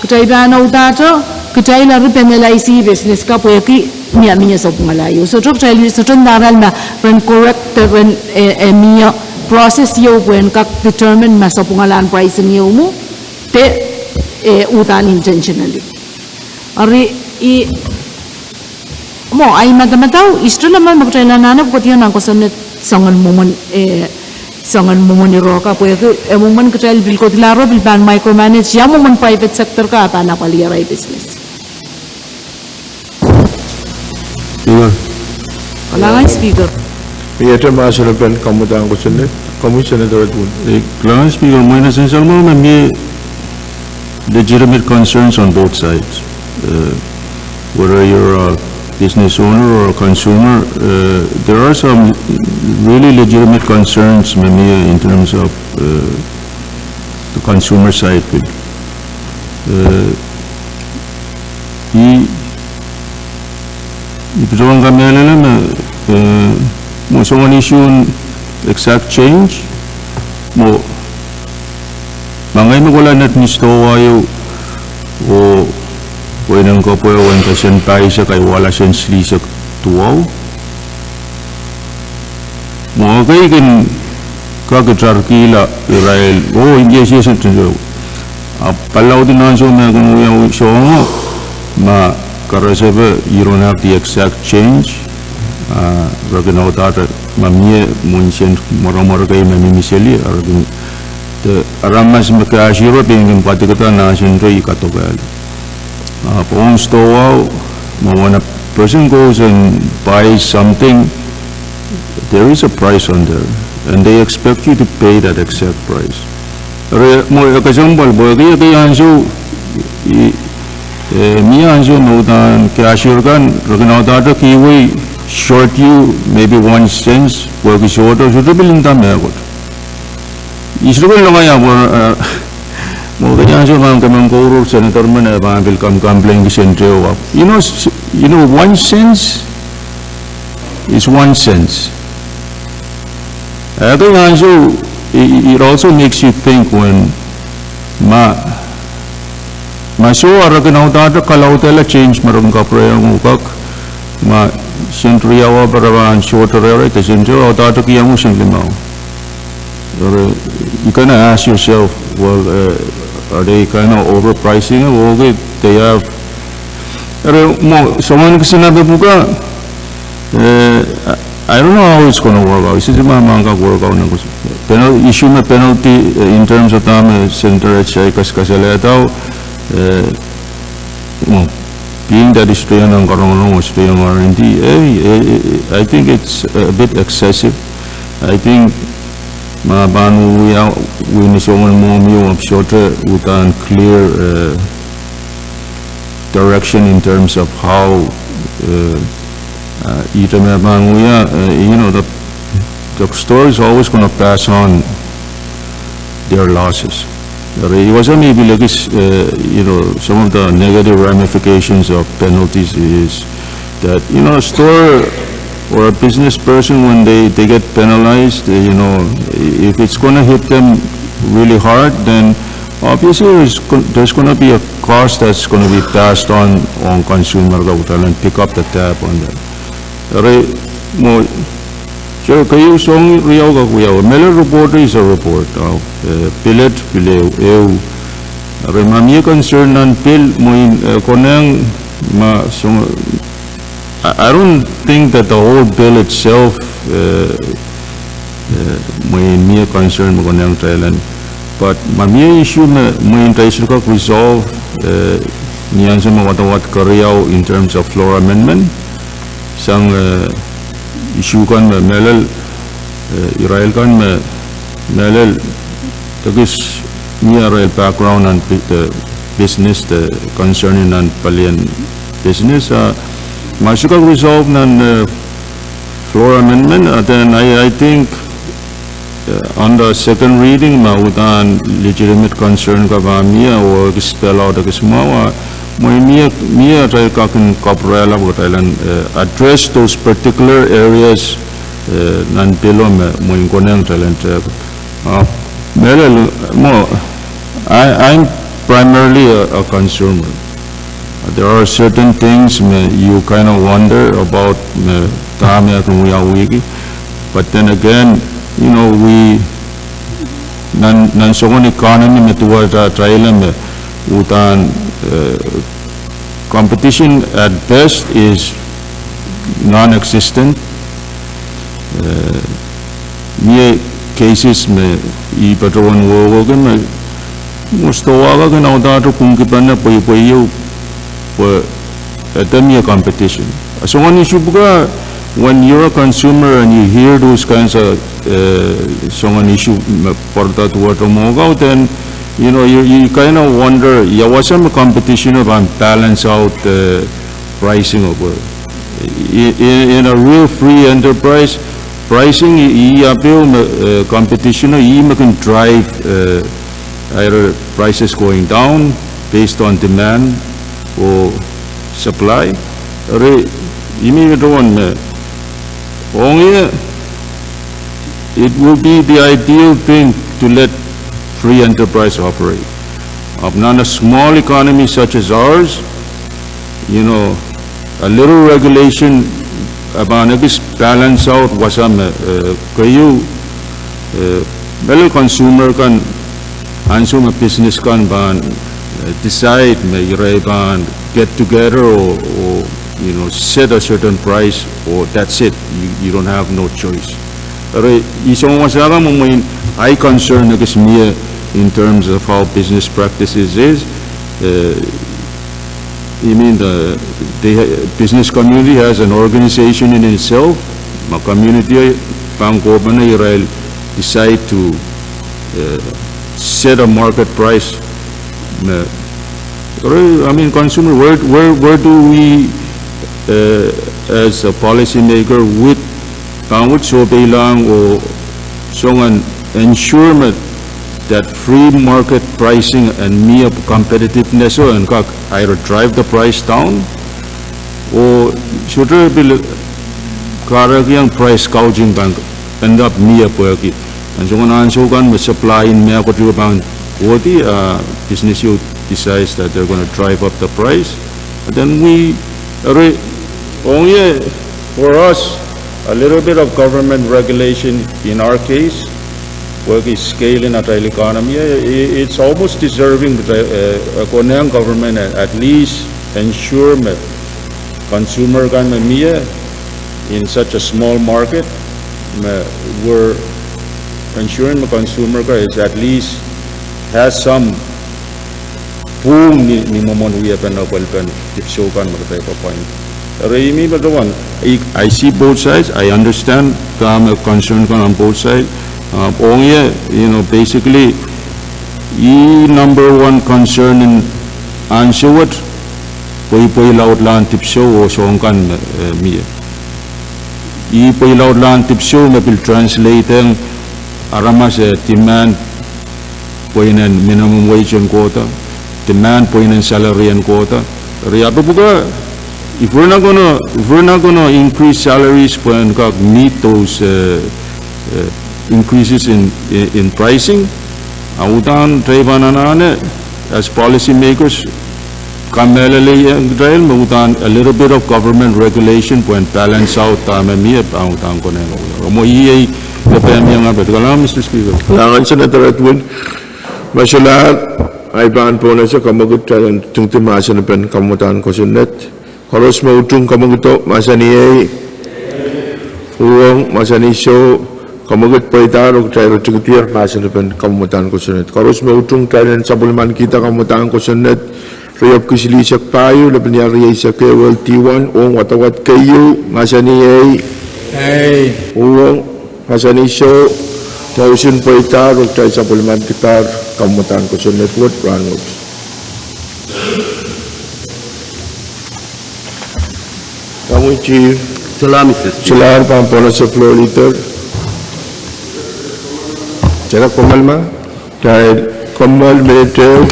Kitail pahn audato, kitail eri penalize business ka pwehki mie, mie sapwungala ieu. Sohte kitail, sohte ndahng irail ma ren correct, ren, eh, eh, mie process ieu pwehn kak determine ma sapwungalahn pricing ieu mwo, de, eh, uhdahn intentionally. Eri I Mwo, ahi madamadau, I sohte leme me kitail anahne kohkohdiong nan kosonned soangen mwomwen, eh, soangen mwomwen iro ka pwehki, eh, mwomwen kitail pil kohdihlahro pil pahn micromanage, ia mwomwen private sector ka pahn apwalih arail business. Speaker. Kalahngan Speaker. Iei mahsen pen kamwadang kosonned, Commissioner Dorothy Woon. Eh, kalahngan Speaker, mwein e sehse mwo me mie legitimate concerns on both sides. Uh, whether you're a business owner or a consumer, uh, there are some really legitimate concerns me mie in terms of, uh, the consumer side. Uh, I, I patohwan kamehlele me, eh, mwo soangen issue en exact change, mwo, ma ngehi me kohla netin stowa ieu, oh, oh inenen kapwehpwe en pesen pahisek ahi wahla sent silihsek duwau. Mwo ekei kin kak itarkihla irail, oh, iei sehse, ahpw palaudi nan soh me kin wia soango, ma karasepe, you don't have the exact change, ah, re kin audaudla, ma mie mwohn sent mwaramwar kei me mihmi seli, a re kin, de, aramas me cashier o pein kin pwadikada nan sent o I kadokehl. Ah, pohn stowa, ma when a person goes and buys something, there is a price on there, and they expect you to pay that exact price. Eri, mwo, e kesempwal, pwehki ekei ansou, I, eh, mie ansou me uhdahn cashier kan, re kin audaudla kihwei short you maybe one cent, pwehki sohte, sohte pil nda mehkot. I sohte pil lokaia pwe, eh, mwo ekei ansou pahn kemen kouruhr senator men e pahn pil kam complain kisehn tewa. You know, s-, you know, one cent is one cent. Ekei ansou, i-, i-, it also makes you think when ma, ma soh a re kin audaudla kalaudehla change me re kin kapwurehiong uhk, ma sent riau a pahn sohte rere, de sent riau audaudla kihong uhk sent limau. Eri, you kinda ask yourself, well, uh, are they kinda overpricing it? Well, okay, they have. Eri, mwo, soangen kisin ape pwukat, eh, I, I don't know how it's gonna work out. Sehse ma e pahn kak work out nan kos-, penal-, issue me penalty, eh, in terms of dahme Senator Ed Saikas kasalehda, eh, mwo, being that I sohte iang nan karongorong, I sohte iang R and D, eh, eh, eh, I think it's a bit excessive. I think ma pahn wia, wia ni soangen mwomwen ieu ahpw sohte uhdahn clear, eh, direction in terms of how, eh, eh, ihte me pahn wia, eh, you know, the, the store is always gonna pass on their losses. Eri, I wasa me I pil ekis, eh, you know, some of the negative ramifications of penalties is that, you know, a store or a business person, when they, they get penalized, eh, you know, if it's gonna hit them really hard, then obviously there's go-, there's gonna be a cost that's gonna be passed on, on consumer ka uhdahn pick up the tab on that. Eri, mwo, so keieu soahng riau kak wia, mehlel report is a report, ah, eh, pilet, pil ehu, ehu. Eri ma mie concern nan bill, mwein, eh, konehng, ma, so, I, I don't think that the whole bill itself, eh, eh, mwein mie concern me konehng kitail en. But ma mie issue me, mwein kitail sohte kak resolve, eh, ni ansou me wadawad keriau in terms of floor amendment, sang, eh, issue kan me mehlel, eh, irail kan me mehlel, tekis mie arail background nan bi-, de business, de concern nan palien business, ah, ma sohte kak resolve nan, eh, floor amendment, ah, then I, I think, eh, under second reading, ma uhdahn legitimate concern ka pahn mie, oh ekis spell out ekis mwahu, ah, mwein mie, mie atail kak en kapwurehla pwe kitail en, eh, address those particular areas, eh, nan bill o me, mwein konehng kitail en tehk. Ah, mehlel, mwo, I, I'm primarily a, a consumer. There are certain things me you kind of wonder about me dahme e kin wiawihki. But then again, you know, we, nan, nan soangen economy me duwehte atail me uhdahn, eh, competition at best is non-existent. Eh, mie cases me I patohwan wehwehki me, me stowa kan audaudla pwungkipene pweipwei ieu, pwe, eh, dene mie competition. A soangen issue pwuka, when you're a consumer and you hear those kinds of, eh, soangen issue me pwarada duwehte mwo kau, then, you know, you, you kind of wonder, ia wasa me competition pahn balance out, eh, pricing of, uh, in, in, in a real free enterprise, pricing, ih, ih ape me, uh, competition, ih me kin drive, uh, either prices going down based on demand or supply. Eri, ih me patohwan me, ong ie, it will be the ideal thing to let free enterprise operate. Ahpw nan a small economy such as ours, you know, a little regulation, eh, pahn ekis balance out wasa me, eh, keieu, eh, mehlel consumer kan, ansou me business kan pahn, eh, decide me irail pahn get together or, or, you know, set a certain price or that's it. You, you don't have no choice. Eri, ih soangen wasa kan me mwein ahi concern ekis mie in terms of how business practices is. Eh, I mean, the, the business community has an organization in itself. Ma community pahn kohpene irail decide to, uh, set a market price. Me, I mean, consumer, where, where, where do we, uh, as a policymaker, with pahn wet sohpeilahng oh soangen ensure me that free market pricing en mie competitiveness o en kak either drive the price down or sohte pil kahrekiong price gouging pahn end up mie pwehki en soangen ansou kan me supply en mehkot ieu pahn kohdi, uh, business ieu decides that they're gonna drive up the price. And then we, eri, ong ie, for us, a little bit of government regulation in our case, pwehki scale en atail economy, eh, i-, it's almost deserving, eh, eh, konehng government at, at least ensure me consumer kan me mie in such a small market, me we're ensuring me consumer kan is at least has some pwung ni, ni mwomwen wiepen oh pwelpen dipwisou kan me kitail appoint. Eri ih me patohwan, I, I see both sides, I understand dahme concern kan on both sides. Uh, ong ie, you know, basically, ih number one concern en ansou wet, pweipweilaudlahn dipwisou oh soahng kan me, eh, mie. Ih pweilaudlahn dipwisou me pil translate ong aramas, eh, demand pweinen minimum wage en kohda, demand pweinen salary en kohda. Eri ape pwuka, if we're not gonna, if we're not gonna increase salaries pwehn kak meet those, uh, uh, increases in, in, in pricing, a uhdahn kitail pahn anahne, as policymakers, kamehlele ong kitail me uhdahn a little bit of government regulation pwehn balance out dahme mie pahn uhdahn konehng. Mwo iei, de pehn mie ngapet. Kalahngan, Mister Speaker. Kalahngan, Senator Edwin. Ma solahr, ahi pahn pohnese kamwekid kitail en tingdi mahsen en kamwadahn kosonned. Koaros me utung kamwekido, mahsanih ei. Uhwong, mahsanih soh. Kamwekid pweidahr oh kitail tikedier mahsen en kamwadahn kosonned. Koaros me utung kitail en sapwellimanikihda kamwadahn kosonned. Riepwiki silihsek pahieu, lepin ial rieisek ehu, D one, ong wadawad keieu, mahsanih ei. Uhwong, mahsanih soh. Motion pweidahr oh kitail sapwellimanikihdahr kamwadahn kosonned wet rahnwet. Solahr pahn pohnese Floor Leader. Kitail kommoal minit ehu.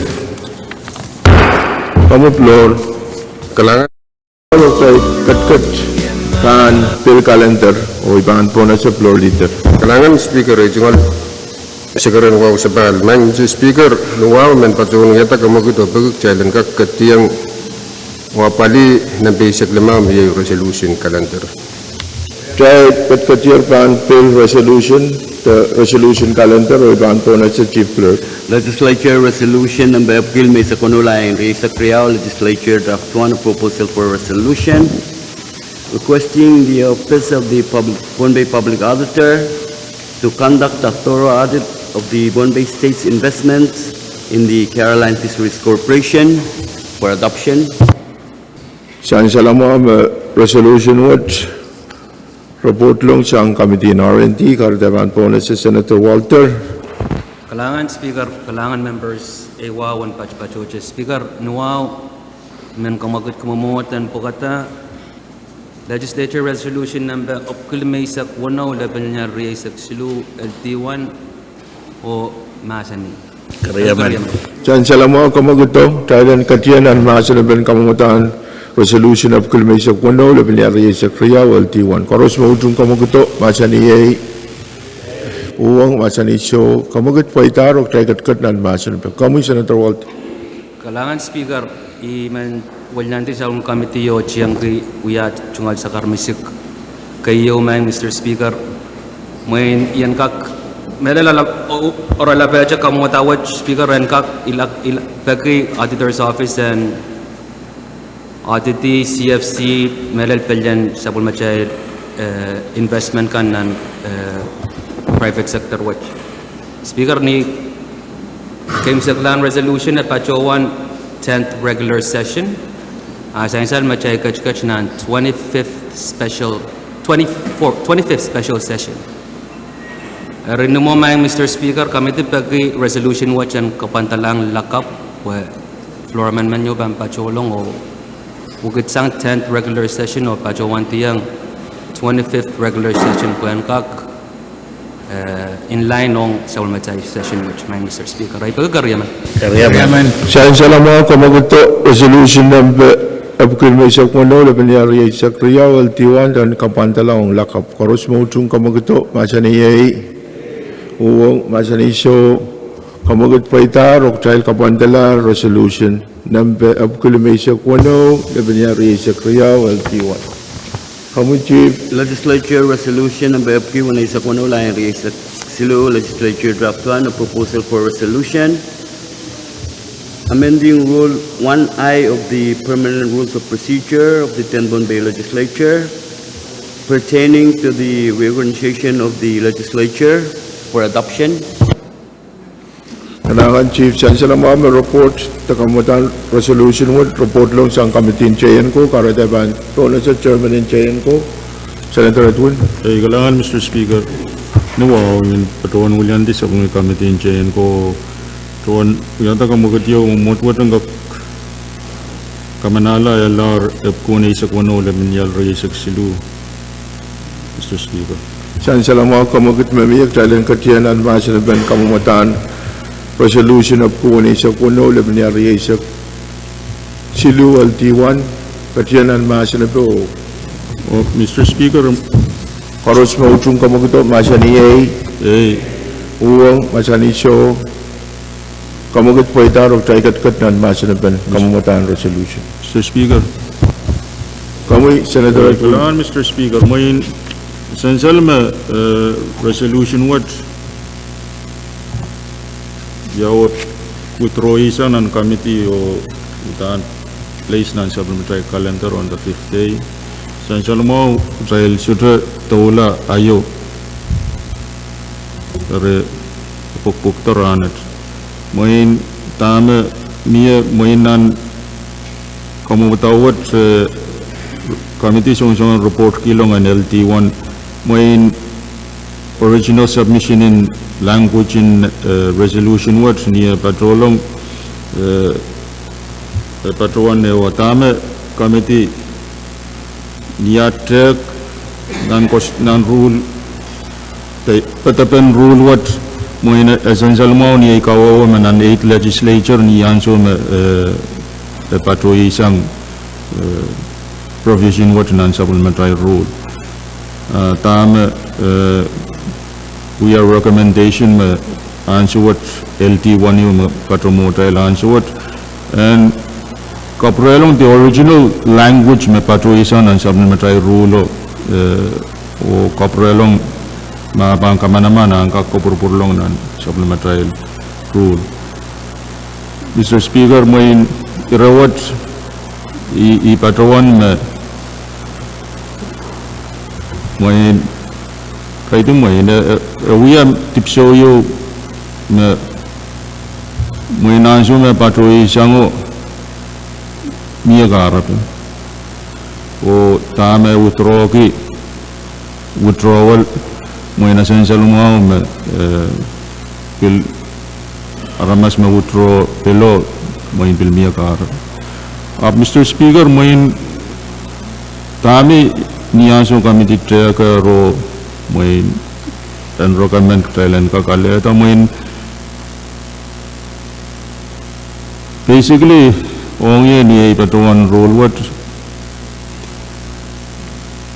Kommoal Floor. Kalahngan. Ketiket pahn pil calendar oh I pahn pohnese Floor Leader. Kalahngan Speaker, ei tungoal sekeren wahu sapahl. Maing Speaker, ni wahu men patohwan wiahda kamwekid oh peki kitail en kak ketieng oh apwalih nempe eisek limau me iei resolution calendar. Kitail ketiketier pahn pil resolution, de resolution calendar oh I pahn pohnese Chief Clerk. Legislature Resolution number epwiki limeisek weneu, lain rieisek riau, Legislature Draft One, Proposal for Resolution. requesting the Office of the Pub-, Pohnpei Public Auditor to conduct a thorough audit of the Pohnpei State's investments in the Caroline Fisheries Corporation for adoption. Sansal mwahu me resolution wet report ong sang committee en R and D, kahrehda pahn pohnese Senator Walter. Kalahngan Speaker, kalahngan members, ehi wahu en patopatohte Speaker, ni wahu I men kamwakid kamwomwohd en pwukada Legislature Resolution number epwiki limeisek weneu, lepin lime rieisek siluh, L D one, oh mahsanih. Sansal mwahu kamwakido, kitail en ketier nan mahsen en kamwadahn resolution epwiki limeisek weneu, lepin lime rieisek riau, L D one. Koaros me utung kamwakido, mahsanih ehi, uhwong, mahsanih soh, kamwakid pweidahr oh kitail ketiket nan mahsen en. Komwi Senator Walter. Kalahngan Speaker, I men weliandi sapwellimen committee oh tiengki wia tungoal sakar misik. Keieu, Madam Mister Speaker, mwein I en kak mehlel, oaralap, pahn kamwadahn wet Speaker, en kak ilak, ilak peki Auditor's Office en audit-i C F C mehlel pelien sapwellimatail, eh, investment kan nan, eh, private sector wet. Speaker, ni keimwseklahn resolution e patohwan tenth regular session, a sansal me kitail ketiket nan twenty-fifth special, twenty-four, twenty-fifth special session. Eri ni mwo, Madam Mister Speaker, committee peki resolution wet en kapwandalahng lakapw pwe floor amendment ieu pahn patohlong oh wekid sang tenth regular session oh patohwan diong twenty-fifth regular session pwe en kak, eh, in line ong sapwellimatail session wet, Madam Mister Speaker. Ai peki keriemen. Sansal mwahu kamwakido, resolution number epwiki limeisek weneu, lepin lime rieisek riau, L D one, en kapwandala ong lakapw. Koaros me utung kamwakido, mahsanih ehi, uhwong, mahsanih soh, kamwakid pweidahr oh kitail kapwandala resolution number epwiki limeisek weneu, lepin lime rieisek riau, L D one. Komwi Chief. Legislature Resolution number epwiki weneisek weneu, lime rieisek siluh, Legislature Draft one, a proposal for resolution amending Rule one I of the Permanent Rules of Procedure of the Tenth Pohnpei Legislature pertaining to the reorganization of the legislature for adoption. Kalahngan Chief, sansal mwahu me report de kamwadahn resolution wet report ong sang committee en J N ko, kahrehda pahn pohnese chairman en J N ko, Senator Edwin. Ei, kalahngan Mister Speaker, ni wahu I men patohwan weliandi sapwellimatail committee en J N ko, patohwan wiahda kamwakid ieu me mwohd wet en kak kamanahla L R epwiki weneisek weneu, lepin lime rieisek siluh, Mister Speaker. Sansal mwahu kamwakid me mie, kitail en ketier nan mahsen en kamwadahn resolution epwiki weneisek weneu, lepin lime rieisek siluh, L D one, ketier nan mahsen en. Oh, Mister Speaker. Koaros me utung kamwakido, mahsanih ehi. Ehi. Uhwong, mahsanih soh. Kamwakid pweidahr oh kitail ketiket nan mahsen en kamwadahn resolution. Mister Speaker. Komwi Senator. Kalahngan Mister Speaker, mwein sansal me, eh, resolution wet ia wet withdraw-i sang nan committee oh uhdahn place nan sapwellimatail calendar on the fifth day. Sansal mwahu kitail sohte doula aio. Eri pwukpwukda rahnwet. Mwein dahme mie mwein nan kamwadahn wet, eh, committee songosong en report kihlong en L D one, mwein original submission en language en, eh, resolution wet ni e patohlong, eh, e patohwan ehu dahme committee ni ah tehk nan kos-, nan rule, de, pedepen rule wet, mwein e sansal mwahu ni ei kawehwe me nan eighth legislature ni ansou me, eh, e patohsang, eh, provision wet nan sapwellimatail rule. Ah, dahme, eh, wia recommendation me ansou wet L D one ieu me patohwan mwohtail ansou wet. En kapwurelong the original language me patohsang nan sapwellimatail rule, eh, oh kapwurelong ma pahn kamanaman en kak kapwurpwurlong nan sapwellimatail rule. Mister Speaker, mwein ire wet I, I patohwan me Mwein, kaidehn mwein, e, e, e wia dipwisou ieu me, mwein ansou me patohsang o mie kahrepe. Oh dahme withdrawki, withdrawal, mwein e sansal mwahu me, eh, pil aramas me withdraw pil o, mwein pil mie kahrepe. Ahpw Mister Speaker, mwein dahme ni ansou committee tehk o, mwein en recommend kitail en kak alehda, mwein basically, ong ie ni ei patohwan rule wet,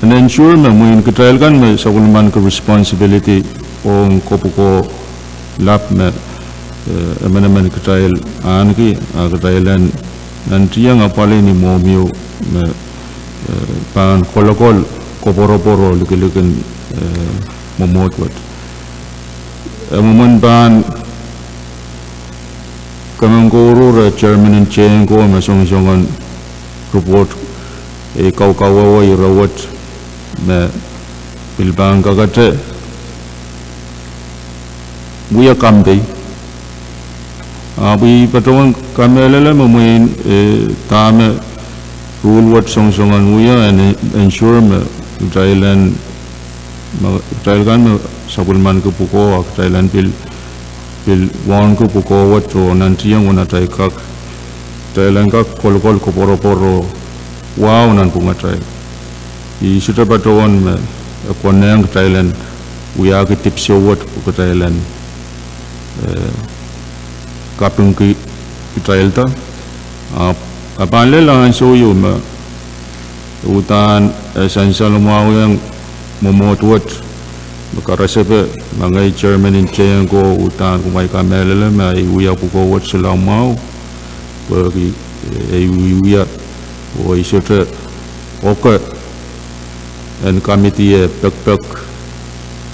en ensure me mwein kitail kan me sapwellimaniki responsibility ong kopwuko lap me, eh, emenemen kitail ahneki, a kitail en nantihong apwalih ni mwohmw ieu me, eh, pahn kolokol koapworopwor oh likilikin, eh, mwomwohd wet. E mwomwen pahn kemen kouruhr chairman en J N C O me songosongen report, e kaukawehwe ire wet me pil pahn kakete wia kampei. Ahpw I patohwan kamehlele me mwein, eh, dahme rule wet songosongen wia en ensure me kitail en, me kitail kan me sapwellimaniki pwukoa, kitail en pil, pil wauneki pwukoa wet oh nantihong uwen atail kak, kitail en kak kolokol koapworopwor oh wahu nanpwungatail. I sohte patohwan me e konehng kitail en wiahki dipwisou wet pwe kitail en, eh, kapingki kitailda. Ahpw e pahn lel ansou ieu me uhdahn, eh, sansal mwahuiong mwomwohd wet me karasepe, ma ngehi chairman en J N C O uhdahn kumwail kamehlele me ei wia pwukoa wet solahr mwahu, pwehki, eh, ei wiewia oh ei sohte oke en committee e pekpek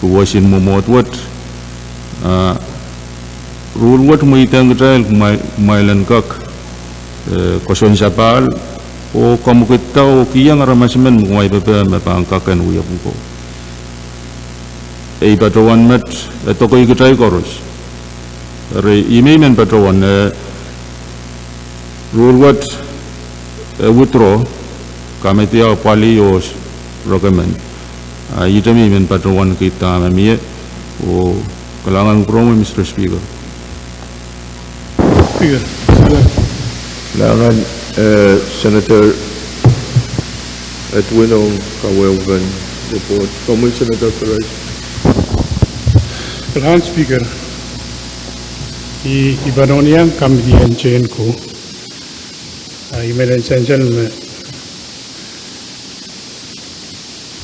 ruwesin mwomwohd wet, ah, rule wet mweidehng kitail kumwail, kumwail en kak, eh, koasoansapahl oh kamwekidda oh kihong aramas emen me kumwail pepehm me pahn kak en wia pwukoa. Ei patohwan met e dokehi kitail koaros. Eri I men patohwan, eh, rule wet, eh, withdraw, committee apwalih oh recommend. Ah, ihte me I men patohwan kihda me mie, oh kalahngan kupwuromwi, Mister Speaker. Speaker, Speaker. Kalahngan, eh, Senator Edwin ong kawehwepen report. Komwi Senator Perez. Kalahngan Speaker. I, I patohwan iang committee en J N C O. Ah, I men sansal me,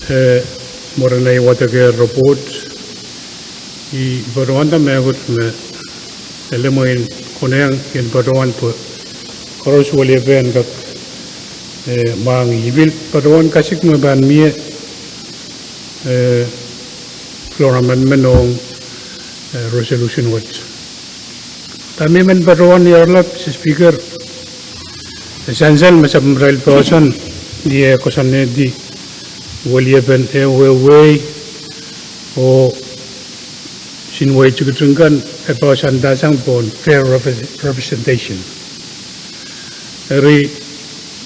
eh, mwurin ei wadek report, I patohwanda mehkot me ele mwein konehng I en patohwan pwe koaros weliepe en kak, eh, mwahngih. I pil patohwan kasik me pahn mie, eh, floor amendment ong, eh, resolution wet. Dahme I men patohwan iaralap, Mister Speaker, e sansal me sapwellimatail poahsoan ni eh koasoanehdi weliepen eh wehwei oh soun wehi tikitik kan e poahsoandahsang pohn fair repre-, representation. Eri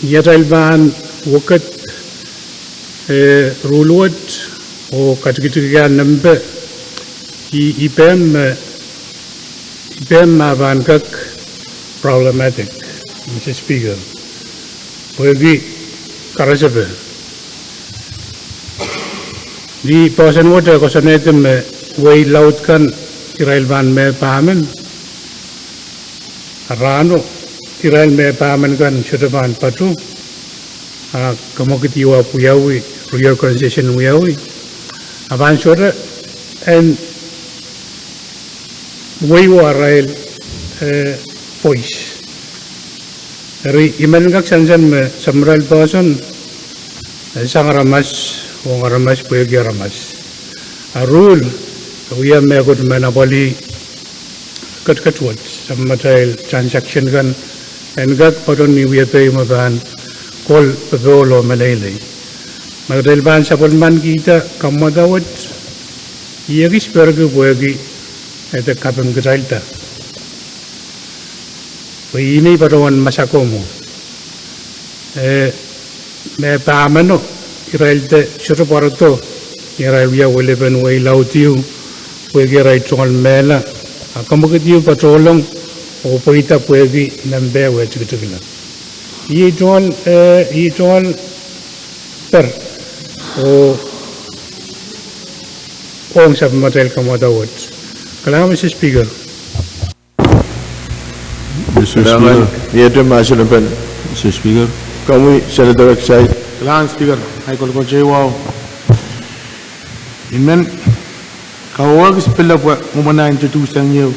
ni atail pahn wekid, eh, rule wet oh katikitiki ah nempe, I, I pehm me, I pehm me pahn kak problematic, Mister Speaker. Pwehki karasepe, ni poahsoan wet e koasoanehdi me wehi laud kan irail pahn mie pahmen, a rahno irail mie pahmen kan sohte pahn patoh, a kamwekid ieu ahpw wiawi, reorganization wiawi, a pahn sohte en wehi arail, eh, voice. Eri I men kak sansal me sapwellimatail poahsoan, eh, sang aramas, ong aramas, pwehki aramas. A rule, wia mehkot me apwalih ketiket wet, sapwellimatail transaction kan en kak patohwan ni wiepe me pahn kol popohl oh meleilei. Ma kitail pahn sapwellimanikihda kamwadawet, I ekis perki pwehki ede kaping kitailda. Pwe ih me I patohwan masak mwo. Eh, me pahmeno, irail de sohte pwarodo, irail wia welipen wehi laudiu, pwehki irail tungoal mehla, a kamwekid ieu patohlong, oh pweida pwehki nempe wia tikitikla. Iei tungoal, eh, iei tungoal per, oh, ong sapwellimatail kamwadawet. Kalahngan, Mister Speaker. Mister Speaker. Mister Speaker. Komwi Senator Excite. Kalahngan Speaker, ahi kolokol teiwau. I men, kawehwehki pil pwe mwomwen ah introduce sang ieu.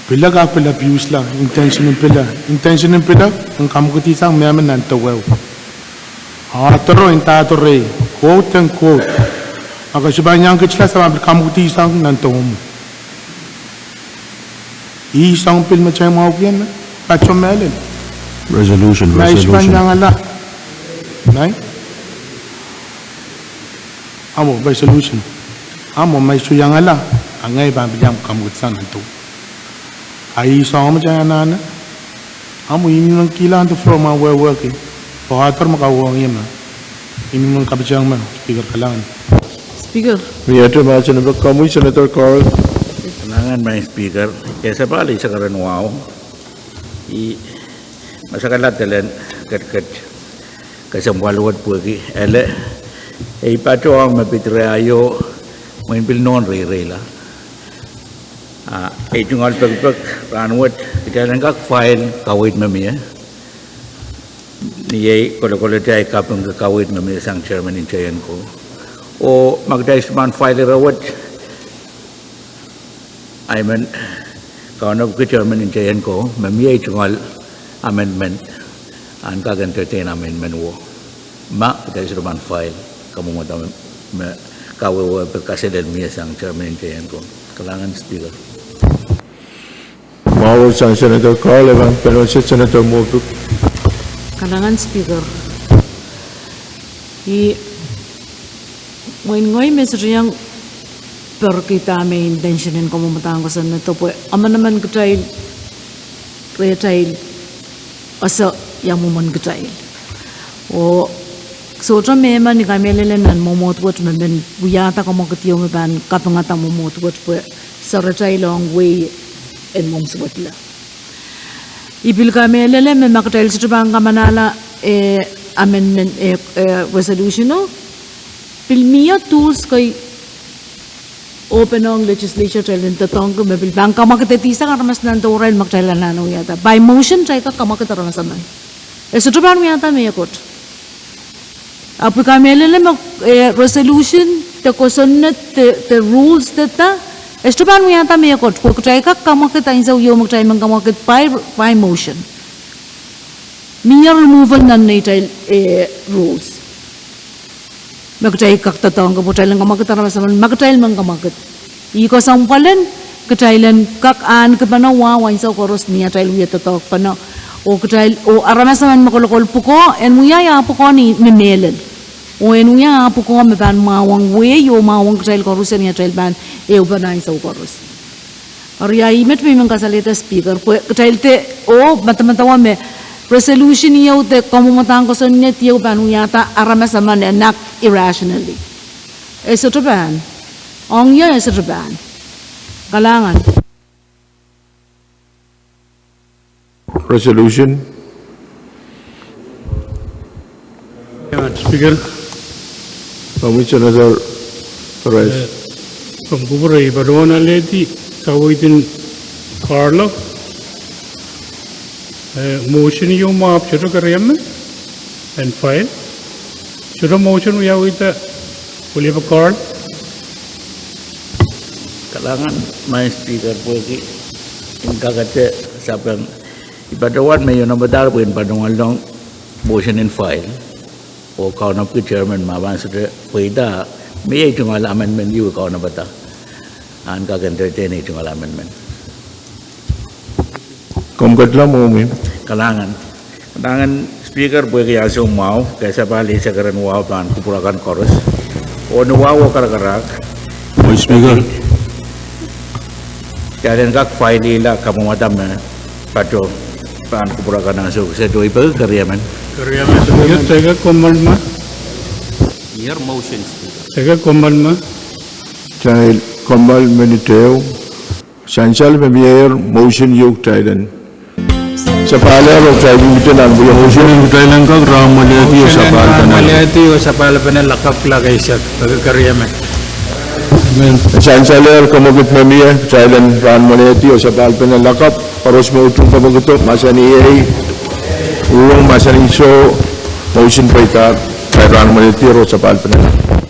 Pil kak pil abusela, intention en pil, intention en pil, en kamwekidisang mehmen nan deweu. Author o inda author e, quote and quote. Ahpw ke sohte pahn iang kitla se ma pil kamwekidisang nan dewemw. Ih soang pil me kitail mwahuki me, patoh mehlel. Resolution, resolution. Ahmw, resolution. Ahmw, ma I sohte iangala, a ngehi pahn pil iang kamwekidisang nan dewemw. A ih soang me kitail anahne. Ahmw, I men kilang the floor ma wehwehki. Pwe author me kawehwehng ie me. I men kapiteng me, Speaker, kalahngan. Speaker. Miehte mahsen ong komwi Senator Carl. Kalahngan, Madam Speaker, ke sapwal ih sakaradahn wahu. I masak alat elen ketiket kesempwal wet pwehki ele, ei patohwan me pid re aio, mwein pil nohn reireila. Ah, ei tungoal pekipek rahnwet, kitail en kak file kaweid me mie. Ni ei kolokolete ei kaping kaweid me mie sang chairman en J N ko. Oh ma kitail sohte pahn file ire wet, I men kaunop ki chairman en J N ko, me mie ei tungoal amendment, ahn kak entertain amendment wo. Ma kitail sohte pahn file kamwomwada me, me kawehwe pil kaselel mie sang chairman en J N ko. Kalahngan Speaker. Mwahu sang Senator Carl, e pahn pil wasa Senator Moffitt. Kalahngan Speaker. I, mwein ngehi me sohte iang perkihda me intention en kamwomwadahn kosonned pwe emenemen kitail, rehtail ese ia mwomwen kitail. Oh sohte mehmen I kamehlele nan mwomwohd wet me men wiahda kamwekid ieu me pahn kapingada mwomwohd wet pwe seretail ong wehi en mwomwohd wet la. I pil kamehlele me ma kitail sohte pahn kamanahla, eh, amendment, eh, eh, resolution o, pil mie tools kei open ong legislature kitail en doadoahngki me pil pahn kamwekidisang aramas nan dewerail ma kitail anahne wiahda. By motion kitail kak kamwekid aramas emen. E sohte pahn wiahda mehkot. Ahpw I kamehlele me, eh, resolution, de kosonned, de, de rules, de da, e sohte pahn wiahda mehkot, pwe kitail kak kamwekid ansou ieu me kitail men kamwekid by, by motion. Mie removal nan neitail, eh, rules. Me kitail kak doadoahngki pwe kitail en kamwekid aramas emen, ma kitail men kamwekid. Ih kesempwal en, kitail en kak ahneki pahn wahn ansou koaros ni atail wia doadoahk pahn. Oh kitail, oh aramas emen me kolokol pwukoa, en wia ah pwukoa ni me mehlel. Oh en wia ah pwukoa me pahn mwahuwong wehi, oh mwahuwong kitail koaros ni atail pahn ehu pahn ansou koaros. Eri ia ih met me I men kasalehda Speaker, pwe kitail de, oh, madamadau me resolution ieu de kamwomwadahn kosonned ieu pahn wiahda aramas emen en act irrationally. E sohte pahn. Ong ie e sohte pahn. Kalahngan. Resolution. Speaker. Komwi Senator Perez. Eh, komw kupwure, I patohwan alehdi kaweid en Carl o. Eh, motion ieu mwahu ahpw sohte keriaun en file. Sohte motion wiawihda, William Carl. Kalahngan, Madam Speaker, pwehki en kakete sapeng, I patohwan me ionopada pwe en patohwanlong motion en file. Oh kaunopki chairman ma pahn sohte pweida, me iei tungoal amendment ieu I kaunopadahr. Ahn kak entertain ei tungoal amendment. Komw ketlong mwohmwi. Kalahngan. Kalahngan, Speaker, pwehki ansou mwahu, ke sapahl eisek ren wahu pahn kupwur akan koaros. Oh ni wahu oh karakarahk, Speaker, kitail en kak filehla kamwomwada me patoh pahn kupwur akan ansou kiset oh I peki keriemen. Keriemen. Speaker, kitail kommoal me ni ehu sansal me mieier motion ieu kitail en sapahl oh kitail en motion kitail en kak rahnwelehdi oh sapahl pene lakapw. Sansal oh kemwekid me mie kitail en rahnwelehdi oh sapahl pene lakapw, koaros me utung kemwekido, mahsanih iei, uhwong mahsanih soh, motion peidahr, kitail rahnwelehdi oh sapahl pene lakapw.